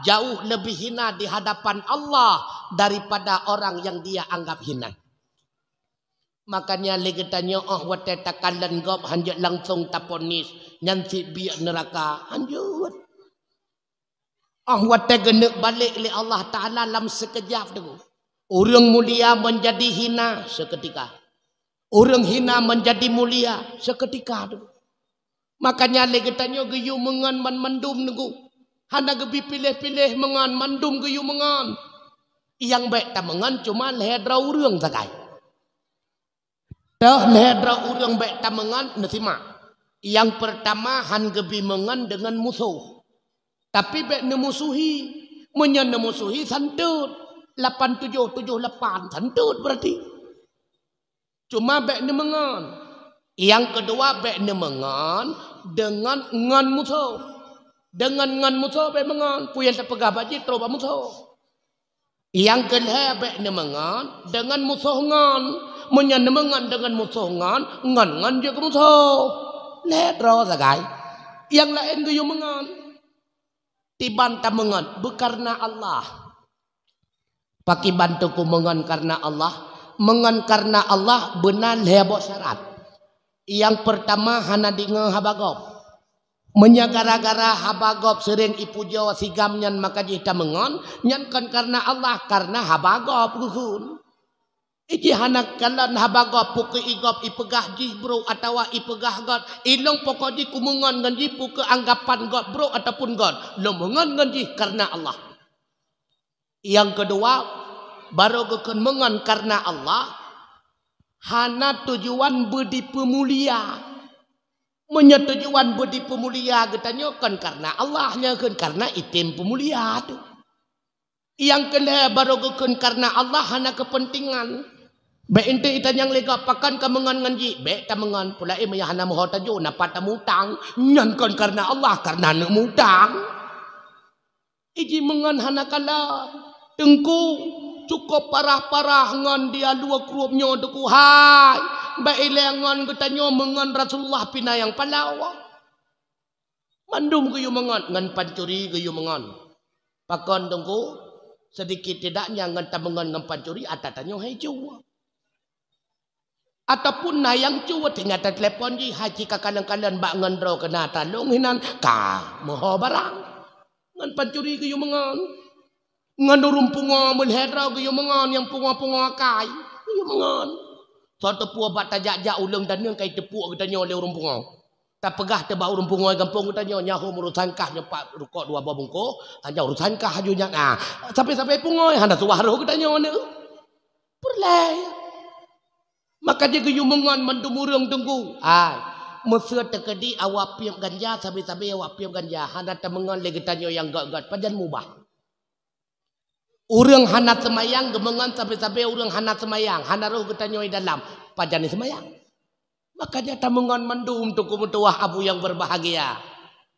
jauh lebih hina di hadapan Allah daripada orang yang dia anggap hina. Makanya lé geutanyoe óh watée takalon gob hanjeuet langsung taponis nyan sibiek neuraka, hanjeuet. Óh watée geuneuk balek lé Allah Taala lam sikeujab teuk. Ureuëng mulia menjadi hina seketika. Ureuëng hina menjadi mulia seketika teuk. Makanya lé geutanyoe geuyue meungon banmandum Teungku. Hana geubi piléh-piléh meungon, mandum geuyue meungon. Nyang bék tameungon cuma lhée droe ureuëng sagai. Toh lhée droe ureuëng bék tameungon, neusimak. Nyang peurtama han geubi meungon deungon musoh. Tapi bék neumusuhi. Meunyoe neumusuhi santot. Lapan tujoh tujoh lapan santot berarti. Cuma bék neumeungon. Nyang keudua bék neumeungon deungon ngon musoh. Deungon ngon musoh bék meungon, peue nyang tapeugah bak jih troh bak musoh. Nyang keulhée bék neumeungon deungon musoh ngon. Meunyoe neumeungon deungon musoh ngon, ngon ngon jeuet keu musoh. Lhée droe sagai. Nyang laén geuyue meungon. Tiban tameungon beukareuna Allah. Pakiban Teungku meungon kareuna Allah? Meungon kareuna Allah beuna lhée boh syarat. Nyang peurtama hana deungoe haba gob. Meunyoe gara-gara haba gob seuréng ipujoe sigam nyan maka jih tameungon, nyan kon kareuna Allah, kareuna haba gob geukheun. Iji hana kalon haba gob, peu kheueh igob ipeugah jih brok atawa ipeugah göt, ilong pokok jih kumeungon ngon jih peu kheueh anggapan gob brok ataupun göt, lôn meungon ngon jih kareuna Allah. Nyang keudua, barô geukheun meungon kareuna Allah, hana tujuan beudipeumulia. Meunyoe tujuan beudipeumulia geutanyoe kon kareuna Allah, nyan kheun kareuna item peumulia teuh. Nyang keulhée barô geukheun kareuna Allah hana keupeuntengan. Bék intu itanyong lé gob pakon kameungon ngon jih, bék tameungon. Pulaén meunyoe hana meuho tajok, na pat tamutang, nyan kon kareuna Allah, kareuna aneuk mutang. Iji meungon hana kalon. Teungku, cukup parah-parah ngon dia luwa krup nyoe Teungku hai. Bék ilée ngon geutanyoe meungon Rasulullah pih na nyang paloe. Mandum geuyue meungon, ngon pancuri geuyue meungon. Pakon Teungku, seudikit tidaknya ngon tameungon ngon pancuri ata tanyoe hai jua. Ataupun na nyang cut, ingat teulepon jih, hai ci ka kalon-kalon bak ngon droe keuna talong hinan, ka meuho barang. Ngon pancuri geuyue meungon. Ngon ureuëng pungoe meulhée droe geuyue meungon, nyang pungoe-pungoe akai geuyue meungon. Soe teupeu bak tajak-jak uleueng daneung ka iteupuk geutanyoe lé ureuëng pungoe. Tapeugah teuh bak ureuëng pungoe gampông geutanyoe, nyan hom urusan kah nyoe pat rukok dua boh bungkôh, hana urusan kah aju nyan. Ah, sabe-sabe pungoe hana tuwah roh geutanyoe neu. Peureulée. Maka jih geuyue meungon mandum ureuëng Teungku. Ai, meuseu teukeudi awak piep ganja, sabe-sabe awak piep ganja, hana tameungon lé geutanyoe nyang göt-göt, pajan mubah. Ureuëng hana seumayang geumeungon sabe-sabe ureuëng hana seumayang, hana roh geutanyoe dalam, pajan seumayang. Makanya tameungon mandum Teungku meutuwah abu nyang berbahagia.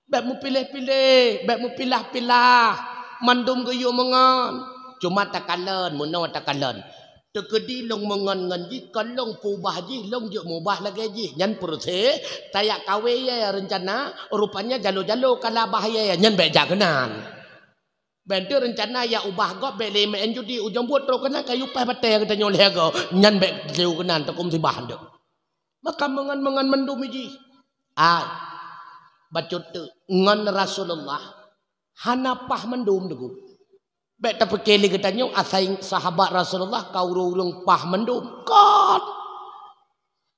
Bék meupiléh-piléh, bék meupilah-pilah. Mandum geuyue meungon. Cuma takalon, meunoe takalon. Teukeudi lôn meungon ngon jih, kon lôn peubah jih, lôn jeuet mubah lagée jih. Nyan peureuséh, tajak kawé ié reuncana, rupanya jalo-jalo ka labah ié, nyan bék jak keunan. Bék teuh reuncana jak ubah gob, bék lé meu'en judi, ujong buet troh keunan kayu paih batée geutanyoe lhée goe, nyan bék lheueh keunan teukum sibah deuh. Maka meungon-meungon mandum jih. Ai, bacut teuk ngon Rasulullah hana paih mandum Teungku. Bék tapike lé geutanyoe asai sahabat Rasulullah ka ureuëng-ureuëng paih mandum. Kon!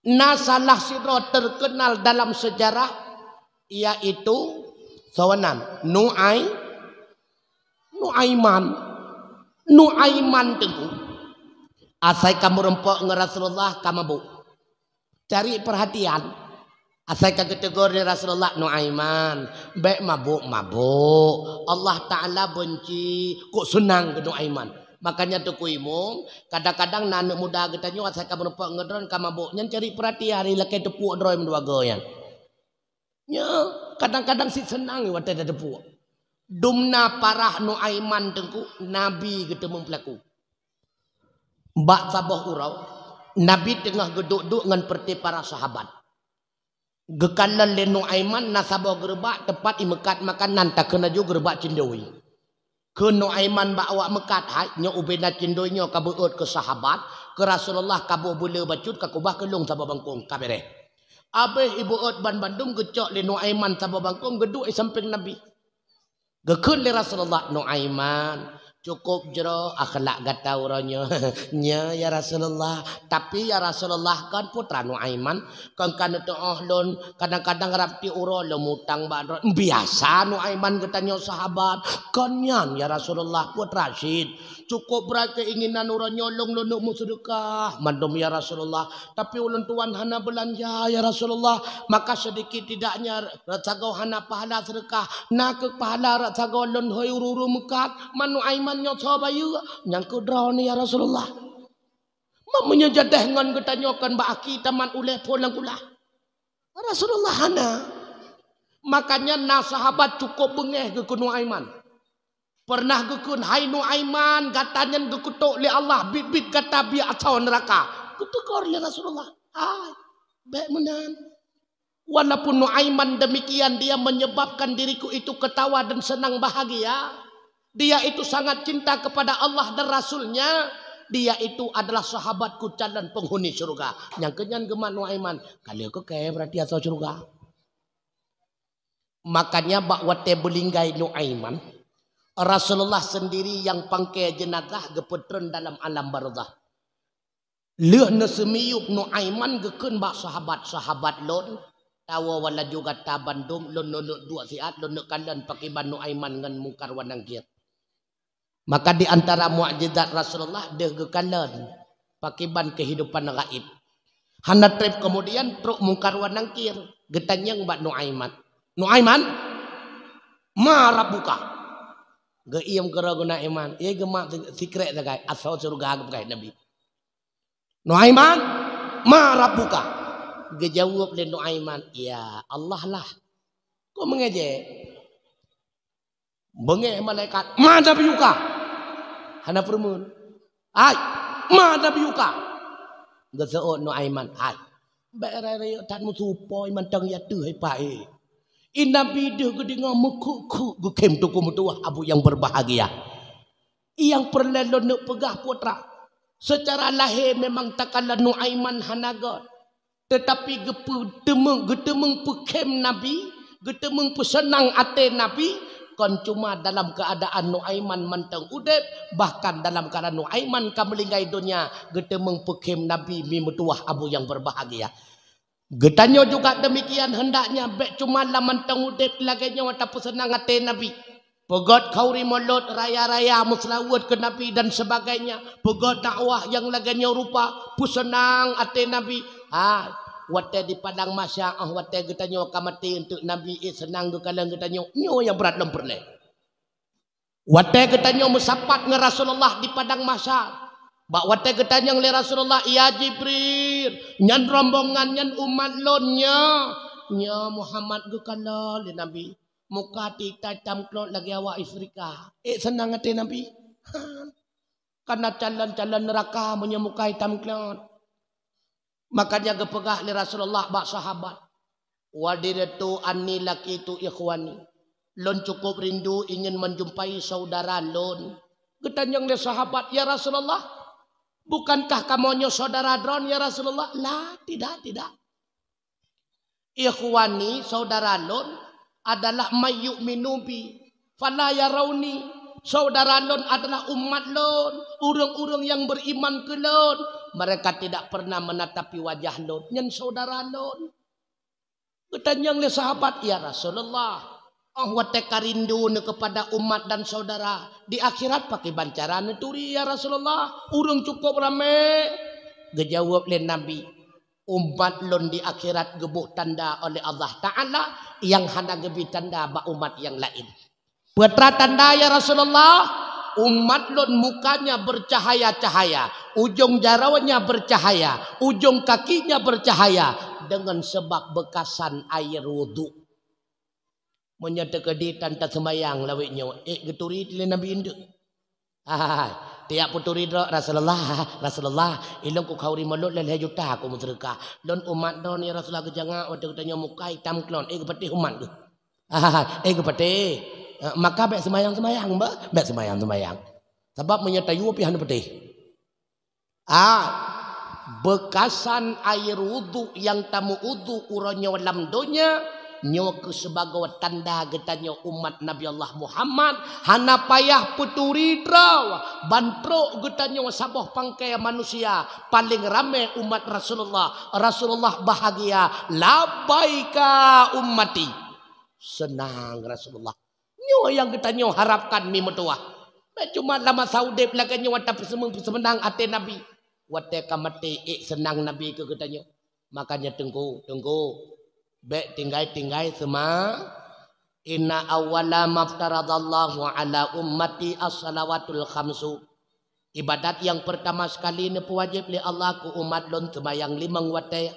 Na salah sidroe terkenal dalam sejarah, yaitu soe nan? Nuai-, Nuaiman. Nuaiman Teungku. Asai ka meurumpok ngon Rasulullah ka mabök. Cari perhatian. Asai ka geutegur lé Rasulullah, "Nuaiman, bék mabök-mabök. Allah Taala benci." Kok seunang keu Nuaiman. Makanya Teungku Imum, kadang-kadang na aneuk muda geutanyoe asai ka meurumpok ngon droe ka mabök, nyan cari peuratian, lakée teupuek droe meudua goe nyan. Nyoe, kadang-kadang sit seunang watée tateupuek. Dumna parah Nuaiman Teungku, Nabi geuteumeung peulaku. Bak saboh uroe, Nabi teungoh geuduek-duek ngon peureuté para sahabat. Geukalon lé Nuaiman na saboh geureubak teumpat imeukat makanan, takheun laju geureubak cindoi. Kheun Nuaiman bak awak meukat, "Hai, nyoe ubena cindoi nyoe ka beuôt keu sahabat, keu Rasulullah ka boh beuleu bacut ka kubah keu lôn saboh bangkong, ka béréh." Abéh ibeuôt ban bandum geucok lé Nuaiman saboh bangkong geuduek i sampéng Nabi. Geukheun lé Rasulullah, "Nuaiman, cukup jroh akhlak gata uroe nyoe." "Nyo, ya Rasulullah. Tapi, ya Rasulullah, kon putra Nuaiman, kon ka neuteu'oh lôn, kadang-kadang rab tiep uroe lôn mutang bak droe." "Biasa Nuaiman geutanyoe sahabat." "Kon nyan, ya Rasulullah, putra cit. Cukup brat keinginan uroe nyoe lôn lôn meuseudeukah mandum, ya Rasulullah. Tapi ulôn tuan hana beulanja, ya Rasulullah. Maka sedikit tidaknya rot sagoe hana pahala seudeukah. Na kheueh pahala rot sagoe lôn hôi ureuëng-ureuëng meukat, ma Nuaiman nyoe soe bayeue, nyang keu droeneuh, ya Rasulullah. Ma meunyoe jadeh ngon geutanyoe kon bak aki tamat ulée phon lam kulah." Rasulullah hana. Makanya na sahabat cukup beungéh geukheun Nuaiman. Pernah geukheun, "Hai Nuaiman, gata nyan geukeutok lé Allah, biet-biet gata biak asoe neuraka." Geuteugor lé Rasulullah, "Hai, bék meunan." Walaupun Nuaiman demikian, dia menyebabkan diriku itu ketawa dan senang bahagia. Dia itu sangat cinta kepada Allah dan Rasul-Nya. Dia itu adalah sahabatku calon penghuni syurga. Nyang keu nyan geumat Nuaiman, ka lheueh keu kée berarti asoe syurga. Makanya bak watée beulinggai Nuaiman, Rasulullah sendiri yang pangke jenazah geupeutreun dalam alam barzah. Lheueh neuseumiyueb Nuaiman geukheun bak sahabat-sahabat lôn, "Tawoe laju gata bandum, lôn neuneuk duek siat, lôn neuk kalon pakiban Nuaiman ngon Mungkar wa Nangkir." Maka di antara mukjizat Rasulullah deuh geukalon pakiban kehidupan gaib. Hana treb kemudian trok Mungkar wa Nangkir geutanyong bak Nuaiman. "Nuaiman, ma rabbuka?" Geuiem keudroe Nuaiman, ie geumat sikrek sagai, asoe syurga geupeugah Nabi. "Nuaiman, ma rabbuka?" Geujaweueb lé Nuaiman, "Ya Allah lah." Kok meungejek? Beungéh malaikat, "Ma nabiyuka?" Hana peureumeun. "Hai, ma nabiyuka?" Geuseuôt Nuaiman, "Hai, bék rayeuk-rayeuk that meusupo mantong ya teuh hai paé. I Nabi deuh geudeungoe meukhuk-khuk geukhem tuku meutuwah abu nyang berbahagia. Nyang peureulée lôn neuk peugah putra. Seucara lahé memang takalon Nuaiman hana göt. Teutapi geupeu-, teumeu-, geuteumeung peukhem Nabi, geuteumeung peuseunang até Nabi, kon cuma dalam keuadaan Nuaiman mantong udeb, bahkan dalam keuadaan Nuaiman ka meulinggai donya, geuteumeung peukhem Nabi mi meutuwah abu nyang berbahagia." Geutanyoe juga demikian hendaknya, bék cuma lam mantong udeb lagée nyoe tapeuseunang até Nabi. Peugét khauri mulod raya-raya meuseulaweuet keu Nabi dan sebagainya. Peugét dakwah nyang lagée nyoe rupa peuseunang até Nabi. Ha, watée di padang mahsyar, ah, watée geutanyoe ka maté untuk Nabi, eh, seunang geukalon geutanyoe. Nyoe nyang brat lom peureulée. Watée geutanyoe meusapat ngon Rasulullah di padang mahsyar, bak watée geutanyong lé Rasulullah, "Ya Jibril, nyan rombongan nyan umat lôn nyoe?" "Nyoe Muhammad," geukalon lé Nabi. Muka titai tam klot lagée awak Afrika. Eh, seunang até Nabi. Ha. Kana calon-calon neuraka meunyoe muka hitam klot. Makanya geupeugah lé Rasulullah bak sahabat, "Wadidtu anni laqitu ikhwani." Lôn cukup rindu ingin menjumpai saudara lôn. Geutanyong lé sahabat, "Ya Rasulullah, bukankah kamoe nyoe saudara droen, ya Rasulullah?" "La, tidak, tidak." "Ikhwani, saudara lôn, adalah may yu'minu bi, fala yarauni." Saudara lôn adalah umat lôn, ureuëng-ureuëng nyang beriman keu lôn. Mereka tidak pernah menatapi wajah lôn. Nyan saudara lôn. Geutanyong lé sahabat, "Ya Rasulullah, oh watée ka rindu neuh kepada umat dan saudara, di akhirat pakriban cara neuturi, ya Rasulullah? Ureuëng cukup ramé." Geujaweueb lé Nabi, "Umat lôn di akhirat geuboh tanda oleh Allah Ta'ala nyang hana geubi tanda bak umat nyang laén." "Peue teuma tanda, ya Rasulullah?" Umat lôn mukanya bercahaya-cahaya, ujong jaronya bercahaya, ujong kakinya bercahaya dengan sebab bekasan air wudhu. Meunyoe teukeudi tan taseumayang lawét nyoe, ék geuturi lé Nabi eunteuk. Hai, tiep peuturi droe, "Rasulullah, Rasulullah, ilong kukhauri mulod lhèe juta kumeuseudeukah. Lôn umat droe nyoe Rasulullah geujangak watèe geutanyoe muka itam klon, ék geupatéh umat geuh." Hai, ék geupatéh. Eh, maka bèk seumayang-seumayang, bah, bèk seumayang-seumayang. Sabab meunyoe tayue pih hana patéh. Ah, beukasan air wudhu nyang tameuudhu uroe nyoe lam donya, nyoe keuh sibagoe tanda geutanyoe umat Nabi Allah Muhammad, hana payah peuturi droe, ban trok geutanyoe saboh pangkai manusia, paleng ramè umat Rasulullah. Rasulullah bahagia, "Labbaika ummati." Seunang Rasulullah. Nyoe nyang geutanyoe harapkan mi meutuwah. Bèk cuma lam masa udép lagèe nyoe tapeuseumeu-, peuseumeunan até Nabi. Watèe ka maté ék seunang Nabi keu geutanyoe. Makanya Teungku, Teungku, bèk tinggai-tinggai seuma-, "Inna awwala maftaradallahu ala ummati as-salawatul khamsu." Ibadat nyang peurtama sekali neupeuwajéb lé Allah keu umat lôn seumayang limong watèe.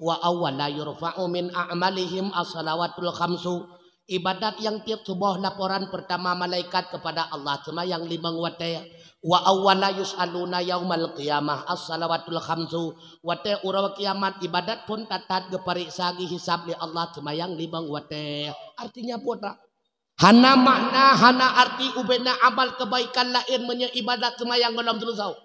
"Wa awwala yurfa'u min a'malihim as-salawatul khamsu." Ibadat nyang tiep suboh laporan peurtama malaikat keupada Allah seumayang limong watèe. "Wa awwala yus'aluna yaumal qiyamah as-salawatul khamsu." Watèe uroe kiamat ibadat phon that-that geupareksa geuhisab lé Allah seumayang limong watèe. Artinya peue? Hana makna, hana arti ubena amal keubaikan laén meunyoe ibadat seumayang gohlom teuleusoe.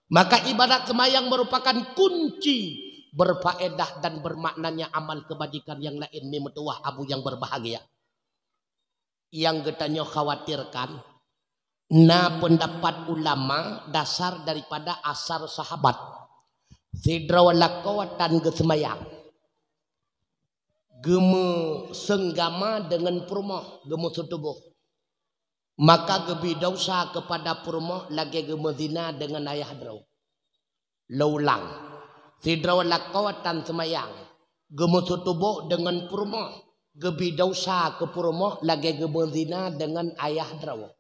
Maka ibadat seumayang merupakan kunci berfaedah dan bermaknanya amal kebajikan nyang laén mi meutuwah abu nyang berbahagia. Nyang geutanyoe khawatirkan, na peundapat ulama dasar daripada asar sahabat. Sidroe lakoe tan geuseumayang. Geumeuseunggama deungon peurumoh, geumeuseutubôh. Maka geubri desya keupada peurumoh lagèe geumeuzina deungon ayah droe. Lôn ulang, sidroe lakoe tan seumayang, geumeuseutubôh deungon peurumoh, geubri desya keu peurumoh lagèe geumeuzina deungon ayah droe.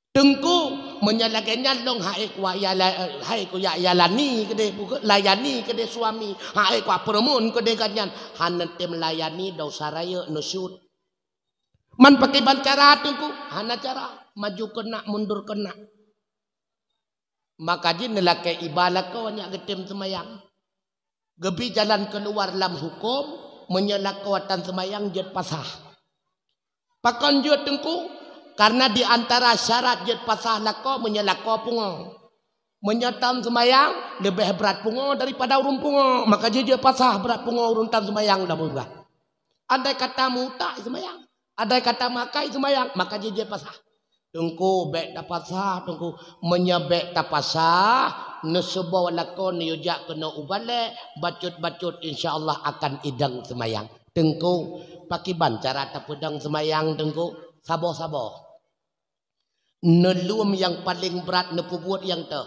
Teungku, meunyoe lagèe nyan lôn hai kuya la-, hai kuya layani keudeh, layani keudeh suami, hai kuya peureumeun keudeh gobnyan, hana tem layani desya rayeuk neusyut. Man pakriban cara Teungku? Hana cara, maju keunak, mundur keunak. Maka jih neulakèe iba lakoe nyak geutem seumayang. Geubri jalan keuluwa lam huköm, meunyoe lakoe tan seumayang jeuet pasah. Pakon jeuet Teungku? Karena di antara syarat jeuet pasah lakoe meunyoe lakoe pungo. Meunyoe tan seumayang, leubeh brat pungo daripada ureueng pungo. Maka jih jeuet pasah brat pungo ureueng tan seumayang lam peugah. Andai kata meuutak seumayang, andai kata makai seumayang, maka jih jeuet pasah. Teungku, bèk tapasah, Teungku. Meunyoe bèk tapasah, neuseuboh lakoe neuyue jak keunoe u balèe, bacut-bacut insya Allah akan idong seumayang. Teungku, pakriban cara tapeudong seumayang, Teungku? Saboh-saboh. Neulom nyang paleng brat neupeubuet nyang toh.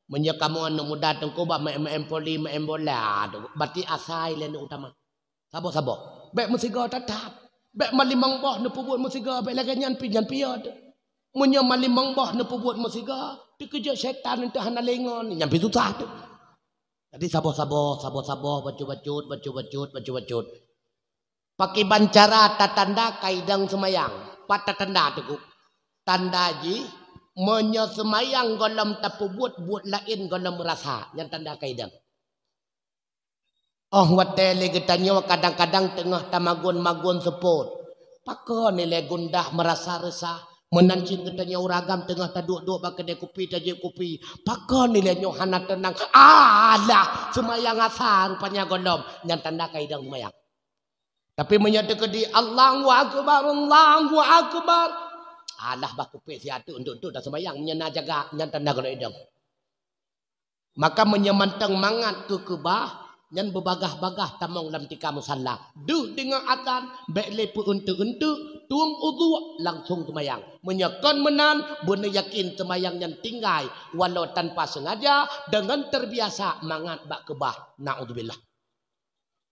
Meunyoe kamoe aneuk muda Teungku bak maén-maén voli, maén bola, Teungku, berarti asai lé aneuk utama. Saboh-saboh. Bèk meusigoe that-that. Bèk malimong boh neupeubuet meusigoe, bèk lagèe nyan pih, nyan piôh teuh. Meunyoe malimong boh neupeubuet meusigoe, teukeujot syaitan nyan teuh hana lé ngon, nyan pih susah teuh. Jadi saboh-saboh, saboh-saboh, bacut-bacut, bacut-bacut, bacut-bacut. Pakriban cara tatanda ka idong seumayang? Pat tatanda, Teungku? Tanda jih, meunyoe seumayang gohlom tapeubuet buet laén gohlom meurasa, nyan tanda ka idong. Óh watèe lé geutanyoe kadang-kadang teungoh tamagun-magun seupôt, pakon ilèe gundah meurasa resah. Meunan cit geutanyoe ureueng agam teungoh taduek-duek bak keudè kupi, tajieb kupi, pakon ilèe nyoe hana teunang. Alah, seumayang asa rupanya gohlom, nyan tanda ka idong seumayang. Tapi meunyoe teukeudi, "Allahu Akbar, Allahu Akbar." Alah, bah kupéh siat teuk, untuk-untuk taseumayang, meunyoe na jaga, nyan tanda gohlom idong. Maka meunyoe mantong mangat keu keubah, nyan beubagah-bagah tamong lam tika musalla. Deuh deungoe azan, bèk lé peu-eunteuk-eunteuk, tueng udhu, langsong seumayang. Meunyoe kon meunan, beuneuyakin seumayang nyan tinggai, walau tanpa sengaja, deungon terbiasa mangat bak keubah. Naudzubillah.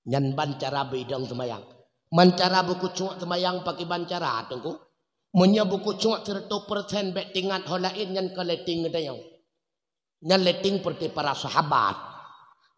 Nyan ban cara beuidong seumayang. Man cara beukhusyuk seumayang pakriban cara, Teungku? Meunyoe bukhusyuk seratus persen bék teuingat ho laén, nyan kon letting geutanyoe. Nyan letting seperti para sahabat.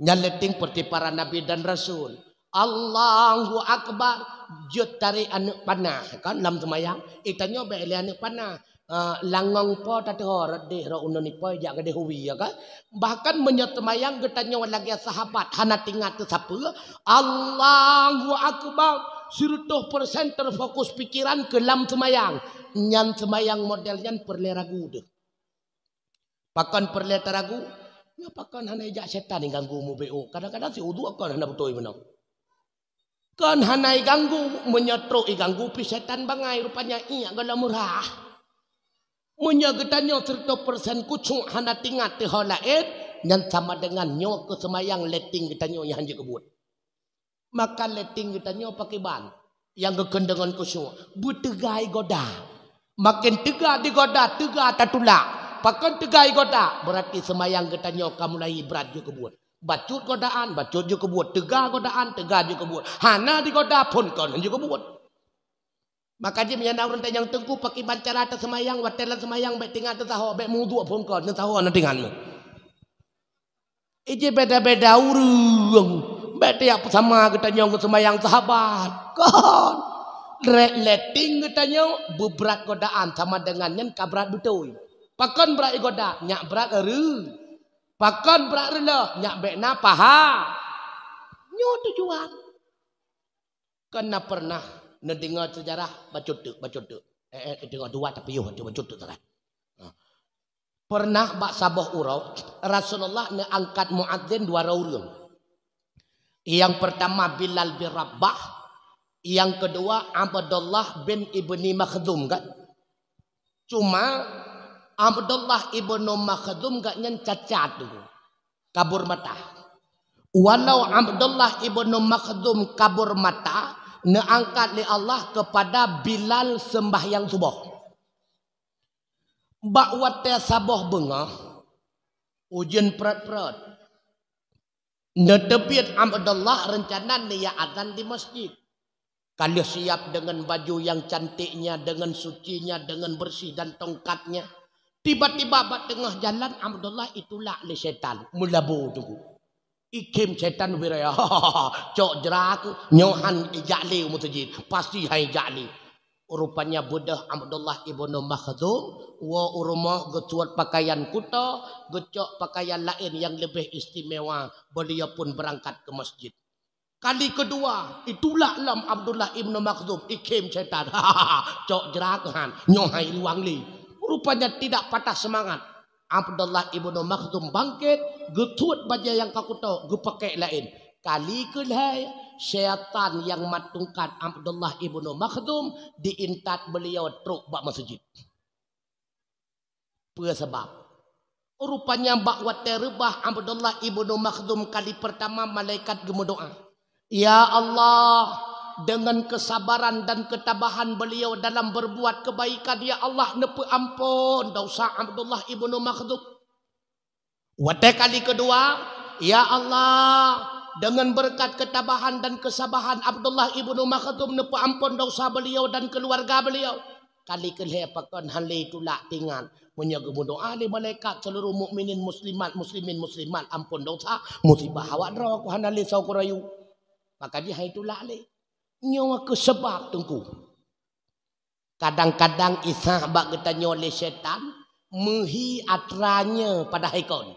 Nyan letting seperti para nabi dan rasul. Allahu Akbar. Jeuet tarek aneuk panah, kan, lam seumayang. Eh, tanyoe bék lé aneuk panah. Ah, langong po tateuhor deh ro uneun ipo jak gadeh huwi, ya kan? Bahkan meunyoe seumayang geutanyoe lagée sahabat hana teuingat keu sapeue, Allahu Akbar, seratus persen terfokus pikiran keu lam seumayang. Nyan seumayang model nyan peureulée ragu deuh. Pakon peureulée taragu? Nyoe pakon hana ijak setan iganggu mubeuk. Kadang-kadang si uduk kon hana beutôi meunoe. Kon hana iganggu, meunyoe trok iganggu pih setan bangai, rupanya iek gohlom murah. Meunyoe geutanyoe seratus persen khusyuk hana teuingat teuh ho laén, nyan sama dengan nyoe keu seumayang letting geutanyoe nyang hanjeuet keubuet. Maka letting geutanyoe pakriban nyang geukheun deungon khusyuk, beuteuga igoda. Maken teuga digoda, teuga tatulak. Pakon teuga igoda? Beurati seumayang geutanyoe ka mulai brat jeuet keubuet. Bacut godaan, bacut jeuet keubuet. Teuga godaan, teuga jeuet keubuet. Hana digoda phon kon jeuet keubuet. Maka jih meunyoe na ureuëng tanyong teungku pakriban cara taseumayang, watée lam seumayang bék teuingat teusaho, bék meuuduk phon kon, teusaho na teuingat mu. Ije beda-beda ureuëng, bék tiyak sama geutanyoe ngon seumayang sahabat. Kon. Rek letting geutanyoe beubrat godaan sama dengan nyan ka brat beutôi. Pakon brat igoda, nyak brat reureuh. Pakon brat reureuh, nyak bék na paha. Nyoe tujuan. Kan na pernah neudeungoe seujarah bacut teuk, bacut teuk. Eh, eh, deungoe dua tapi yoh bacut teuk sangat. Nah. Pernah bak saboh uroe, Rasulullah neuangkat muadzin dua droe ureuëng. Yang pertama Bilal bin Rabah, yang kedua Abdullah bin Ibni Makhzum, kan? Cuma Abdullah ibnu Makhzum gobnyan cacat tu, kabur mata. Walau Abdullah ibnu Makhzum kabur mata, neuangkat lé Allah keupada Bilal seumbahyang suboh. Bak watée saboh beungoh, ujeuen prot-prot, neuteubiet Abdullah reuncana neujak azan di masjid. Ka lheueh siap deungon baju nyang cantiknya, deungon sucinya, deungon bersih dan tongkatnya. Tiba-tiba bak teungoh jalan Abdullah itulak lé setan, meulabo teungku. Ikhém setan wiraya, cok jra keuh, nyoe han ijak lé u meuseujid, pasti han ijak lé. Rupanya beudôh Abdullah ibnu Makhzum, woe u rumoh geusuet pakaian kuto, geucok pakaian laén nyang leubeh istimewa, beuliau pun beurangkat keu masjid. Kali keudua, itulak lom Abdullah ibnu Makhzum, ikhém setan. Cok jra keuh han, nyoe han iluwang lé. Rupanya tidak patah semangat. Abdullah ibnu Makhzum bangkét, geusuet bajée nyang ka kuto, geupakée laén. Kali keulhée, setan nyang mat tungkat Abdullah ibnu Makhzum diintat beuliau trok bak meuseujid. Peue sabab? Rupanya bak watée reubah Abdullah ibnu Makhzum kali peurtama malaikat geumeudoá, "Ya Allah, deungon keusabaran dan keutabahan beuliau dalam beurbuat keubaikan, ya Allah, neupeuamphon desya Abdullah ibnu Makhzum." Watée kali keudua, "Ya Allah, deungon beureukat keutabahan dan keusabahan Abdullah ibnu Makhzum neupeuamphon desya beuliau dan keuluwarga beuliau." Kali keulhée pakon han lé tulak teuingat. Meunyoe geumeudoá lé malaikat seuluruh mukminin muslimat, muslimin muslimat amphon desya, musibah awak droe keuh hana lé soe keurayu. Maka jih han itulak lé. Nyoe keuh sabab teungku. Kadang-kadang isah bak geutanyoe lé setan, meuhi atra nyoe padahai kon.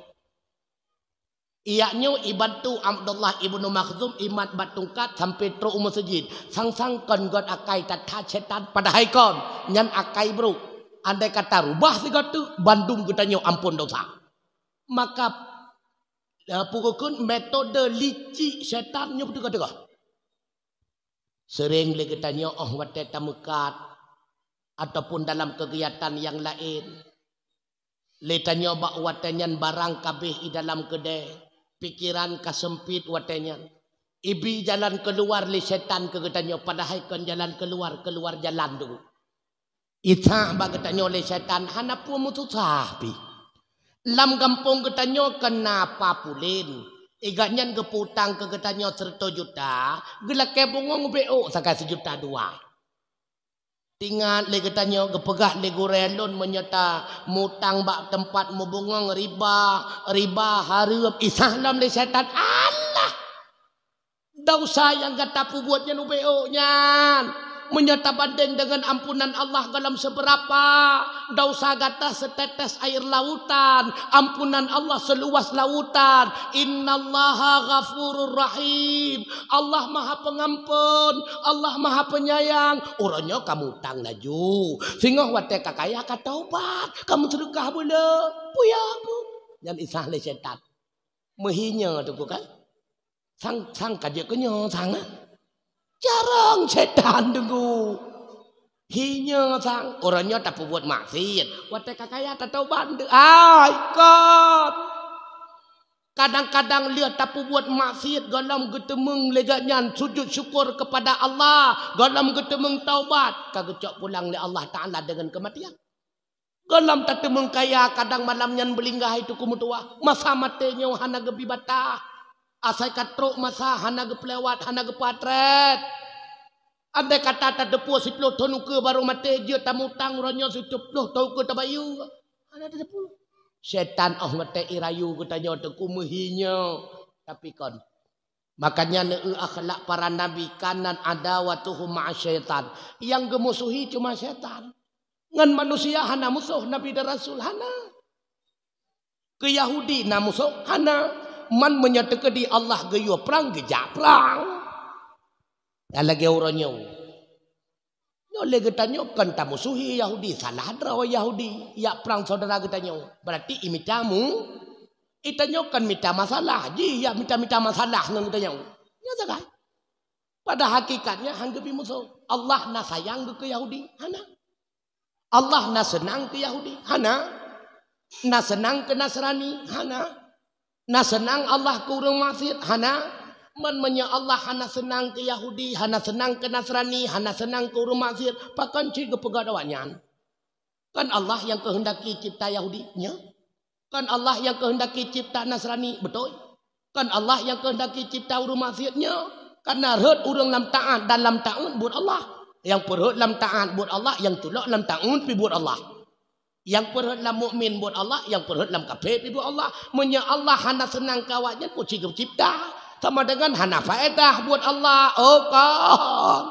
Iyak nyoe ibantu Abdullah ibnu Makhzum imat bak tungkat sampai trok u meuseujid. Sang-sang kon got akai that-that setan padahai kon, nyan akai brok. Andai kata rubah sigoe teuk, bandum geutanyoe amphon desya. Maka, eh, peue geukheun metode licik setan nyoe beuteuka-teuka. Seuréng lé geutanyoe óh watée tameukat ataupun dalam keugiatan nyang laén. Lé tanyoe bak watée nyan barang ka abéh i dalam keudée, pikeran ka seumpit watée nyan. Ibi jalan keuluwar lé setan keu geutanyoe, padahai kon jalan keuluwar, keuluwar jalan tu. Isah bak geutanyoe lé setan hana peue meususah pih. Lam gampông geutanyoe kon na Pak Pulen, i gobnyan geupeu utang keu geutanyoe sireutoh juta, geulakée bungong ubé ôk sagai sijuta dua. Teuingat lé geutanyoe geupeugah lé gurée lôn, meunyoe tamutang bak teumpat meubungong riba, riba hareuem, isah lom lé syaitan. Alah! Desya nyang gata peubuet nyan ubé-ôk nyan, meunyoe tabandeng deungon ampunan Allah gohlom seubeurapa, desya gata seutetes air lautan, ampunan Allah seuluwas lautan. Innallaha ghafurur rahim. Allah Maha Pengampun, Allah Maha Penyayang. Uroe nyoe ka mutang laju. Singoh watée ka kaya ka taubat, ka meuseudeukah beuleu. Peue ya aku? Nyan isah lé syaitan. Meuhi nyoe tu kan? Sang, sang ka jeuet keu nyoe sang, eh? Carông syaitan deungoe. Hi nyoe sang, uroe nyoe tapeubuet maksiet. Watée ka kaya tataubat deuk. Ai, kon! Kadang-kadang lheueh tapeubuet maksiet, gohlom geuteumeung lé geuh nyan sujud syukur keupada Allah, gohlom geuteumeung taubat, ka geucok pulang lé Allah Taala deungon keumatian. Gohlom tateumeung kaya, kadang malam nyan beulinggah itu keumeutuwah. Masa maté nyoe hana geubi bata. Asai ka trok masa hana geupeulewat, hana geupatrét. Andai kata tateupeue siploh thon ukeue barô maté, jeuet tamutang uroe nyoe siploh thon ukeue tabayeue. Hana tateupeue. Syaitan óh watée irayu geutanyoe teungku meuhi nyoe. Tapi kon. Makanya neu akhlak para nabi, kanat adawatuhum ma'a syaitan. Nyang geumusohi cuma syaitan. Ngon manusia hana musoh, nabi dan rasul hana. Keu Yahudi na musoh? Hana. Man meunyoe teukeudi Allah geuyue prang, geujak prang. Nyang lagée uroe nyoe. Nyoe lé geutanyoe kon tamusohi Yahudi, salah droe Yahudi, jak prang syedara geutanyoe. Berarti imita mu, itanyoe kon mita masalah, jih jak mita-mita masalah ngon geutanyoe. Nyoe sagai. Pada hakikatnya han geubi musoh. Allah na sayang geuh keu Yahudi? Hana. Allah na seunang keu Yahudi? Hana. Na seunang keu Nasrani? Hana. Na seunang Allah keu ureuëng maksiet? Hana. Man meunyoe Allah hana seunang keu Yahudi, hana seunang keu Nasrani, hana seunang keu ureuëng maksiet, pakon cit geupeugét awaknyan? Kan Allah nyang keuheundaki cipta Yahudi? Nyo. Kan Allah nyang keuheundaki cipta Nasrani, beutôi? Kan Allah nyang keuheundaki cipta ureuëng maksiet? Nyo. Karena rhot ureuëng lam taát dan lam taát buet Allah. Nyang peurhot lam taát buet Allah, nyang culok lam taát pih buet Allah. Nyang peurhot lam mukmin buet Allah, nyang peurhot lam kafé pih buet Allah. Meunyoe Allah hana seunang keu awaknyan, peue cit geucipta? Sama dengan hana faedah buet Allah. Oh, kon.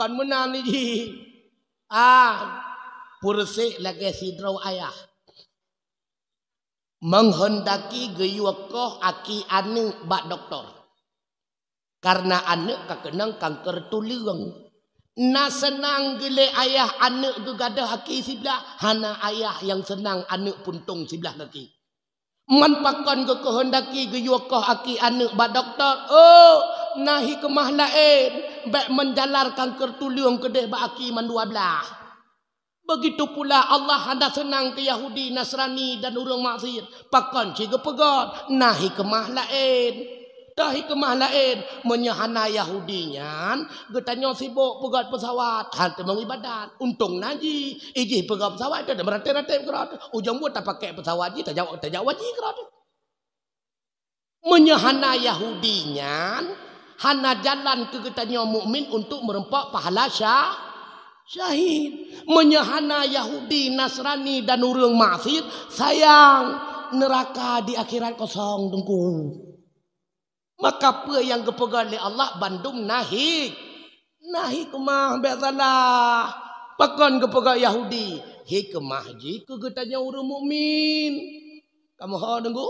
Kon meunan jih. Ah, peureusek lagée sidroe ayah menghendaki geuyue koh aki aneuëk bak dokto. Karena aneuëk ka keunong kanker tuleueng. Na seunang geuh lé ayah aneuëk geugadôh aki siblah, hana ayah nyang seunang aneuëk puntông siblah gaki. Man pakon geukeuheundaki geuyue koh aki aneuëk bak dokto? Oh, na hikmah laén, bék meujalar kanker tuleueng keudeh bak aki mandua blaih. Begitu pula Allah hana seunang keu Yahudi, Nasrani dan ureuëng maksiet. Pakon cit geupeugét? Na hikmah laén. Toh hikmah laén, meunyoe hana Yahudi nyan, geutanyoe sibok peugét peusawat, han teumeung ibadat. Untông na jih, ijih peugét peusawat, teuh meuratéb-ratéb keudroe. Ujong buet tapakèk peusawat jih, tajak, tajak haji keudroe. Meunyoe hana Yahudi nyan, hana jalan keu geutanyoe mukmin untuk meureumpok pahala sya-, syahid. Meunyoe hana Yahudi, Nasrani dan ureuëng maksiet, sayang, neuraka di akhirat kosong teungku. Maka peue nyang geupeugah lé Allah bandum na hik-, na hikmah, bék salah. Pakon geupeugah Yahudi? Hikmah jih keu geutanyoe ureuëng mukmin. Kamoe ho deungoe?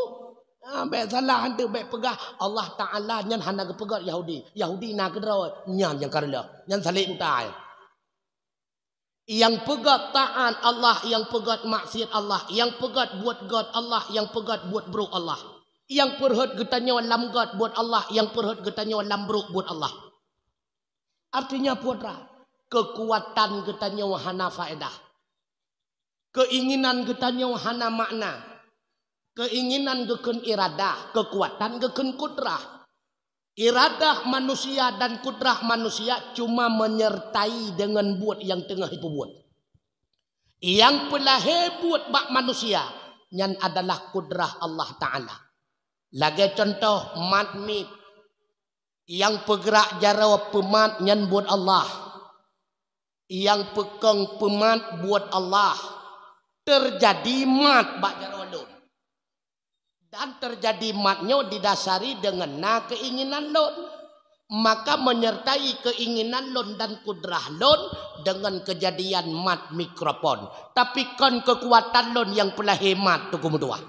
Ah, bék salah, hantu bék peugah Allah Taala nyan hana geupeugét Yahudi. Yahudi na keudroe, nyan nyang ka reuloh. Nyan saleb buta. Nyang peugét taát Allah, nyang peugét maksiet Allah, nyang peugét buet gét Allah, nyang peugét buet brok Allah. Nyang peurhot geutanyoe lam gét buet Allah, nyang peurhot geutanyoe lam brok buet Allah. Artinya peue treuk, keukuatan geutanyoe hana faedah. Keuinginan geutanyoe hana makna. Keuinginan geukheun iradah, keukuatan geukheun kudrah. Iradah manusia dan kudrah manusia cuma menyertai deungon buet nyang teungoh jipeubuet. Nyang peulahé buet bak manusia, nyan adalah kudrah Allah Taala. Lagée cuntoh, mat miet. Nyang peugrak jaroe peumat nyan buet Allah. nyang peukong peumat buet Allah, teujadi mat bak jaroe lôn. Dan teujadi mat nyoe didasari deungon na keinginan lôn. Maka menyertai keinginan lôn dan kudrah lôn deungon keujadian mat mikrofon. Tapi kon keukuatan lôn nyang peulahé mat, Teungku meutuah.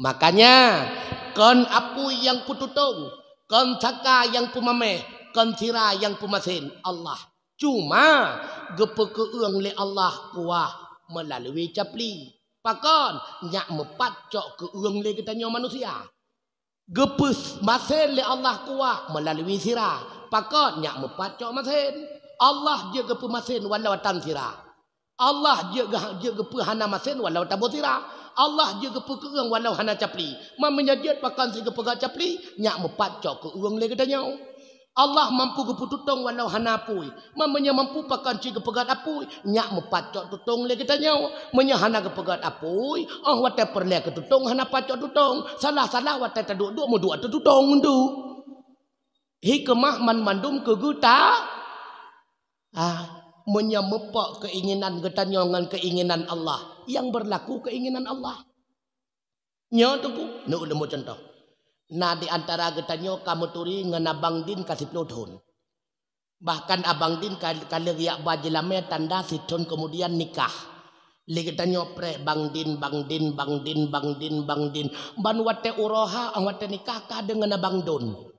Makanya, kon apui nyang peututong, kon saka nyang peumameh, kon sira nyang peumasen, Allah. Cuma geupeukeueng lé Allah kuah meulalu capli. Pakon? Nyak meupat cok keueng lé geutanyoe manusia. Geupeumasen lé Allah kuah meulalu sira. Pakon? Nyak meupat cok masen. Allah jeuet geupeumasen walau tan sira. Allah jeuet geu-, jeuet geupeuhana masen walau taboh sira. Allah jeuet geupeukeueng walau hana capli. Meunyoe jeuet pakon si geupeugah capli, nyak meupat cok keueng lé geutanyoe. Allah mampu geupeututong walau hana apui. Meunyoe mampu pakon si geupeugah apui, nyak meupat cok tutong lé geutanyoe. Meunyoe hana geupeugah apui, oh watée peureulée keu tutong hana pat cok tutong. Salah-salah watée taduek-duek meuduek teututong tu. Hikmah man mandum keu geuta. Ah, meunyoe meupok keinginan geutanyoe ngon keinginan Allah, nyang berlaku keinginan Allah. Nyoe Teungku, neuk leumo contoh. Na di antara geutanyoe ka meuturi ngon abang din ka siploh thon. Bahkan abang din ka, ka lheueh jak ba jeulamé tanda sithon kemudian nikah. Lé geutanyoe preh bang din, bang din, bang din, bang din, bang din. Ban watée uroe ha, watée nikah ka deungon abang don.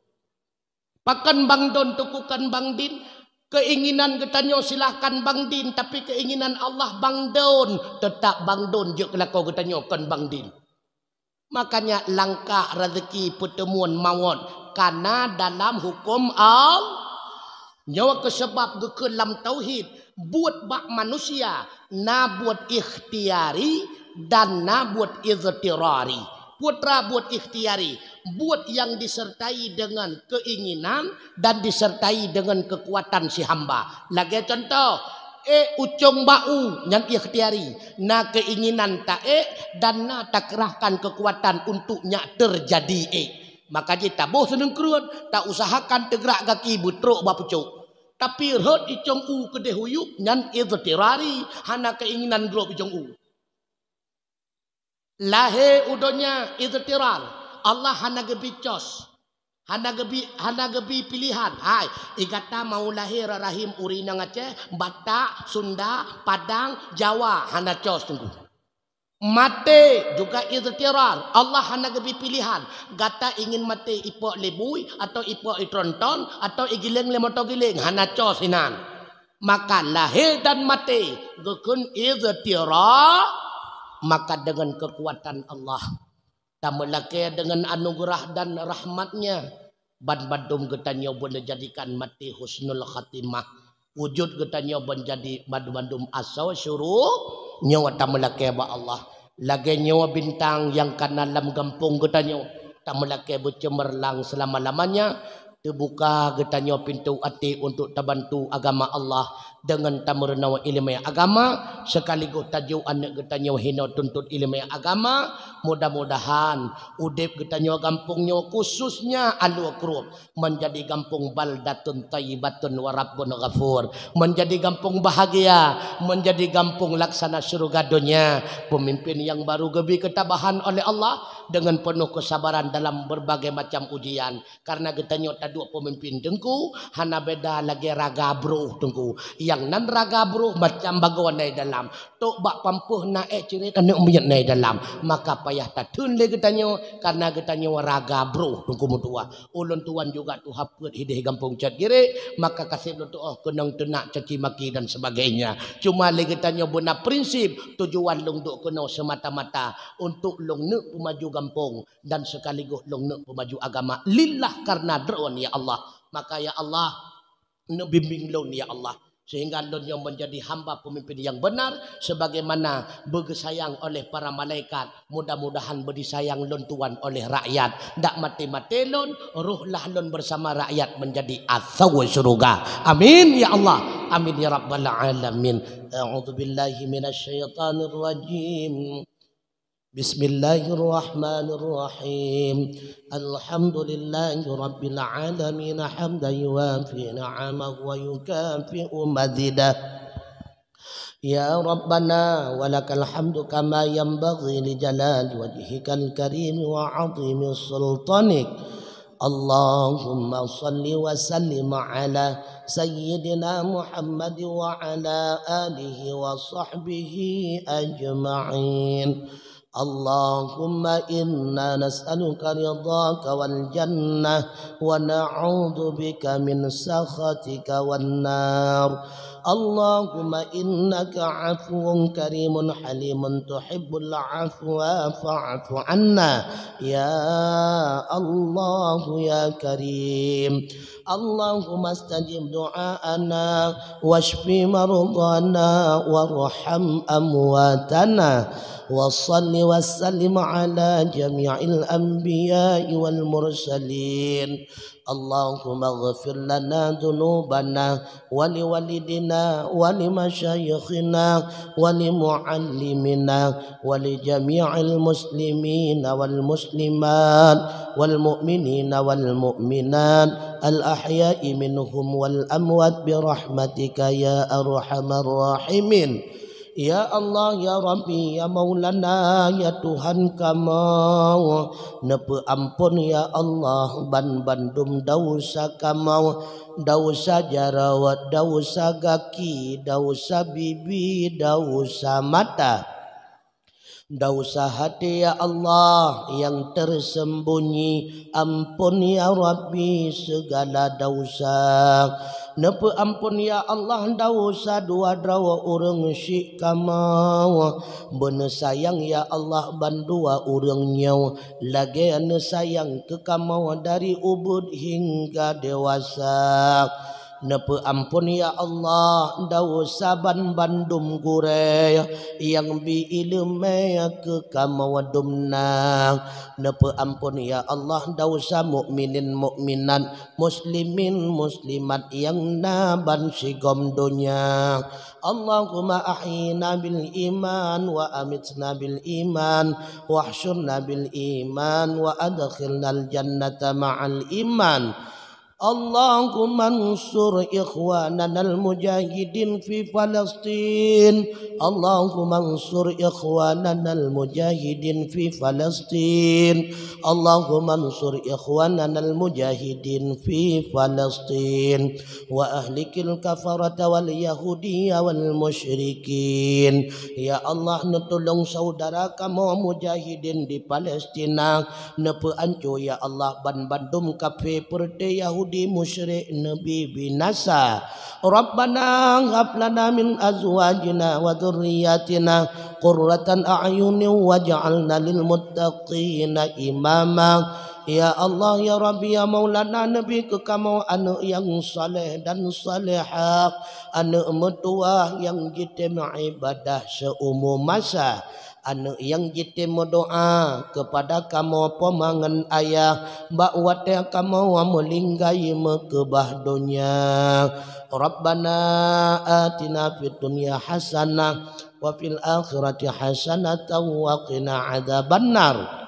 Pakon bang don Teungku kon bang din? Keinginan geutanyoe silahkan bang din, tapi keinginan Allah bang don. Teutap bang don jeuet keu lakoe geutanyoe kon bang din. Makanya langkah rezeki peuteumuan mawöt kana dalam huköm Allah. Nyoe keuh sabab geukheun lam tauhid, buet bak manusia na buet ikhtiari dan na buet idhtirari. Peue teuma buet ikhtiari, buet nyang disertai deungon keinginan dan disertai deungon keukuatan si hamba. Lagée contoh, ék ucong bak u nyan ikhtiari, na keinginan taék dan na takeurahkan keukuatan untuk nyak teujadi ék. Maka jih taboh sineungkruet, tausahakan teugrak gaki beutrok bak pucok. Tapi rhot icong u keudeh u yup nyan idhtirari, hana keinginan grob icong u. Lahé u donya idhtirar, Allah hana geubi cos, hana geubi, hana geubi pilihan. Hai, i gata mau lahé rot rahim ureueng inong Aceh, Batak, Sunda, Padang, Jawa, hana cos Teungku. Maté juga idhtirar, Allah hana geubi pilihan. Gata ingin maté ipok lé bui, atau ipok itronton, atau igiléng lé moto giléng, hana cos inan. Maka lahé dan maté geukheun idhtira, maka deungon keukuatan Allah tameulakée deungon anugeurah dan rahmat-Nya, ban bandum geutanyoe beuneuh jadikan maté husnul khatimah. Wujud geutanyoe beunjadi bandum-bandum asoe syuru nyoe tameulakée bak Allah. Lagée nyoe bintang nyang kana lam gampông geutanyoe, tameulakée beuceumerlang seulama-lamanya. Teubuka geutanyoe pintoe até untuk tabantu agama Allah deungon tameurunoe iéleumé agama, sekaligus tajok aneuëk geutanyoe hinoe tuntot iéleumé agama. Mudah-mudahan udeb geutanyoe gampông nyoe, khususnya Alue Krueng, menjadi gampông baldatun thayyibatun wa rabbun ghafur, menjadi gampông bahagia, menjadi gampông laksana syeuruga donya. Peumimpén nyang baru geubi keutabahan oleh Allah deungon peunoh keusabaran dalam berbagai macam ujian. Karena geutanyoe taduek peumimpén Teungku, hana beda lagée raga broh Teungku. Nyang nan raga broh macam bagoe na i dalam. Tok bak pampôh na ék cirét aneuëk miet na i dalam. Maka payah tatheun lé geutanyoe, karena geutanyoe raga broh Teungku meutuah. Ulôn tuan juga tuha peuet hideh gampông Cot Girek, maka kaseb lôn tuoh keunong teunak caci maki dan sebagainya. Cuma lé geutanyoe beuna prinsip, tujuan lôn duek keunoe semata-mata untuk lôn neuk peumaju gampông dan sekaligus lôn neuk peumaju agama lillah karena Droen, ya Allah. Maka, ya Allah, neubimbing lôn, ya Allah, sehingga lôn nyoe menjadi hamba pemimpin yang benar, sebagaimana beugeusayang oleh para malaikat. Mudah-mudahan beudisayang lôn tuan oleh rakyat. Dak maté-maté lôn, roh lah lôn bersama rakyat menjadi asoe syeuruga. Amin, ya Allah. Amin, ya Rabbal Alamin. A'udzubillahi minasyaitanirrajim. Bismillahirrahmanirrahim. Alhamdulillahi rabbil alamin, hamdan yuwafi ni'amahu wa yukafi'u mazidah. Ya Rabbana, walakal hamdu kama yanbaghi li jalali wajhikal karimi wa azimi sultanik. Allahumma salli wa sallim ala sayyidina Muhammad wa ala alihi wa sahbihi ajma'in. Allahumma inna nas'aluka ridhaka wal jannah wa na'udzubika min sakhatika wan nar. Allahumma innaka afuwun karimun halimun tuhibbul afwa fa'fu anna. Ya Allah ya Karim. Allahumma stajib du'aana, washfi mardhana, warham amwatana, wa salli wa sallim ala jami'il anbiya'i wal mursalin. Allahumma ighfir lana dzunubana wa liwalidina wa limasyaikhina wa limuallimina wa li jami'il muslimina wal muslimat wal mu'minina wal mu'minat al ahya'i minhum wal amwat bi rahmatika ya arhamar rahimin. Ya Allah, ya Rabbi, ya Maulana, ya Tuhan kamoe, neupeuampon ya Allah ban bandum dausa kamoe, dausa jaroe, dausa gaki, dausa bibi, dausa mata. Dausa hati ya Allah yang tersembunyi, ampun ya Rabbi segala dausa. Neupeuampon ya Allah dausa dua droe ureuëng syik kamoe. Beuneusayang ya Allah bandua ureuëng nyoe lagée neusayang keu kamoe dari ubit hingga dewasa. Neupeuampon ya Allah dausa ban bandum gurée nyang bi iéleumé keu kamoe dumna. Neupeuampon ya Allah dausa mukminin mukminat, muslimin muslimat nyang na ban sigom donya. Allahumma ahyina bil iman wa amitna bil iman wahsyurna bil iman wa adkhilnal jannata ma'al iman. Allahumma ansur ikhwananal mujahidin fi Falastin. Allahumma ansur ikhwananal mujahidin fi Falastin. Allahumma ansur ikhwananal mujahidin fi Falastin. Wa ahlikil kafarata wal yahudiyya wal musyrikin. Ya Allah, neutulông saudara kamoe mujahidin di Palestina. Neupeuanco ya Allah ban bandum kafé, peureuté Yahudi, musyrik, neubi binasa. Rabbana hab lana min azwajina wa dzurriyyatina qurratan a'yunin waj'alna lil muttaqina imama. Ya Allah, ya Rabbi, ya Maulana, neubi keu kamoe aneuëk nyang saleh dan salehah, aneuëk meutuwah nyang jitem ibadah seumu masa. Aneuëk nyang jitem meudoá keupada kamoe poma ngon ayah bak watée kamoe meulinggai meukeubah donya. Rabbana atina fid dunya hasanah wa fil akhirati hasanatan wa qina adzabannar.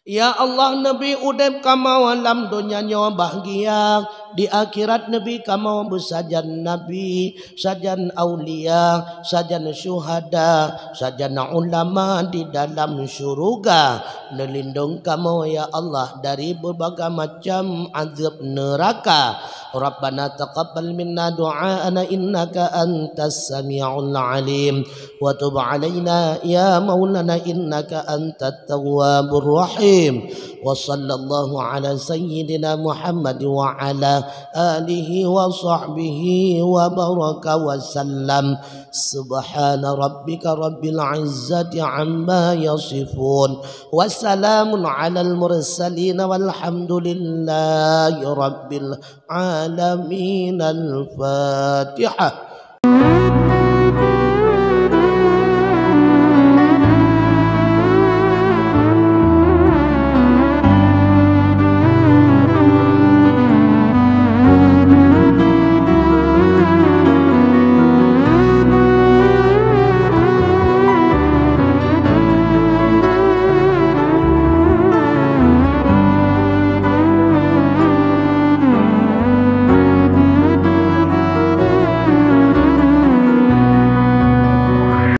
Ya Allah, neubi udeb kamoe lam donya nyoe bahgia, di akhirat neubi kamoe beusajan nabi, sajan aulia, sajan syuhada, sajan ulama di dalam syuruga. Neulindong kamoe ya Allah dari berbagai macam azab neraka. Rabbana taqabbal minna du'aana innaka antas samiul alim. Wa tub alaina ya maulana innaka antat tawwabur rahim. Wa sallallahu ala sayyidina Muhammad wa ala alihi wa sahbihi wa baraka wa sallam. Subhana rabbika rabbil izzati amma yasifun. Wa salamun alal mursalin walhamdulillahi rabbil alamin. Al-Fatihah.